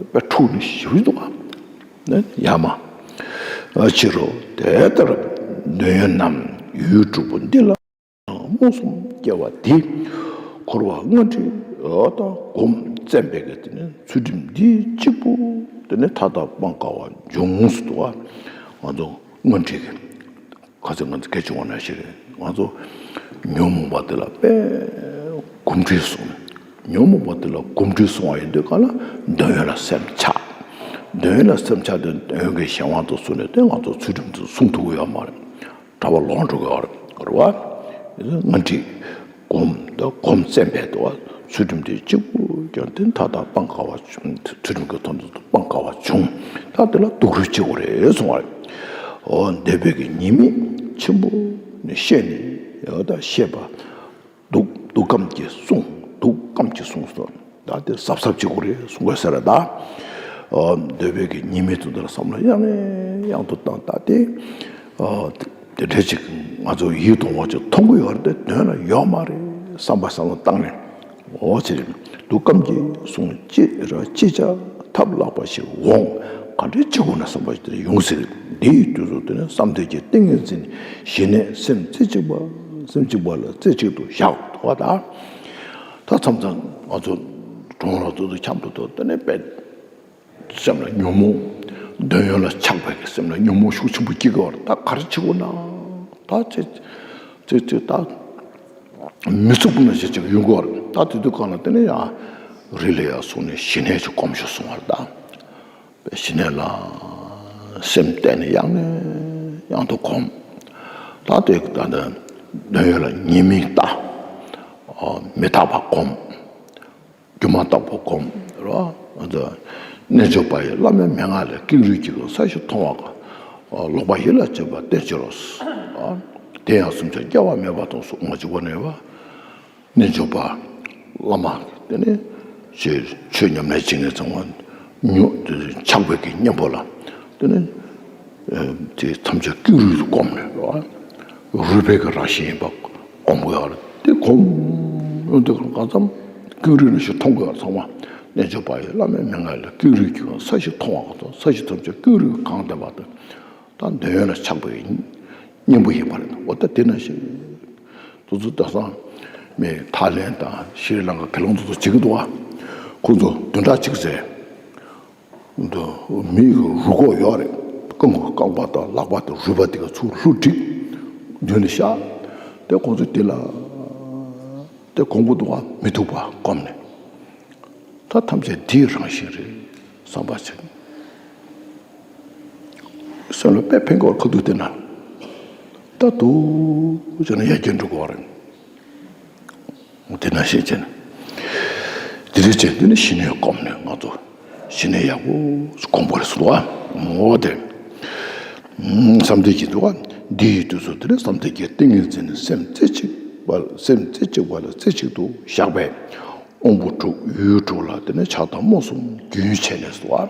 དཔེ་འཁྲུག་ནས་ཞེ་པོ་འདུག་བ། ཡ་མ། ཕྱི་རུ་དེ་ལྟར་འདོད་ཡོན་རྣམས་ཡུལ་དྲུག་པོ་འདི་ལ་རྨོངས་སུ་སྐྱེ་བ་དེ། འཁོར་བ་ལྔ་སྡེ་དང་སྒོམ་བཙེམས་པའི་གི་དེ་ནི་ཚུལ་ཁྲིམས་འདི་གཅིག་པུ་དེ་ནི་མཐའ་དག་སྤང་དཀའ་བ་འབྱུང་ཟེར་འདུག་བ། ང་ཚོ་ལྔ་སྡེ་གི་ཁ་ཚིག་ང་ཚོ་སྐད་ཆ་འོང་ན་ཞིག་རེད། ང་ཚོ་ཉོན་མོངས་པ་དེ་ལ་དཔེ་གོམས་འདྲིས་སོང་། ཉོན་མོངས་པ་དེ་ལ་གོམས་འདྲིས་སོང་བ་ཡིན་དུས་གང་ལ་འདོད་ཡོན་ལ་སེམས་ཆགས། འདོད་ཡོན་ལ་སེམས་ཆགས་དུས་འདོད་ཡོན་གྱི་གཞན་དབང་དུ་སོང་ནས་དེ་ང་ཚོ་ཚུལ་ཁྲིམས་དེ་སྲུང་ཐུབ་ཀྱི་ཡོད་མ་རེད། གྲྭ་པ་ལོག་འགྲོ་གི་ཡོད་རེད་བ། ལྔ་སྡེ་སྒོམ་དང་སྒོམ་བཙེམས་པའི་དུ་བ་ཚུལ་ཁྲིམས་དེ་གཅིག་པུ་ཀྱང་དེ་མཐའ་དག་སྤང་དཀའ་བ་བྱུང་། ཚུལ་ཁྲིམས་ཀྱི་དོན་དུ་སྤང་དཀའ་བ་བྱུང་། ད་དེ་ལ་སྡུག་རུས་བྱེད་དགོས་རེད་གསུང་བ་རེད། འོ་འདོད་པའི་གི་ཉེས་དམིགས་ཆེན་པོ་ནི་ཤེས་ནས་ཡོད་ད་ཤེས་པ། སྡུག་སྡུག་ཁམས་ཀྱི་སྲུང་། སྡུག་ཁམས་ཀྱི་སྲུང་སོ། ད་དེ་གཟབ་གཟབ་བྱེད་དགོས་རེད་གསུང་དགོས་ཟེར་ར་ད། འདོད་པའི་གི་ཉེས་དམིགས་དེ་ཚོ་ལ་བསམ་བློ་ཡང་ནས་ཡང་དུ་བཏང་། ད་དེ་དེ་འདྲ་ཅིག་ང་ཚོ་ཡིད་དུ་འོང་བ་ཅིག་མཐོང་གི་ཡོད་རེད་དེ་དོན་ལ་ཡོད་མ་རེད་བསམ་པ་བསམ་བློ་བཏང་ནས། འོ་ཚེ་རིང་སྡུག་ཁམས་ཀྱི་སྲུང་ཅི་ར་ཅི་བྱ་ཐབས་ལག་པ་ཞིག་འོང་། ག་འདྲའི་ཅི་དགོས་ན་བསམ་པ་ཞིག་དེ་ཡོང་ཟེར། འདི་ཡི་དུས་སུ་དེ་ནི་བསམ་གཏན་གྱི་ཏིང་ངེ་འཛིན་ཞི་གནས་སེམས་རྩེ་གཅིག་པ་སེམས་གཅིག་པ་ལ་རྩེ་གཅིག་ཏུ་བཞག་འདུག་བ་ད། ད་མཚམས་མཚམས་ང་ཚོ་གྲོང་ལ་ཚོ་ཚོ་འཁྱམ་དུ་ཐོག་དེ་ནས་དཔེ་སེམས་ལ་ཉོན་མོངས་འདོད་ཡོན་ལ་ཆགས་པའི་གི་སེམས་ལ་ཉོན་མོངས་ཤུགས་ཆེན་པོ་སྐྱེ་གི་བར་ད་ག་རེ་བྱེད་དགོས་ན་ད་ཚེ་ཚེ་ཚེ་ད་མི་ཚུགས་པ་ན་ཞེ་ཅིག་ཡོང་གི་བར་ད་དེ་དུས་གང་ལ་དེ་ནས་ཡང་རི་ལ་ཡར་སོང་ནས་ཞི་གནས་ཅིག་སྒོམ་ཤོག་གསུང་བར་ད། ཞི་གནས་ལ་སེམས་གཏད་ནས་ཡང་ནས་ཡང་དུ་སྒོམ། ད་དེ་ད་ལྟ་འདོད་ཡོན་ལ་ཉེས་དམིགས་ལྟ། མི་རྟག་པ་སྒོམ། སྒྱུ་མ་ལྟ་བུ་སྒོམ་རོ། རྣལ་འབྱོར་པ་ཡི་བླ་མའི་མན་ངག་ལས། ཀེང་རུས་ཀྱི་གོ་ས་ཞིག་མཐོང་བ་དགའ། ལོག་པ་ཡིད་ལ་བྱེད་པ་བསྟེན་ཕྱིར་རོ། དེ་ཡང་གསུམ་ཆར་སྐྱེ་བ་མེད་པ་དང་གསུམ་ངོ་གཅིག་པ་ནས་པ། རྣལ་འབྱོར་པ་བླ་མ་དེ་ནི་ཆོས་ཆོས་ཉམས་ལེན་བྱེད་མཁན་ཚང་མ་ཉོ་ཆགས་པའི་གི་གཉེན་པོ་ལ་དེ་ནི་དེ་ཐམས་ཅད་ཀེང་རུས་སུ་བསྒོམས་ནས་རུས་སྦལ་གྱི་རང་བཞིན་ཡིན་པ་སྒོམ་དགོས་ཡ་རེད། དེ་སྒོམ་ཡོང་དུས་གང་ཙམ་ཀེང་རུས་ནང་བཞིན་མཐོང་དགོས་ཡ་ཚང་མ། རྣལ་འབྱོར་པ་ཡི་བླ་མའི་མན་ངག་ལས། ཀེང་རུས་ཀྱི་ས་གཞི་མཐོང་བ་དང་ས་གཞི་ཐམས་ཅད་ཀེང་རུས་གང་བསྡད་པ་དང་། ད་འདོད་ཡོན་ལ་ཆགས་པའི་གཉེན་པོ་ཡིན་པ་རེད། འོ་ད་དེ་ནང་བཞིན་དུ་ཚོ་ད་སང་མི་ཐའི་ལེན་དང་ཤྲི་ལང་ཀ་གི་ལུང་དུ་ཚོ་བྱེད་ཀྱི་འདུག་བ། ཁོ་ཚོ་བདུན་ཕྲག་གཅིག་ཙམ་དུ་མི་ཡི་རུས་ཁོག་ཡོད་རེད། རྐང་པ་རྐང་པ་དང་ལག་པ་དང་རུས་པ་དེ་ག་ཚུར་ལྷུ་བསྒྲིགས་མདུན་ལ་བཞག་དེ་ཁོ་ཚོ་དེ་ལ་དེ་གོང་བུ་འདུག་བ་མི་ཐུབ་པ་སྒོམ་ནས། ད་ཐམས་ཅད་འདིའི་རང་བཞིན་རེད་བསམ་པ་ཅིག་སེམས་ལ་དཔེ་ཕན་གྱི་བར་ཁ་ཐུག་བལྟས་ན། ད་དུ་བྱས་ན་ཡར་རྒྱས་འགྲོ་དགོས་བ་རེད། དེ་ནང་བཞིན་བྱས་ན། དེ་འདྲ་བྱས་དུས་ནི་ཞི་གནས་སྒོམ་ནས་ང་ཚོ་ཞི་གནས་ཡག་པོ་སྒོམ་དགོས་རེད་ཟེར་བ། འོ་དེ། བསམ་གཏན་གྱི་འདུག་བ། འདི་ཡི་དུས་སུ་དེ་ནི་བསམ་གཏན་གྱི་ཏིང་ངེ་འཛིན་ནི་སེམས་རྩེ་གཅིག་པ་སེམས་རྩེ་གཅིག་པ་ལ་རྩེ་གཅིག་ཏུ་བཞག་པས། དབང་པོ་དྲུག་ཡུལ་དྲུག་ལ་དེ་ནས་ཆགས་སྡང་རྨོངས་གསུམ་རྒྱུན་ཆད་ནས་སོ།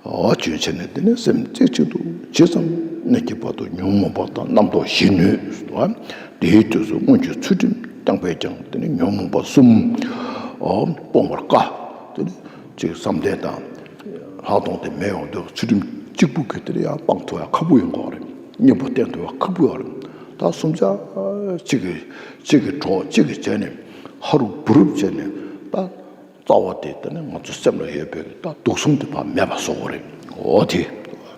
རྒྱུན་ཆད་ནས་དེ་ནས་སེམས་རྩེ་གཅིག་ཏུ་ཇི་ཙམ་གནས་ཀྱི་བར་དུ་ཉོན་མོངས་པ་དང་རྣམ་རྟོག་ཞི་ནུས་སོ། དེའི་དུས་སུ་སྔོན་གྱི་ཚུལ་ཁྲིམས་བསྐྱངས་པས་ཀྱང་དེ་ནས་ཉོན་མོངས་པ་གསུམ་སྤོང་བར་དཀའ། དེ་ནས་ཅིག་བསམ་གཏན་དང་ལྷག་མཐོང་དེ་མེད་ཡོང་དུས་ཚུལ་ཁྲིམས་གཅིག་པུ་གིས་དེ་ནས་ཡང་སྤང་ཐུབ་ཡ་ཁག་པོ་ཡོང་གི་ཡོད་རེད། གཉེན་པོ་བསྟེན་ཐུབ་ཡ་ཁག་པོ་ཡོད་རེད། ད་གསུམ་ཆ་གཅིག་གིས་གཅིག་གིས་གྲོགས་གཅིག་གིས་བྱས་ནས། ཧ་རུབ་བུ་རུབ་བྱས་ནས་ད་རྩ་བ་དེ་ལྟ་ན་ང་ཚོ་སེམས་ལ་ཡོད་པའི་ད་དུག་གསུམ་དེ་ཕར་མེད་པ་བཟོ་དགོས་རེད། འོ་དེ་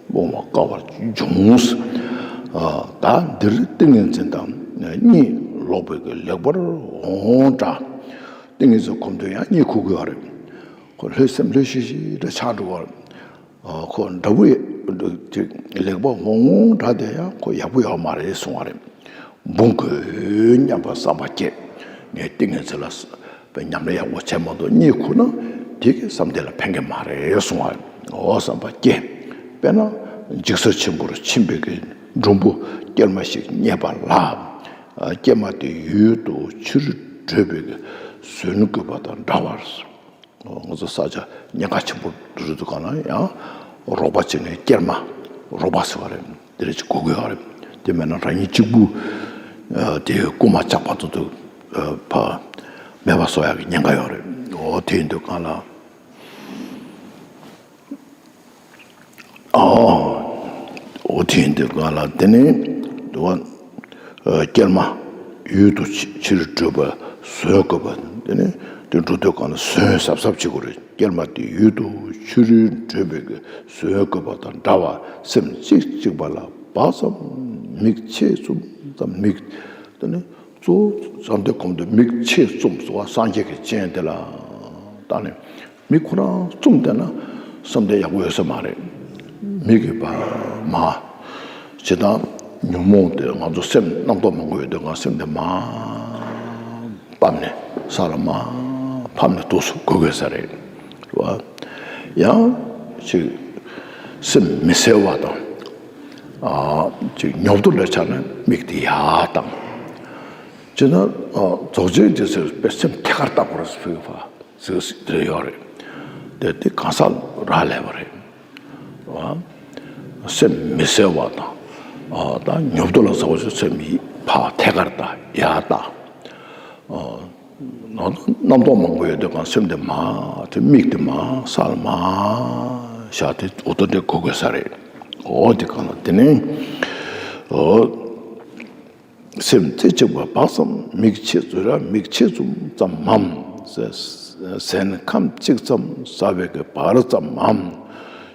སྤོང་བ་དཀའ་བར་འགྱུར་འོང་། ད་འདིར་ཏིང་ངེ་འཛིན་དང་གཉིད་ལོག་པའི་གི་ལེགས་པར་འོང་འདྲ། ཏིང་ངེ་འཛིན་སྒོམ་དུས་ཡང་གཉིད་ཁུག་གི་ཡོད་རེད། ཁོ་ལྷོད་སེམས་ལྷོད་ཤིག་ཤིག་འདྲ་ཆགས་འགྲོ་གི་ཡོད་རེད། ཁོ་འདྲ་བོ་ཅིག་ལེགས་པར་འོང་འདྲ་དེ་ཡང་ཁོ་ཡག་པོ་ཡོད་མ་རེད་གསུང་བ་རེད། འབུང་དགོས་སྙམ་པ་བསམ་པ་སྐྱེས། ངས་ཏིང་ངེ་འཛིན་ལ་ཉམས་ལེན་ཡག་པོ་བྱས་མ་གཏོགས་གཉིད་ཁུག་ན་དེ་གིས་བསམ་གཏན་ལ་ཕན་གྱི་མ་རེད་གསུང་བ་རེད། འོ་བསམ་པ་སྐྱེས། དཔེར་ན་འཇིགས་ས་ཆེན་པོར་ཕྱིན་པའི་གི་མགྲོན་པོ་སྐྱེལ་མ་ཞིག་རྙེད་པ་ལ། ཨ། སྐྱེལ་མ་དེ་ཡུལ་དུ་ཕྱིར་བྲོས་པའི་གི་ཟོན་དགོས་པ་དང་འདྲ་བར། ང་ཚོ་ས་ཆ་ཉེན་ཁ་ཆེན་པོ་རེད་འདུག་ག་ན་ཡང་རོགས་པ་བྱེད་མཁན་སྐྱེལ་མ་རོགས་པ་ཟེར་བ་རེད། དེ་རེད་ཅིག་དགོས་ཀྱི་ཡོད་རེད། དེ་མེད་ན་རང་ཉིད་གཅིག་པུ་ཨ། དེ་རྐུན་མ་ཇག་པ་ཚོ་དུ་ཨ། ཕ་མེད་པ་བཟོ་ཡག་གི་ཉེན་ཁ་ཡོད་རེད། འོ་དེ་ཡིན་དུས་གང་ལ། ཨོ། འོ་དེ་ཡིན་དུས་གང་ལ་དེ་ནི་དུ་བ། ཨ། སྐྱེལ་མ་ཡུལ་དུ་ཕྱི་ཕྱིར་བྲོས་པ་ཟོན་དགོས་པ། དེ་ནི་དེ་འགྲོ་དུས་གང་ལ་ཟོན་གཟབ་གཟབ་བྱེད་དགོས་རེད། སྐྱེལ་མ་དེ་ཡུལ་དུ་ཕྱིར་བྲོས་པའི་གི་ཟོན་དགོས་པ་དང་འདྲ་བར་སེམས་གཅིག་གཅིག་པ་ལ་བག་ཙམ་མིག་ཕྱེད་བཙུམ་ཙམ་མིག་དེ་ནི་གཙོ་བོ་བསམ་གཏན་སྒོམ་དུས་མིག་ཕྱེད་བཙུམ་སོགས་སངས་རྒྱས་ཀྱི་སྤྱན་དེ་ལ་བལྟས་ནས། མིག་ཁོ་རང་བཙུམས་བསྡད་ན་བསམ་གཏན་ཡག་པོ་ཡོད་ས་མ་རེད། མིག་གིས་ཕར་མར། ཇི་ལྟར་ཉོན་མོངས་དེ་ང་ཚོ་སེམས་རྣམ་རྟོག་མང་པོ་ཡོད་དུས་ང་སེམས་དེ་མར་ཕབ་ནས་ས་ལ་མར་ཕབ་ནས་འདུག་སེ་དགོས་དགོས་ས་རེད། རེད་བ། ཡང་ཅིག་སེམས་མི་གསལ་བ་དང་། ཨ། ཅིག་ཉོབ་ཏོ་འདྲ་ཆགས་ན་མིག་དེ་ཡར་བཏང་། ཅེ་ན། ཨ། རྫོགས་ཆེན་དེ་ཚོས་པའི་སེམས་ཐད་ཀར་བལྟ་དགོས་རེད་ཟེར་བ། ཟེར་དེ་ཡོད་རེད། དེ་དེ་གང་ཟག་རག་ལས་པ་རེད། ཨ། སེམས་མི་གསལ་བ་དང་། ཨ། ད་ཉོབ་ཏོ་ལ་ཟེར་བ་ཞིག་སེམས་མི་ཕར་ཐད་ཀར་བལྟ་ཡར་བལྟ། ཨ། ནང་རྣམ་རྟོག་མང་པོ་ཡོད་དུས་གང་སེམས་དེ་མར་དེ་མིག་དེ་མར་ས་ལ་མར་བཞག་དེ་འོ་ད་དེ་དགོས་དགོས་ས་རེད། འོ་དེ་གང་ལ་དེ་ནི། འོ། སེམས་རྩེ་གཅིག་པ་བག་ཙམ་མིག་ཕྱེད་བཙུམ་ར་མིག་ཕྱེད་བཙུམ་ཙམ་མམ། ཟན་ཁམ་གཅིག་ཙམ་ཟ་བའི་གི་བར་ཙམ་མམ།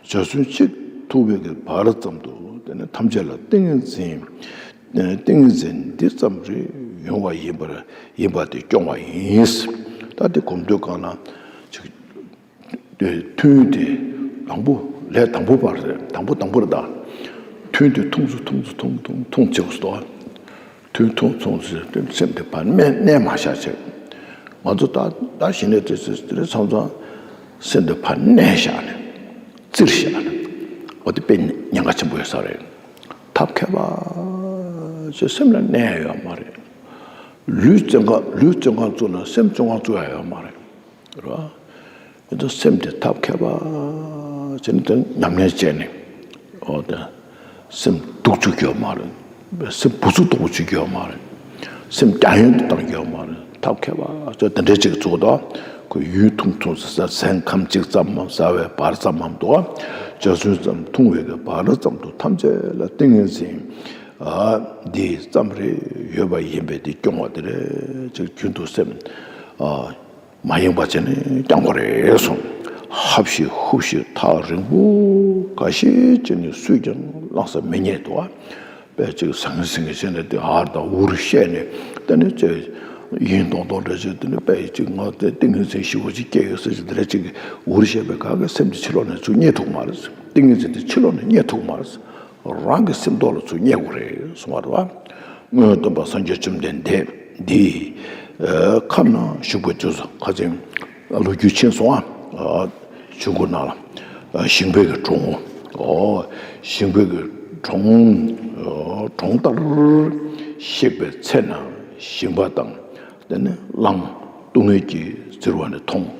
འཇའ་ཚོན་གཅིག་འཐུང་བའི་གི་བར་ཙམ་དུ་དེ་ནི་ཐམས་ཅད་ལ་ཏིང་ངེ་འཛིན། ཏིང་ངེ་འཛིན་འདི་ཙམ་རེ་ཡོང་བ་ཡིན་པར་ཡིན་པ་དེ་སྐྱོང་བ་ཡིན། ད་དེ་སྒོམ་དུས་གང་ན་ཅིག་ཐུན་དེ་དང་པོ་ལས་དང་པོ་བར་རེད། དང་པོ་དང་པོ་རེད་ད། ཐུན་དེ་འཐུང་ཚུལ་འཐུང་ཚུལ་འཐུང་འཐུང་འཐུང་བྱེད་དགོས་སོ། ཐུན་འཐུང་འཐུང་ཚུལ་དེ་སེམས་དེ་ཕར་མནན་མནན་མ་བཞག་བྱས། ང་ཚོ་ད་ད་གཞི་ནས་དེ་ཚོ་དེ་རེད་མཚམས་མཚམས་སེམས་དེ་ཕར་མནན་བཞག་ནས་བཙིར་བཞག་ནས་འོ་དེ་དཔེ་ཉེན་ཁ་ཆེན་པོ་ཡོད་ས་རེད། ཐབས་མཁས་པ་ཚོས་སེམས་ལ་མནན་ཡོད་མ་རེད། ལུས་བཙོན་ཁང་ལུས་བཙོན་ཁང་བཙུགས་ན་སེམས་བཙོན་ཁང་བཙུགས་ཡ་ཡོད་མ་རེད། རེད་བ། ཡིན་ཙང་སེམས་དེ་ཐབས་མཁས་པ་བྱས་ནས་དེ་ཉམས་ལེན་བྱས་ནས། འོ་དེ། སེམས་སྡུག་བཅུག་རྒྱུ་ཡོད་མ་རེད། སེམས་བུ་ཚུགས་སྡུག་པོ་བཅུག་རྒྱུ་ཡོད་མ་རེད། སེམས་རྒྱ་ཡན་དུ་བཏང་རྒྱུ་ཡོད་མ་རེད། ཐབས་མཁས་པ་ཚོས་དེ་འདྲའི་ཅིག་བཙུགས་དང་། ཁོས་ཡུན་ཐུང་ཐུང་ཟ་ཟན་ཁམ་གཅིག་ཙམ་མམ་ཟ་བའི་བར་ཙམ་མམ་དུ། འཇའ་ཚོན་ཙམ་འཐུང་བའི་གི་བར་ཙམ་དུ་ཐམས་ཅད་ལ་ཏིང་ངེ་འཛིན། ཨ། འདི་ཙམ་རེ་ཡོད་པ་ཡིན་པས་དེ་སྐྱོང་བ་དེ་རེད་ཅེས་རྒྱུན་དུ་སེམས། ཨ། མ་ཡེངས་པ་བྱས་ནས་བསྐྱང་དགོས་རེད་གསུངས། ཧབ་ཤིག་ཧུབ་ཤིག་ཐག་རིང་པོ་འགའ་ཤས་བྱས་ནས་སུས་ཀྱང་བླང་ས་མི་རྙེད་དོ། དཔེ་ཅིག་ཟང་ཟིང་གི་བྱས་ནས་དེ་ཧར་དང་འུར་བཤད་ནས་དེ་ནས་ཅེས་ཡིན་མདོག་མདོག་འདྲ་ཅིག་དེ་ནས་དཔེ་ཅིག་ང་དེ་ཏིང་ངེ་འཛིན་ཞེ་པོ་ཅིག་སྐྱེས་ཡོད་ཟེར་ཅིག་དེ་འདྲ་ཅིག་འུར་བཤད་པའི་ག་གེ་སེམས་དེ་ཕྱི་ལོགས་ནས་ཚུར་རྙེད་ཐུབ་མ་རེད། ཏིང་ངེ་འཛིན་དེ་ཕྱི་ལོགས་ནས་རྙེད་ཐུབ་མ་རེད། རང་གི་སེམས་ཐོག་ལ་ཚུར་རྙེད་དགོས་རེད་གསུང་བ་རེད་བ། སྔོན་སྟོན་པ་སངས་རྒྱས་བཅོམ་ལྡན་འདས་འདི་ཨ་ཁམས་ན་བཞུགས་པའི་དུས་སུ་ཁ་ཅིག་ལོ་རྒྱུས་ཕྱིན་སོང་ཨ། ཆུ་མགོ་ནང་ལ་ཨ་ཞིང་པའི་གི་གྲོང་ཨོ། ཞིང་པའི་གི་གྲོང་ཨོ་གྲོང་ལྟར་གཤེགས་པའི་ཚེ་ན་ཞིང་པ་དང་དེ་ནི་གླང་སྟོང་ངེ་གི་བཙིར་བ་ནི་མཐོང་།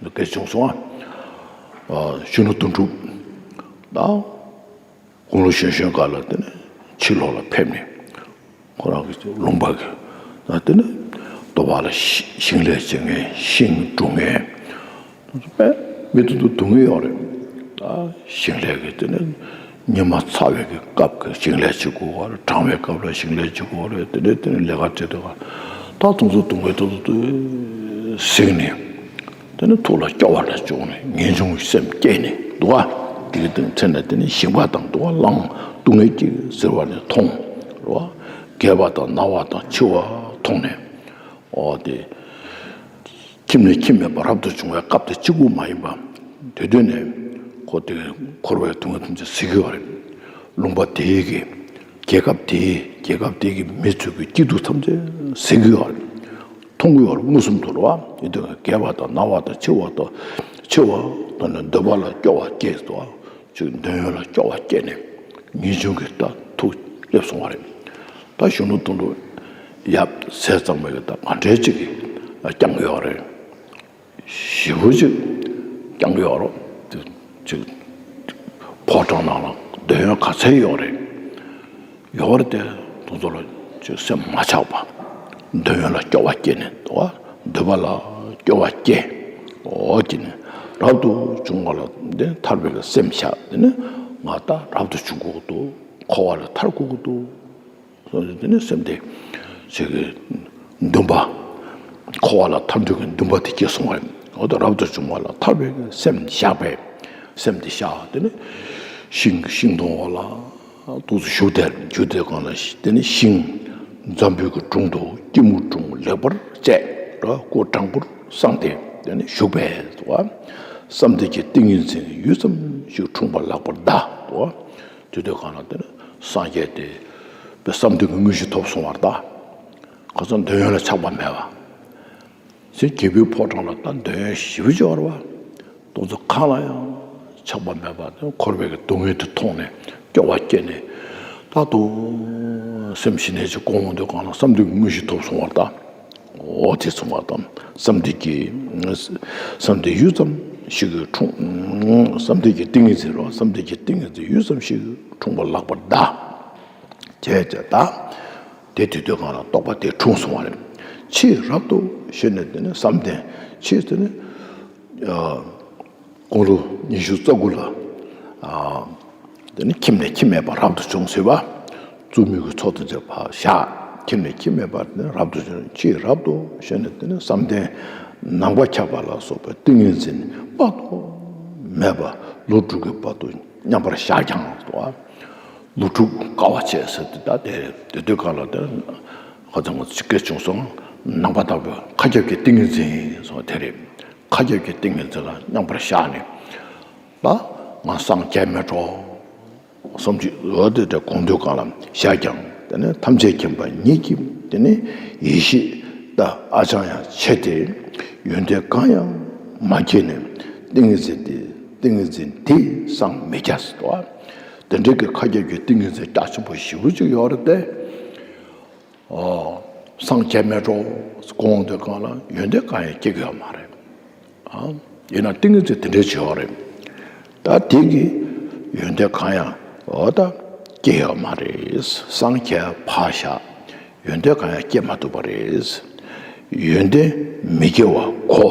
འདི་སྐད་བྱུང་སོང་ཨ། གཞོན་ནུ་དོན་གྲུབ་དང་། དགུང་ལོ་གཞོན་གཞོན་སྐབས་ལ་དེ་ནས་ཕྱི་ལོགས་ལ་ཕེབས་ནས་ཁོ་རང་གི་ལུང་པ་གི་དེ་ནས་དོ་པ་ལ་ཤི་ཞིང་ལས་བྱེད་མཁན་ཤིང་སྒྲུག་མཁན་དཔེ་མི་ཐུབ་ཐུབ་སྡུག་བསྔལ་ཡོད་རེད། ད་ཞིང་ལས་ཀྱི་དེ་ནས་ཉི་མ་ཚ་བའི་གི་སྐབས་ཀྱི་ཞིང་ལས་བྱེད་དགོས་པ་རེད། གྲང་བའི་སྐབས་ལ་ཞིང་ལས་བྱེད་དགོས་པ་རེད། དེ་ནས་དེ་ནས་ལས་ཀ་བྱེད་དུས་ད་དུང་ཚོ་སྡུག་བསྔལ་ཐུབ་ཐུབ་ཐུབ་གཟིགས་ནས། དེ་ནི་ཐུགས་ལ་སྐྱོ་བ་ལ་བྱུང་ནས་ངེས་འབྱུང་གི་སེམས་སྐྱེས་ནས་འདུག་བ། དེ་གི་སྟེང་ཚེ་ན་དེ་ནི་ཞིང་པ་དང་འདུག་བ་གླང་སྟོང་ངེ་གི་བཙིར་བ་ནི་མཐོང་། རེད་བ། རྒས་པ་དང་ན་བ་དང་འཆི་བ་མཐོང་ནས། འོ་དེ། ཁྱིམ་ནས་ཁྱིམ་མེད་པར་རབ་ཏུ་བྱུང་བའི་སྐབས་དེ་གཅིག་པུ་མ་ཡིན་པ། དེ་དུས་ནས་ཁོ་དེ་འཁོར་བའི་སྡུག་བསྔལ་ཐམས་ཅད་གཟིགས་ཀྱི་ཡོད་རེད། ལུང་པ་དེའི་གི་རྒྱལ་ཁབ་དེའི་རྒྱལ་ཁབ་དེའི་གི་མི་ཚོའི་གི་སྐྱིད་སྡུག་ཐམས་ཅད་གཟིགས་ཀྱི་ཡོད་རེད། མཐོང་གི་ཡོད་རེད། མངོན་སུམ་དུ་རེད་བ། ཡིན་དུས་རྒས་པ་དང་ན་བ་དང་འཆི་བ་དང་འཆི་བ་དང་ནི་འདོད་པ་ལ་སྐྱོ་བ་སྐྱེས་སོ། ཅིག་འདོད་ཡོན་ལ་སྐྱོ་བ་སྐྱེས་ནས་ངེས་འབྱུང་གི་ད་ཐུགས་སླེབས་སོང་བ་རེད། ད་གཞོན་ནུ་དོན་གྲུབ་ ཡབ་ཟས་གཙང་མའི་གི་ད་ག་འདྲའི་ཅིག་གི་བསྐྱངས་ཡོད་རེད། ཞེ་པོ་ཅིག་བསྐྱངས་ཡོད་རེད། ཅིག་ཕོ་བྲང་ནང་ལ་འདོད་ཡོན་ག་ཚད་ཡོད་རེད། ཡོད་རེད་དེ། དེ་ཚོ་ལ་ཅིག་སེམས་མ་ཆགས་པ། འདོད་ཡོན་ལ་སྐྱོ་བ་སྐྱེས་ནས་འདུག་བ། འདོད་པ་ལ་སྐྱོ་བ་སྐྱེས། འོ་སྐྱེས་ནས་རབ་ཏུ་བྱུང་བ་ལ་དེ་ཐར་པའི་སེམས་བཞག་དེ་ནས་ང་ད་རབ་ཏུ་བྱུང་དགོས་ཀྱི་འདུག་འཁོར་བ་ལ་ཐར་དགོས་ཀྱི་འདུག་དེ་ནས་སེམས་དེ་ཞིག་གི་འདུན་པ། འཁོར་བ་ལ་ཐར་འདོད་ཀྱི་འདུན་པ་དེ་སྐྱེས་སོང་བས། འོ་ད་རབ་ཏུ་བྱུང་བ་ལ་ཐར་པའི་སེམས་བཞག་པས། སེམས་དེ་བཞག་དེ་ནས་ཤིང་ཤིང་སྡོང་འོག་ལ་འདུག་སེ་བཞུགས་དེར་བཞུགས་དེ་གང་ལ་དེ་ནས་ཤིང་འཛམ་བུའི་གི་དྲུང་དུ་སྐྱིལ་མོ་ཀྲུང་ལེགས་པར་བཅས་ར་སྐུ་དྲང་པོར་བསྲངས་ཏེ་དེ་ནས་བཞུགས་པས་དོ། བསམ་གཏན་གྱི་ཏིང་ངེ་འཛིན་ཡུད་ཙམ་ཞིག་འཁྲུངས་པ་ལགས་པར་གདའ་དོ། དེ་དུས་གང་ལ་དེ་ནས་སངས་རྒྱས་དེ་བསམ་གཏན་གྱི་དངོས་གཞི་ཐོབ་སོང་བར་གདའ། ཁོ་ཚོ་འདོད་ཡོན་ལ་ཆགས་པ་མེད་པ། ཚེ་རྒྱལ་པོའི་ཕོ་བྲང་ལ་ད་འདོད་ཡོན་ཞེ་པོ་ཅིག་ཡོད་རེད་བ། དེ་ཚོ་གང་ལ་ཡང་ཆགས་པ་མེད་པ་དེ་འཁོར་བའི་གི་སྡུག་བསྔལ་དེ་མཐོང་ནས་སྐྱོ་བ་སྐྱེས་ནས་ད་དུང་སེམས་ཞི་གནས་ཅིག་སྐོང་འོང་དུས་གང་ལ་བསམ་གཏན་གྱི་དངོས་གཞི་ཐོབ་སོང་བར་གདའ། འོ་དེ་སོང་བར་གདའ། བསམ་གཏན་གྱི་བསམ་གཏན་ཡུད་ཙམ་ཞིག་གིས་འཁྲུངས། བསམ་གཏན་གྱི་ཏིང་ངེ་འཛིན་རོ། བསམ་གཏན་གྱི་ཏིང་ངེ་འཛིན་ཡུད་ཙམ་ཞིག་འཁྲུངས་པ་ལགས་པར་གདའ། བྱས་བྱས་ད། དེ་དུས་དུས་གང་ལ་རྟོགས་པ་དེ་འཁྲུངས་སོང་བ་རེད། ཕྱིས་རབ་ཏུ་ཞེས་ནས་དེ་ནས་བསམ་གཏན་ཕྱིས་དེ་ནས་དགུང་ལོ་ཉི་ཤུ་རྩ་དགུ་ལ་དེ་ནས་ཁྱིམ་ནས་ཁྱིམ་མེད་པར་རབ་ཏུ་བྱུང་ཟེར་བ། བཙུན་མོའི་གི་ཚོགས་དང་བཅས་པ་བཞག་ཁྱིམ་ནས་ཁྱིམ་མེད་པར་དེ་ནས་རབ་ཏུ་བྱུང་ཕྱིས་རབ་ཏུ་ཞེས་ནས་དེ་ནས་བསམ་གཏན་ནམ་མཁའ་ཁྱབ་པ་ལ་སོགས་པའི་ཏིང་ངེ་འཛིན་དཔག་ཏུ་མེད་པ་ལོ་དྲུག་གི་བར་དུ་མཉམ་པར་བཞག་ཀྱང་དོ། ལོ་དྲུག་དཀའ་བ་སྤྱད་ཟེར་དེ་ད་དེ་དེ་དུས་གང་ལ་དེ་ཁ་ཚང་ང་ཚོ་སྐད་བྱུང་སོང་། ནང་པ་དག་པའི་མཁའ་ཁྱབ་ཀྱི་ཏིང་ངེ་འཛིན་སོགས་དེ་རེད། མཁའ་ཁྱབ་ཀྱི་ཏིང་ངེ་འཛིན་ལ་མཉམ་པར་བཞག་ནས་ད་ང་སངས་རྒྱས་མེད་འགྲོ་བསམ་གྱི་འོ་དེ་དེ་དགོངས་དོན་གང་ལ་བཞག་ཀྱང་དེ་ནས་ཐམས་ཅད་མཁྱེན་པ་ཉིད་ཀྱི་དེ་ནས་ཡེ་ཤེས་ད་ཨ་ཅང་ཡང་ཆེ་སྟེ་ཡོན་ཏན་གང་ཡང་མ་སྐྱེས་ནས་ཏིང་ངེ་འཛིན་དེ་ཏིང་ངེ་འཛིན་དེ་སངས་མི་རྒྱས་སོ། དེ་འདྲའི་གི་མཁའ་ཁྱབ་ཀྱི་ཏིང་ངེ་འཛིན་རྒྱ་ཆེན་པོ་ཞེ་པོ་ཅིག་ཡོད་རེད་དེ། ཨོ། སངས་རྒྱས་མེད་འགྲོ་དགོངས་དུས་གང་ལ་ཡོན་ཏན་གང་ཡང་སྐྱེ་གི་ཡོད་མ་རེད། ཨ། ཡིན་ན་ཏིང་ངེ་འཛིན་དེ་འདྲའི་ཅིག་ཡོད་རེད། ད་དེ་གི་ཡོན་ཏན་གང་ཡང་འོ་ད་སྐྱེ་ཡོད་མ་རེད། སངས་རྒྱས་ཕར་བཞག་ཡོན་ཏན་གང་ཡང་སྐྱེ་མ་ཐུབ་པ་རེད། ཡོན་ཏན་མི་སྐྱེ་བ་གོ།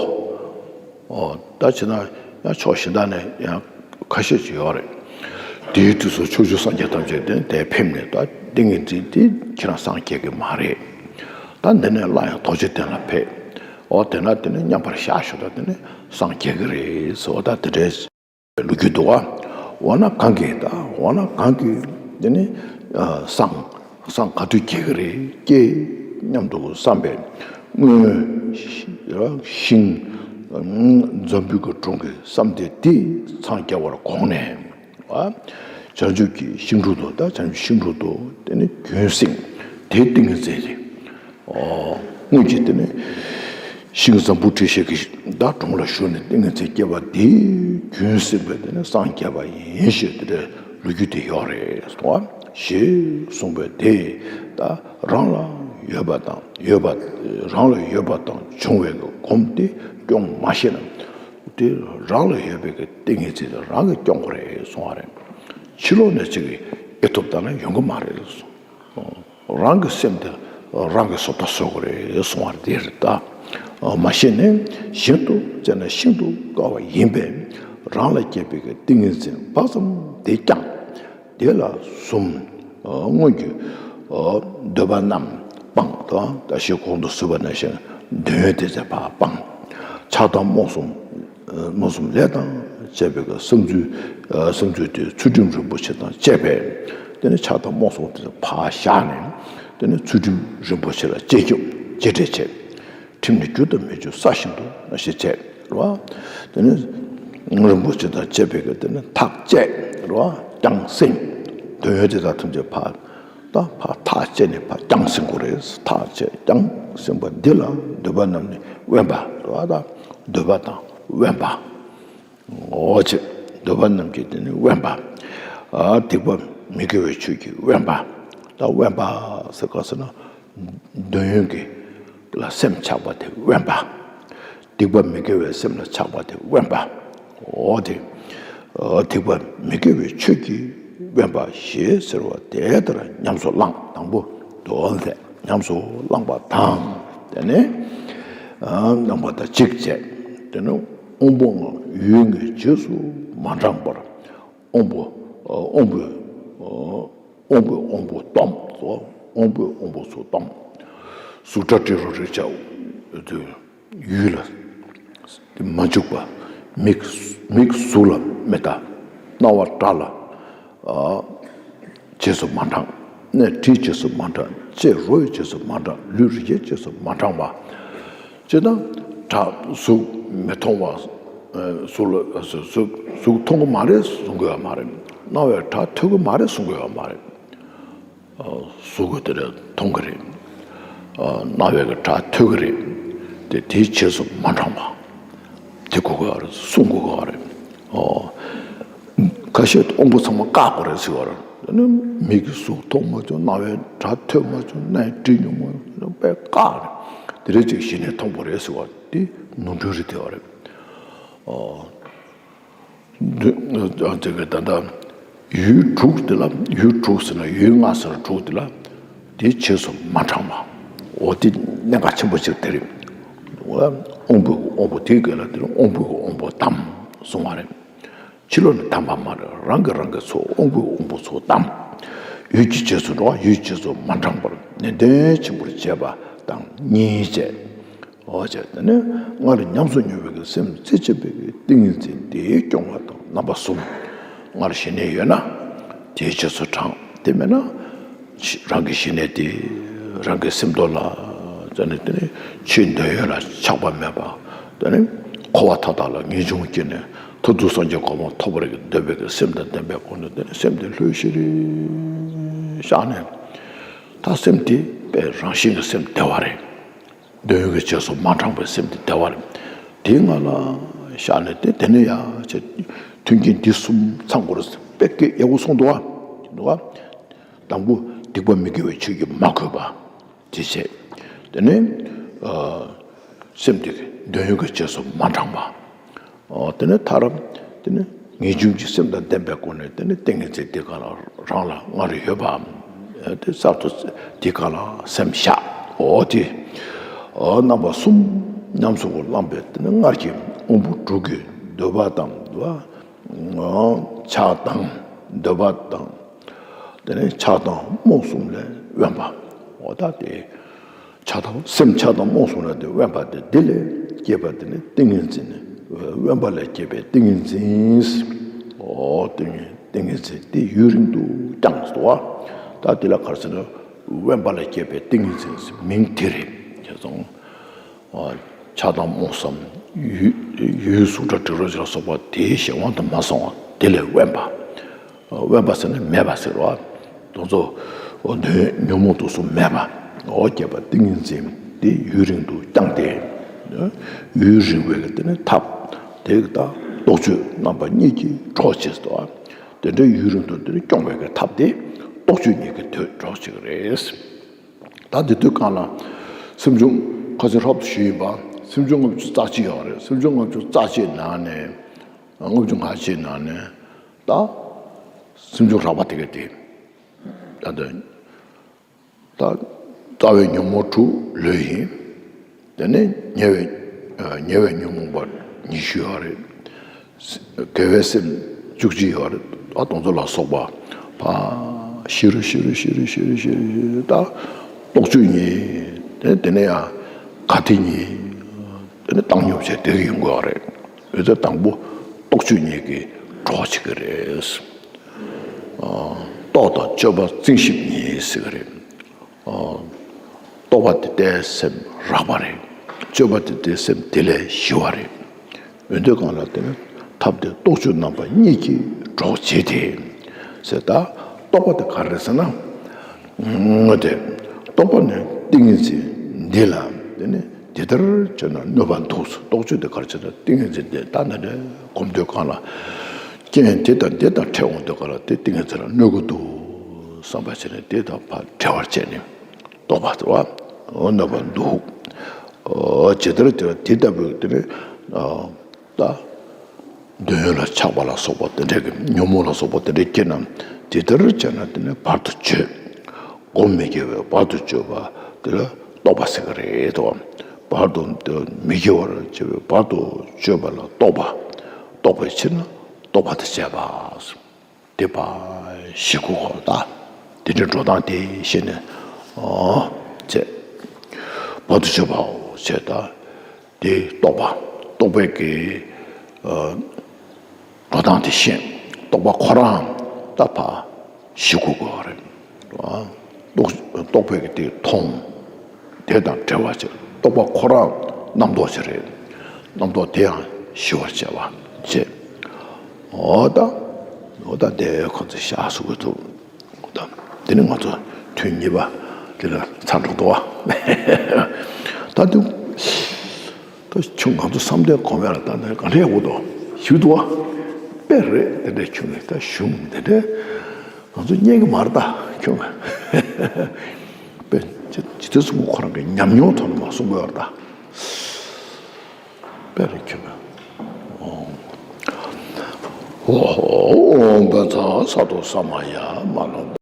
ཨོ། ད་བྱས་ན་ཡང་ཕྱོགས་གཞན་དག་ནས་ཡང་ཁ་ཤས་ཅིག་ཡོད་རེད། དེའི་དུས་སུ་ཕྱོགས་བཅུའི་སངས་རྒྱས་ཐམས་ཅད་དེ་དེར་ཕེབས་ནས་ད་ཏིང་ངེ་འཛིན་དེ་ཁྱེད་རང་སངས་རྒྱས་ཀྱི་མ་རེད། ད་འདི་ནས་སླར་ཡང་རྡོ་རྗེ་གདན་ལ་ཕེབས། ཨོ་དེ་ན་དེ་ནས་མཉམ་པར་བཞག་ཞོག་ད་དེ་ནས་སངས་རྒྱས་ཀྱི་རེད་ཟེར་བ་ད་དེ་འདྲའི་ལོ་རྒྱུས་འདུག་བ། འོ་ན་གང་གིས་ད་འོ་ན་གང་གིས་དེ་ནི་ཨ་སངས་སངས་ག་དུས་སྐྱེ་གི་རེད་སྐྱེ་སྙམ་དུ་བསམ་པས་སྔོན་ཤིང་འཛམ་བུའི་གི་དྲུང་གི་བསམ་གཏན་དེ་འཚང་རྒྱ་བར་དགོངས་ནས་བྱང་ཆུབ་ཀྱི་ཤིང་དྲུང་དུ་ད་བྱང་ཆུབ་ཤིང་དྲུང་དུ་དེ་ནི་རྒྱུན་བསྲིངས་དེ་ཏིང་ངེ་འཛིན་རེད། ཨོ། སྔོན་གྱི་དེ་ནི་ཤིང་འཛམ་བུ་ཁྲི་ཤེས་ཀྱི་ད་དྲུང་ལ་བཞུགས་ནས་ཏིང་ངེ་འཛིན་སྐྱེ་བ་དེའི་རྒྱུན་བསྲིངས་པས་དེ་ནི་སངས་རྒྱས་པ་ཡིན་ཞེས་དེ་འདྲའི་ལོ་རྒྱུས་དེ་ཡོད་རེད་གསུངས་པ་ཞེས་གསུངས་པས་དེ་ད་རང་ལ་ཡོད་པ་དང་ཡོད་པ་རང་ལ་ཡོད་པ་དང་བྱུང་བའི་གོམས་དེ་སྐྱོང་མ་ཤེས་ན་དེ་རང་ལ་ཡོད་པའི་ཏིང་ངེ་འཛིན་དེ་རང་གིས་སྐྱོང་དགོས་རེད་གསུངས་པ་རེད། ཕྱི་ལོགས་ནས་ཅིག་གིས་ཨེ་ཐུབ་ད་ན་ཡོང་གི་མ་རེད་གསུངས། རང་གི་སེམས་དེ་རང་གི་བཟོ་ལྟ་བཟོ་དགོས་རེད་གསུང་བ་དེ་རེད་ད། མ་ཤེས་ནས་གཞན་དུ་བཙལ་ན་ཤིན་ཏུ་དཀའ་བ་ཡིན་པས་རང་ལ་སྐྱེས་པའི་ཏིང་ངེ་འཛིན་དཔག་ཙམ་དེ་ཀྱང་དེ་ལ་གཟུང་སྔོན་གྱི་འདོད་པ་རྣམས་སྤངས་དང་ད་ཞེས་གོང་དུ་གསུངས་པ་ནང་བཞིན་འདོད་ཡོན་དེ་ཚེ་ཕར་སྤངས། ཆགས་སྡང་རྨོངས་གསུམ་མངོན་སུམ་ལས་དང་བཅས་པའི་བསམ་ཚུལ་བསམ་ཚུལ་དེ་ཚུལ་ཁྲིམས་རིན་པོ་ཆེ་དང་བཅས་པས་དེ་ནི་ཆགས་སྡང་རྨོངས་གསུམ་དེ་ཕར་བཞག་ནས་དེ་ནི་ཚུལ་ཁྲིམས་རིན་པོ་ཆེ་ལ་གཅེས་སྐྱོབ་གཅེས་སྤྲས་བྱས། ཁྲིམས་ནི་རྒྱུ་དང་མི་རྒྱུ་ས་བཞིན་དུ་ཞེས་བྱས་རེད་བ། དེ་ནི་རིན་པོ་ཆེ་དང་བཅས་པའི་དེ་ནི་ཐག་བཅད་རེད་བ་རྐྱང་སྲིང་། དོན་ཡོད་དེ་དག་ཐམས་ཅད་ཕར་ད་ཕར་ཐག་བཅད་ནས་ཕར་རྐྱང་སྲིང་དགོས་རེད། ཐག་བཅད་རྐྱང་སྲིང་པ་འདི་ལ་འདོད་པ་རྣམས་ནི་དབེན་པ་རེད་བ། ད་འདོད་པ་དང་དབེན་པ། འོ་ཅེ། འདོད་པ་རྣམས་ཀྱི་དེ་ནི་དབེན་པ། ཨ་སྡིག་པ་མི་དགེ་བའི་ཆོས་ཀྱི་དབེན་པ། ད་དབེན་པ་ཟེར་ག་ཟེར་ན་ འདོད་ཡོན་གྱི་ལ་སེམས་ཆགས་པ་དེ་དབེན་པ། སྡིག་པ་མི་དགེ་བའི་སེམས་ལ་ཆགས་པ་དེ་དབེན་པ། འོ་དེ། ཨ། སྡིག་པ་མི་དགེ་བའི་ཆོས་ཀྱིས་དབེན་པ་ཞེས་ཟེར་བ་དེ་ལྟར་ཉམས་སུ་བླངས། དང་པོ་དོན་དེ་ཉམས་སུ་བླངས་པ་དང་། དེ་ནས། ཨ། བླངས་པ་དང་གཅིག་བྱས། དེ་ནས་དབང་པོ་ལྔ་ཡུལ་ལྔའི་རྗེས་སུ་མ་འབྲངས་པར། དབང་པོ། ཨ། དབང་པོའི། ཨ། དབང་པོའི་དབང་པོ་སྟོང་སོ། དབང་པོའི་དབང་པོ་ཚུར་སྟོང་། གཟུགས་སྒྲ་དྲི་རོ་རེག་བྱ་དེ་ཡུལ་ལ་མ་འཇུག་པ། མིག་མིག་གཟུགས་ལ་མི་ལྟ། རྣ་བ་སྒྲ་ལ། ཨ། རྗེས་སུ་མ་འབྲངས། སྣ་དྲིའི་རྗེས་སུ་མ་འབྲངས། ལྕེ་རོ་ཡི་རྗེས་སུ་མ་འབྲངས། ལུས་རེག་བྱའི་རྗེས་སུ་མ་འབྲངས་པ། ཅེས་དང་། སྒྲ་གཟུགས་མི་མཐོང་བ། ཨ། གཟུགས་ལ་གཟུགས་གཟུགས་མཐོང་གི་མ་རེད་གསུང་གི་ཡོད་མ་རེད། རྣ་བས་སྒྲ་ཐོས་ཀྱི་མ་རེད་གསུང་གི་ཡོད་མ་རེད། ཨ། གཟུགས་ཀྱིས་དེ་ལ་མཐོང་གི་རེད། ཨ། རྣ་བས་ཀྱི་སྒྲ་ཐོས་ཀྱི་རེད། དེ་དེའི་རྗེས་སུ་མ་འབྲངས་པ། དེ་གོ་དགོས་པ་རེད། གསུང་དགོས་པ་རེད། ཨོ། ཁ་ཤས་དབང་པོ་ཚང་མ་བཀག་དགོས་རེད་ཟེར་བ་རེད། དེ་ནི་མིག་གིས་གཟུགས་མཐོང་མ་བྱུང་། རྣ་བས་སྒྲ་ཐོས་མ་བྱུང་། སྣས་དྲི་མྱོང་མ་བྱུང་། དཔེ་བཀག་རེད། དེ་རེད་ཅིག་ཞི་གནས་མཐོང་དགོས་རེད་ཟེར་བ་དེ་ནོར་འཁྲུལ་རེད་བསྡད་པ་རེད། ཨོ། དེ་གི་ད་ལྟ་ཡུལ་དྲུག་དེ་ལ། ཡུལ་དྲུག་ཟེར་ན་ཡུལ་ལྔ་ཟེར་ན་དྲུག་དེ་ལ་དེའི་རྗེས་སུ་མ་འབྲངས་པ། འོ་དེ་གནད་འགག་ཆེན་པོ་ཅིག་དེ་རེད། དབང་པོའི་དབང་པོ་དེའི་སྐད་ལ་དེ་ལ་དབང་པོའི་དབང་པོ་དམ་གསུང་བ་རེད། ཕྱི་ལོགས་ནས་དམ་པ་མ་རེད། རང་གིས་རང་གི་ཚོགས། དབང་པོའི་དབང་པོ་ཚུར་དམ། ཡུལ་གྱི་རྗེས་སུ་འགྲོ་བ། ཡུལ་རྗེས་སུ་མ་འབྲངས་པར་ནན་ཏན་ཆེན་པོར་བྱས་པ་དང་གཉིས་བྱས། འོ་བྱས། དེ་ནས་སྔར་ཉམས་སུ་མྱོང་བའི་གི་སེམས་རྩེ་གཅིག་པའི་གི་ཏིང་ངེ་འཛིན་དེ་སྐྱོང་བ་དང་། རྣམ་པ་གསུམ། སྔར་ཞི་གནས་ཡོད་ན་དེའི་རྗེས་སུ་འབྲངས། དེ་མེད་ན་རང་གི་ཞི་གནས་དེ། རང་གི་སེམས་རྟོགས་ལ་བྱས་ནས། དེ་ནས་ཆོས་འདོད་ཡོན་ལ་ཆགས་པ་མེད་པ། དེ་ནས་འཁོར་བ་མཐའ་དག་ལ་ངེས་འབྱུང་སྐྱེས་ནས་མཐར་ཐུག་སངས་རྒྱས་གོ་འཕང་ཐོབ་པར་འདོད་པའི་གི་སེམས་དང་ལྡན་པའི་སྒོ་ནས། དེ་ནས་སེམས་དེ་ལྷོད་ཤིག་རེ་བཞག་ནས། ད་སེམས་དེ་དཔེ་རང་བཞིན་གྱི་སེམས་བདེ་བ་རེད། འདོད་ཡོན་གྱི་རྗེས་སུ་མ་འབྲངས་པའི་སེམས་དེ་བདེ་བ་རེད། དེའི་ངང་ལ་བཞག་ནས། དེ་དེ་ནས་ཡ་ཆེ་མཐུན་རྐྱེན་འདི་གསུམ་ཚང་དགོས་རེད། དཔེ་སྐད་ཡག་པོ་གསུངས་འདུག་བ། འདུག་བ། དང་པོ་སྡིག་པ་མི་དགེ་བའི་ཆོས་ཀྱིས་མ་གོས་པ། དེ་བྱས། དེ་ནས། ཨ། སེམས་དེ་འདོད་ཡོན་གྱི་རྗེས་སུ་མ་འབྲངས་པ། ཨོ། དེ་ནས་ཐར། དེ་ནས་ངེས་འབྱུང་གི་སེམས་དང་ལྡན་པའི་སྒོ་ནས། དེ་ནས་ཏིང་ངེ་འཛིན་དེ་ག་ལ་རང་ལ་སྔར་ཡོད་པའམ། དེ་གསར་དུ་དེ་ག་ལ་སེམས་བཞག། ཨོ་དེ། ཨོ་རྣམ་པ་གསུམ་ཉམས་སུ་བླངས་པས། དེ་ནས་སྔར་གྱི་དབང་པོ་དྲུག་གི་འདོད་པ་དང་། འདོད་པ། ཆགས་དང་འདོད་པ་དང་། དེ་ནས་ཆགས་སྡང་རྨོངས་གསུམ་ལས་དབེན་པ། འོ་ད་དེ། ཆགས་སྡང་། སེམས་ཆགས་སྡང་རྨོངས་གསུམ་ལས་དེ་དབེན་པ་དེ། དེ་ལས་སྐྱེས་པ་དེ་ནི་ཏིང་ངེ་འཛིན། དབེན་པ་ལས་སྐྱེས་པའི་ཏིང་ངེ་འཛིན། འོ་ཏིང་ངེ་ཏིང་ངེ་འཛིན་དེ་ཡུན་རིང་དུ་བསྐྱངས་སོ། ད་དེ་ལ་ག་རེ་ཟེར་ན། དབེན་པ་ལས་སྐྱེས་པའི་ཏིང་ངེ་འཛིན་མིང་དེ་རེད། ཁྱེད་ཚོ། ཆགས་སྡང་རྨོངས་གསུམ། ཡུལ་ཡུལ་གཟུགས་སྒྲ་དྲི་རོ་ལ་སོགས་པ་དེའི་གཞན་དབང་དུ་མ་སོང་བ་དེ་ལས་དབེན་པ། དབེན་པ་ཟེར་ན་མེད་པ་ཟེར་བ། དེ་ཚོ་འདོད་ཉོན་མོངས་དུག་གསུམ་མེད་པ། འོ་སྐྱེས་པ་ཏིང་ངེ་འཛིན་དེ་ཡུན་རིང་དུ་བསྐྱངས་ཏེ། ཡུན་རིང་བའི་དེ་ནི་ཐབས་དེ་དང་རྟོག་དཔྱོད་རྣམ་པ་གཉིས་ཀྱིས་གྲོགས་བྱེད་དོ། དེ་འདྲའི་ཡུན་རིང་དུ་དེ་ནི་སྐྱོང་བའི་གི་ཐབས་དེ་རྟོག་དཔྱོད་གཉིས་ཀྱིས་དེ་གྲོགས་བྱེད་ཀྱི་རེད། ད་དེ་དུས་གང་ལ། སེམས་བྱུང་ཁ་སང་རབ་ཏུ་ཞུས་ཡིན་པ། སེམས་བྱུང་ལྔ་བཅུ་རྩ་གཅིག་ཡོད་རེད། སེམས་བྱུང་ལྔ་བཅུ་རྩ་གཅིག་ནང་ནས། ལྔ་བཅུ་ང་གཅིག་ནང་ནས། ད་སེམས་བྱུང་རགས་པ་དེ་ག་དེ། ད་དེ། ད་རྩ་བའི་ཉོན་མོངས་དྲུག་ལོས་ཡིན། དེ་ནས་ཉེ་བའི། ཉེ་བའི་ཉོན་མོངས་པ་ཉི་ཤུ་ཡོད་རེད། དགེ་བའི་སེམས་བཅུ་གཅིག་ཡོད་རེད། ཨ། དེ་ཚོ་ལ་སོགས་པ་ཕར་ཞི་རུ་ཞི་རུ་ཞི་རུ་ཞི་རུ་ཞི་རུ། ད་རྟོག་དཔྱོད་གཉིས། དེ་དེ་ནས་ཡང་ག་ཏེ་གཉིས། དེ་ནས་བཏང་སྙོམས་བྱས་དེ་གི་ཡོང་དགོས་རེད། འོ་ད་དང་པོ་རྟོག་དཔྱོད་གཉིས་ཀྱིས་གྲོགས་བྱེད་ཀྱི་རེད། ཨ། རྟོག་དང་དཔྱོད་པ་རྩིང་ཞིབ་གཉིས་ཟེར་གི་རེད། ཨ། རྟོག་པ་དེ་ལྟའི་སེམས་རགས་པ་རེད། དཔྱོད་པ་དེ་ལྟའི་སེམས་དེ་ལས་ཞི་བ་རེད། འོན་ཏེ་གང་ལ་དེ་ནི་ཐབས་དེ་རྟོག་དཔྱོད་རྣམ་པ་གཉིས་ཀྱིས་གྲོགས་བྱེད་དེ། ཟེར། ད་རྟོག་པ་དེ་ག་རེ་རེད་ཟེར་ན། ཨ། དེ་རྟོག་པ་ནི་ཏིང་ངེ་འཛིན་འདི་ལ་དེ་ནི་དེ་ལྟར་བྱས་ན་གནོད་པ་འདུག། རྟོག་དཔྱོད་དེ་ག་རེ་བྱས་ན། ཏིང་ངེ་འཛིན་དེ་ད་ནི་རེ་གོམས་དུས་གང་ལ། རྐྱེན་དེ་དང་དེ་དང་འཕྲད་འོང་དུས་གང་ལ་དེ་ཏིང་ངེ་འཛིན་ལ་གནོད་ཀྱི་འདུག་བསམ་པ་བྱས་ནས། དེ་དང་ཕར་བྲལ་བར་བྱས་ནས། རྟོགས་པ་དེ་བ་ནོར་བ་འདུག་ཇི་ལྟར་དེ་དེ་ལྟ་བུའི་དེ་ནི་ད་འདོད་ཡོན་ལ་ཆགས་པ་ལ་སོགས་པ་དེ་འདྲ་གི་ཉོན་མོངས་ལ་སོགས་པ་དེ་འདྲ་སྐྱེས་ན་དེ་ལྟར་བྱས་ན་དེ་ནི་བར་དུ་གཅོད། སྒོམ་མི་དགེ་བའི་བར་དུ་གཅོད་པ་དེ་ལ་རྟོགས་པ་ཟེར་གི་རེད་དོ། བར་དུ་དེ་མི་དགེ་བར་གཅོད་པའི་བར་དུ་གཅོད་པ་ལ་རྟོགས་པ། རྟོགས་པའི་ཕྱིར་ན་རྟོགས་པ་དང་བཅས་པ། དེ་བ་ཞིག་གོ་གོ་ད། དེ་འདྲའི་འགྲོ་སྟངས་དེ་ཤེས་ནས་ཨོ་ཅེ། བར་དུ་གཅོད་པའོ་ཅེ་ད། དེ་རྟོགས་པ་རྟོགས་པའི་གི་འགྲོ་སྟངས་དེ་ཤེས། རྟོགས་པ་ཁོ་རང་ད་བ་ཞིག་གོ་གོ་རེད། རྟོགས་རྟོགས་པའི་གི་དེ་མཐོང་། དེ་དང་བྲལ་བ་ཅེ་རྟོགས་པ་ཁོ་རང་རྣམ་རྟོག་ཅིག་རེད། རྣམ་རྟོག་དེ་ཡང་ཞི་བར་བྱ་བ་ཅེ། འོ་ད། འོ་ད་དེ་ཁོ་ཚོས་བཤད་སུ་གི་ཐུབ། འོ་ད། དེ་ནི་ང་ཚོ་ཐུན་གཉིས་པ་དེ་ལ་ཚར་འགྲོ་འདུག་བ། ད་དུང་། ད་ཁྱོད་ང་ཚོ་བསམ་གཏན་གོང་མ་ལ་ད་ནི་ག་འདྲས་འོ་དོ་ཞུ་འདུག་བ། དཔེ་རེད་དེ་འདྲས་ཁྱོད་ནི་ད་གཞུང་དེ་འདྲས་ང་ཚོ་རྙེད་གི་མ་རེད་ད་ཁྱོད་ང་། དཔེ་ཇི་ཇི་ལྟར་གསུང་གི་ཁོ་རང་གི་ཉམས་མྱོང་ཐོག་ནས་མ་གསུང་གི་ཡོད་རེད་ད། དཔེ་རེད་ཁྱོད་ང་། ཨོ། ཨོ་ཧོ་ཨོ་བ་ཚ་ས་དོ་ས་མ་ཡ་མ་ལོ།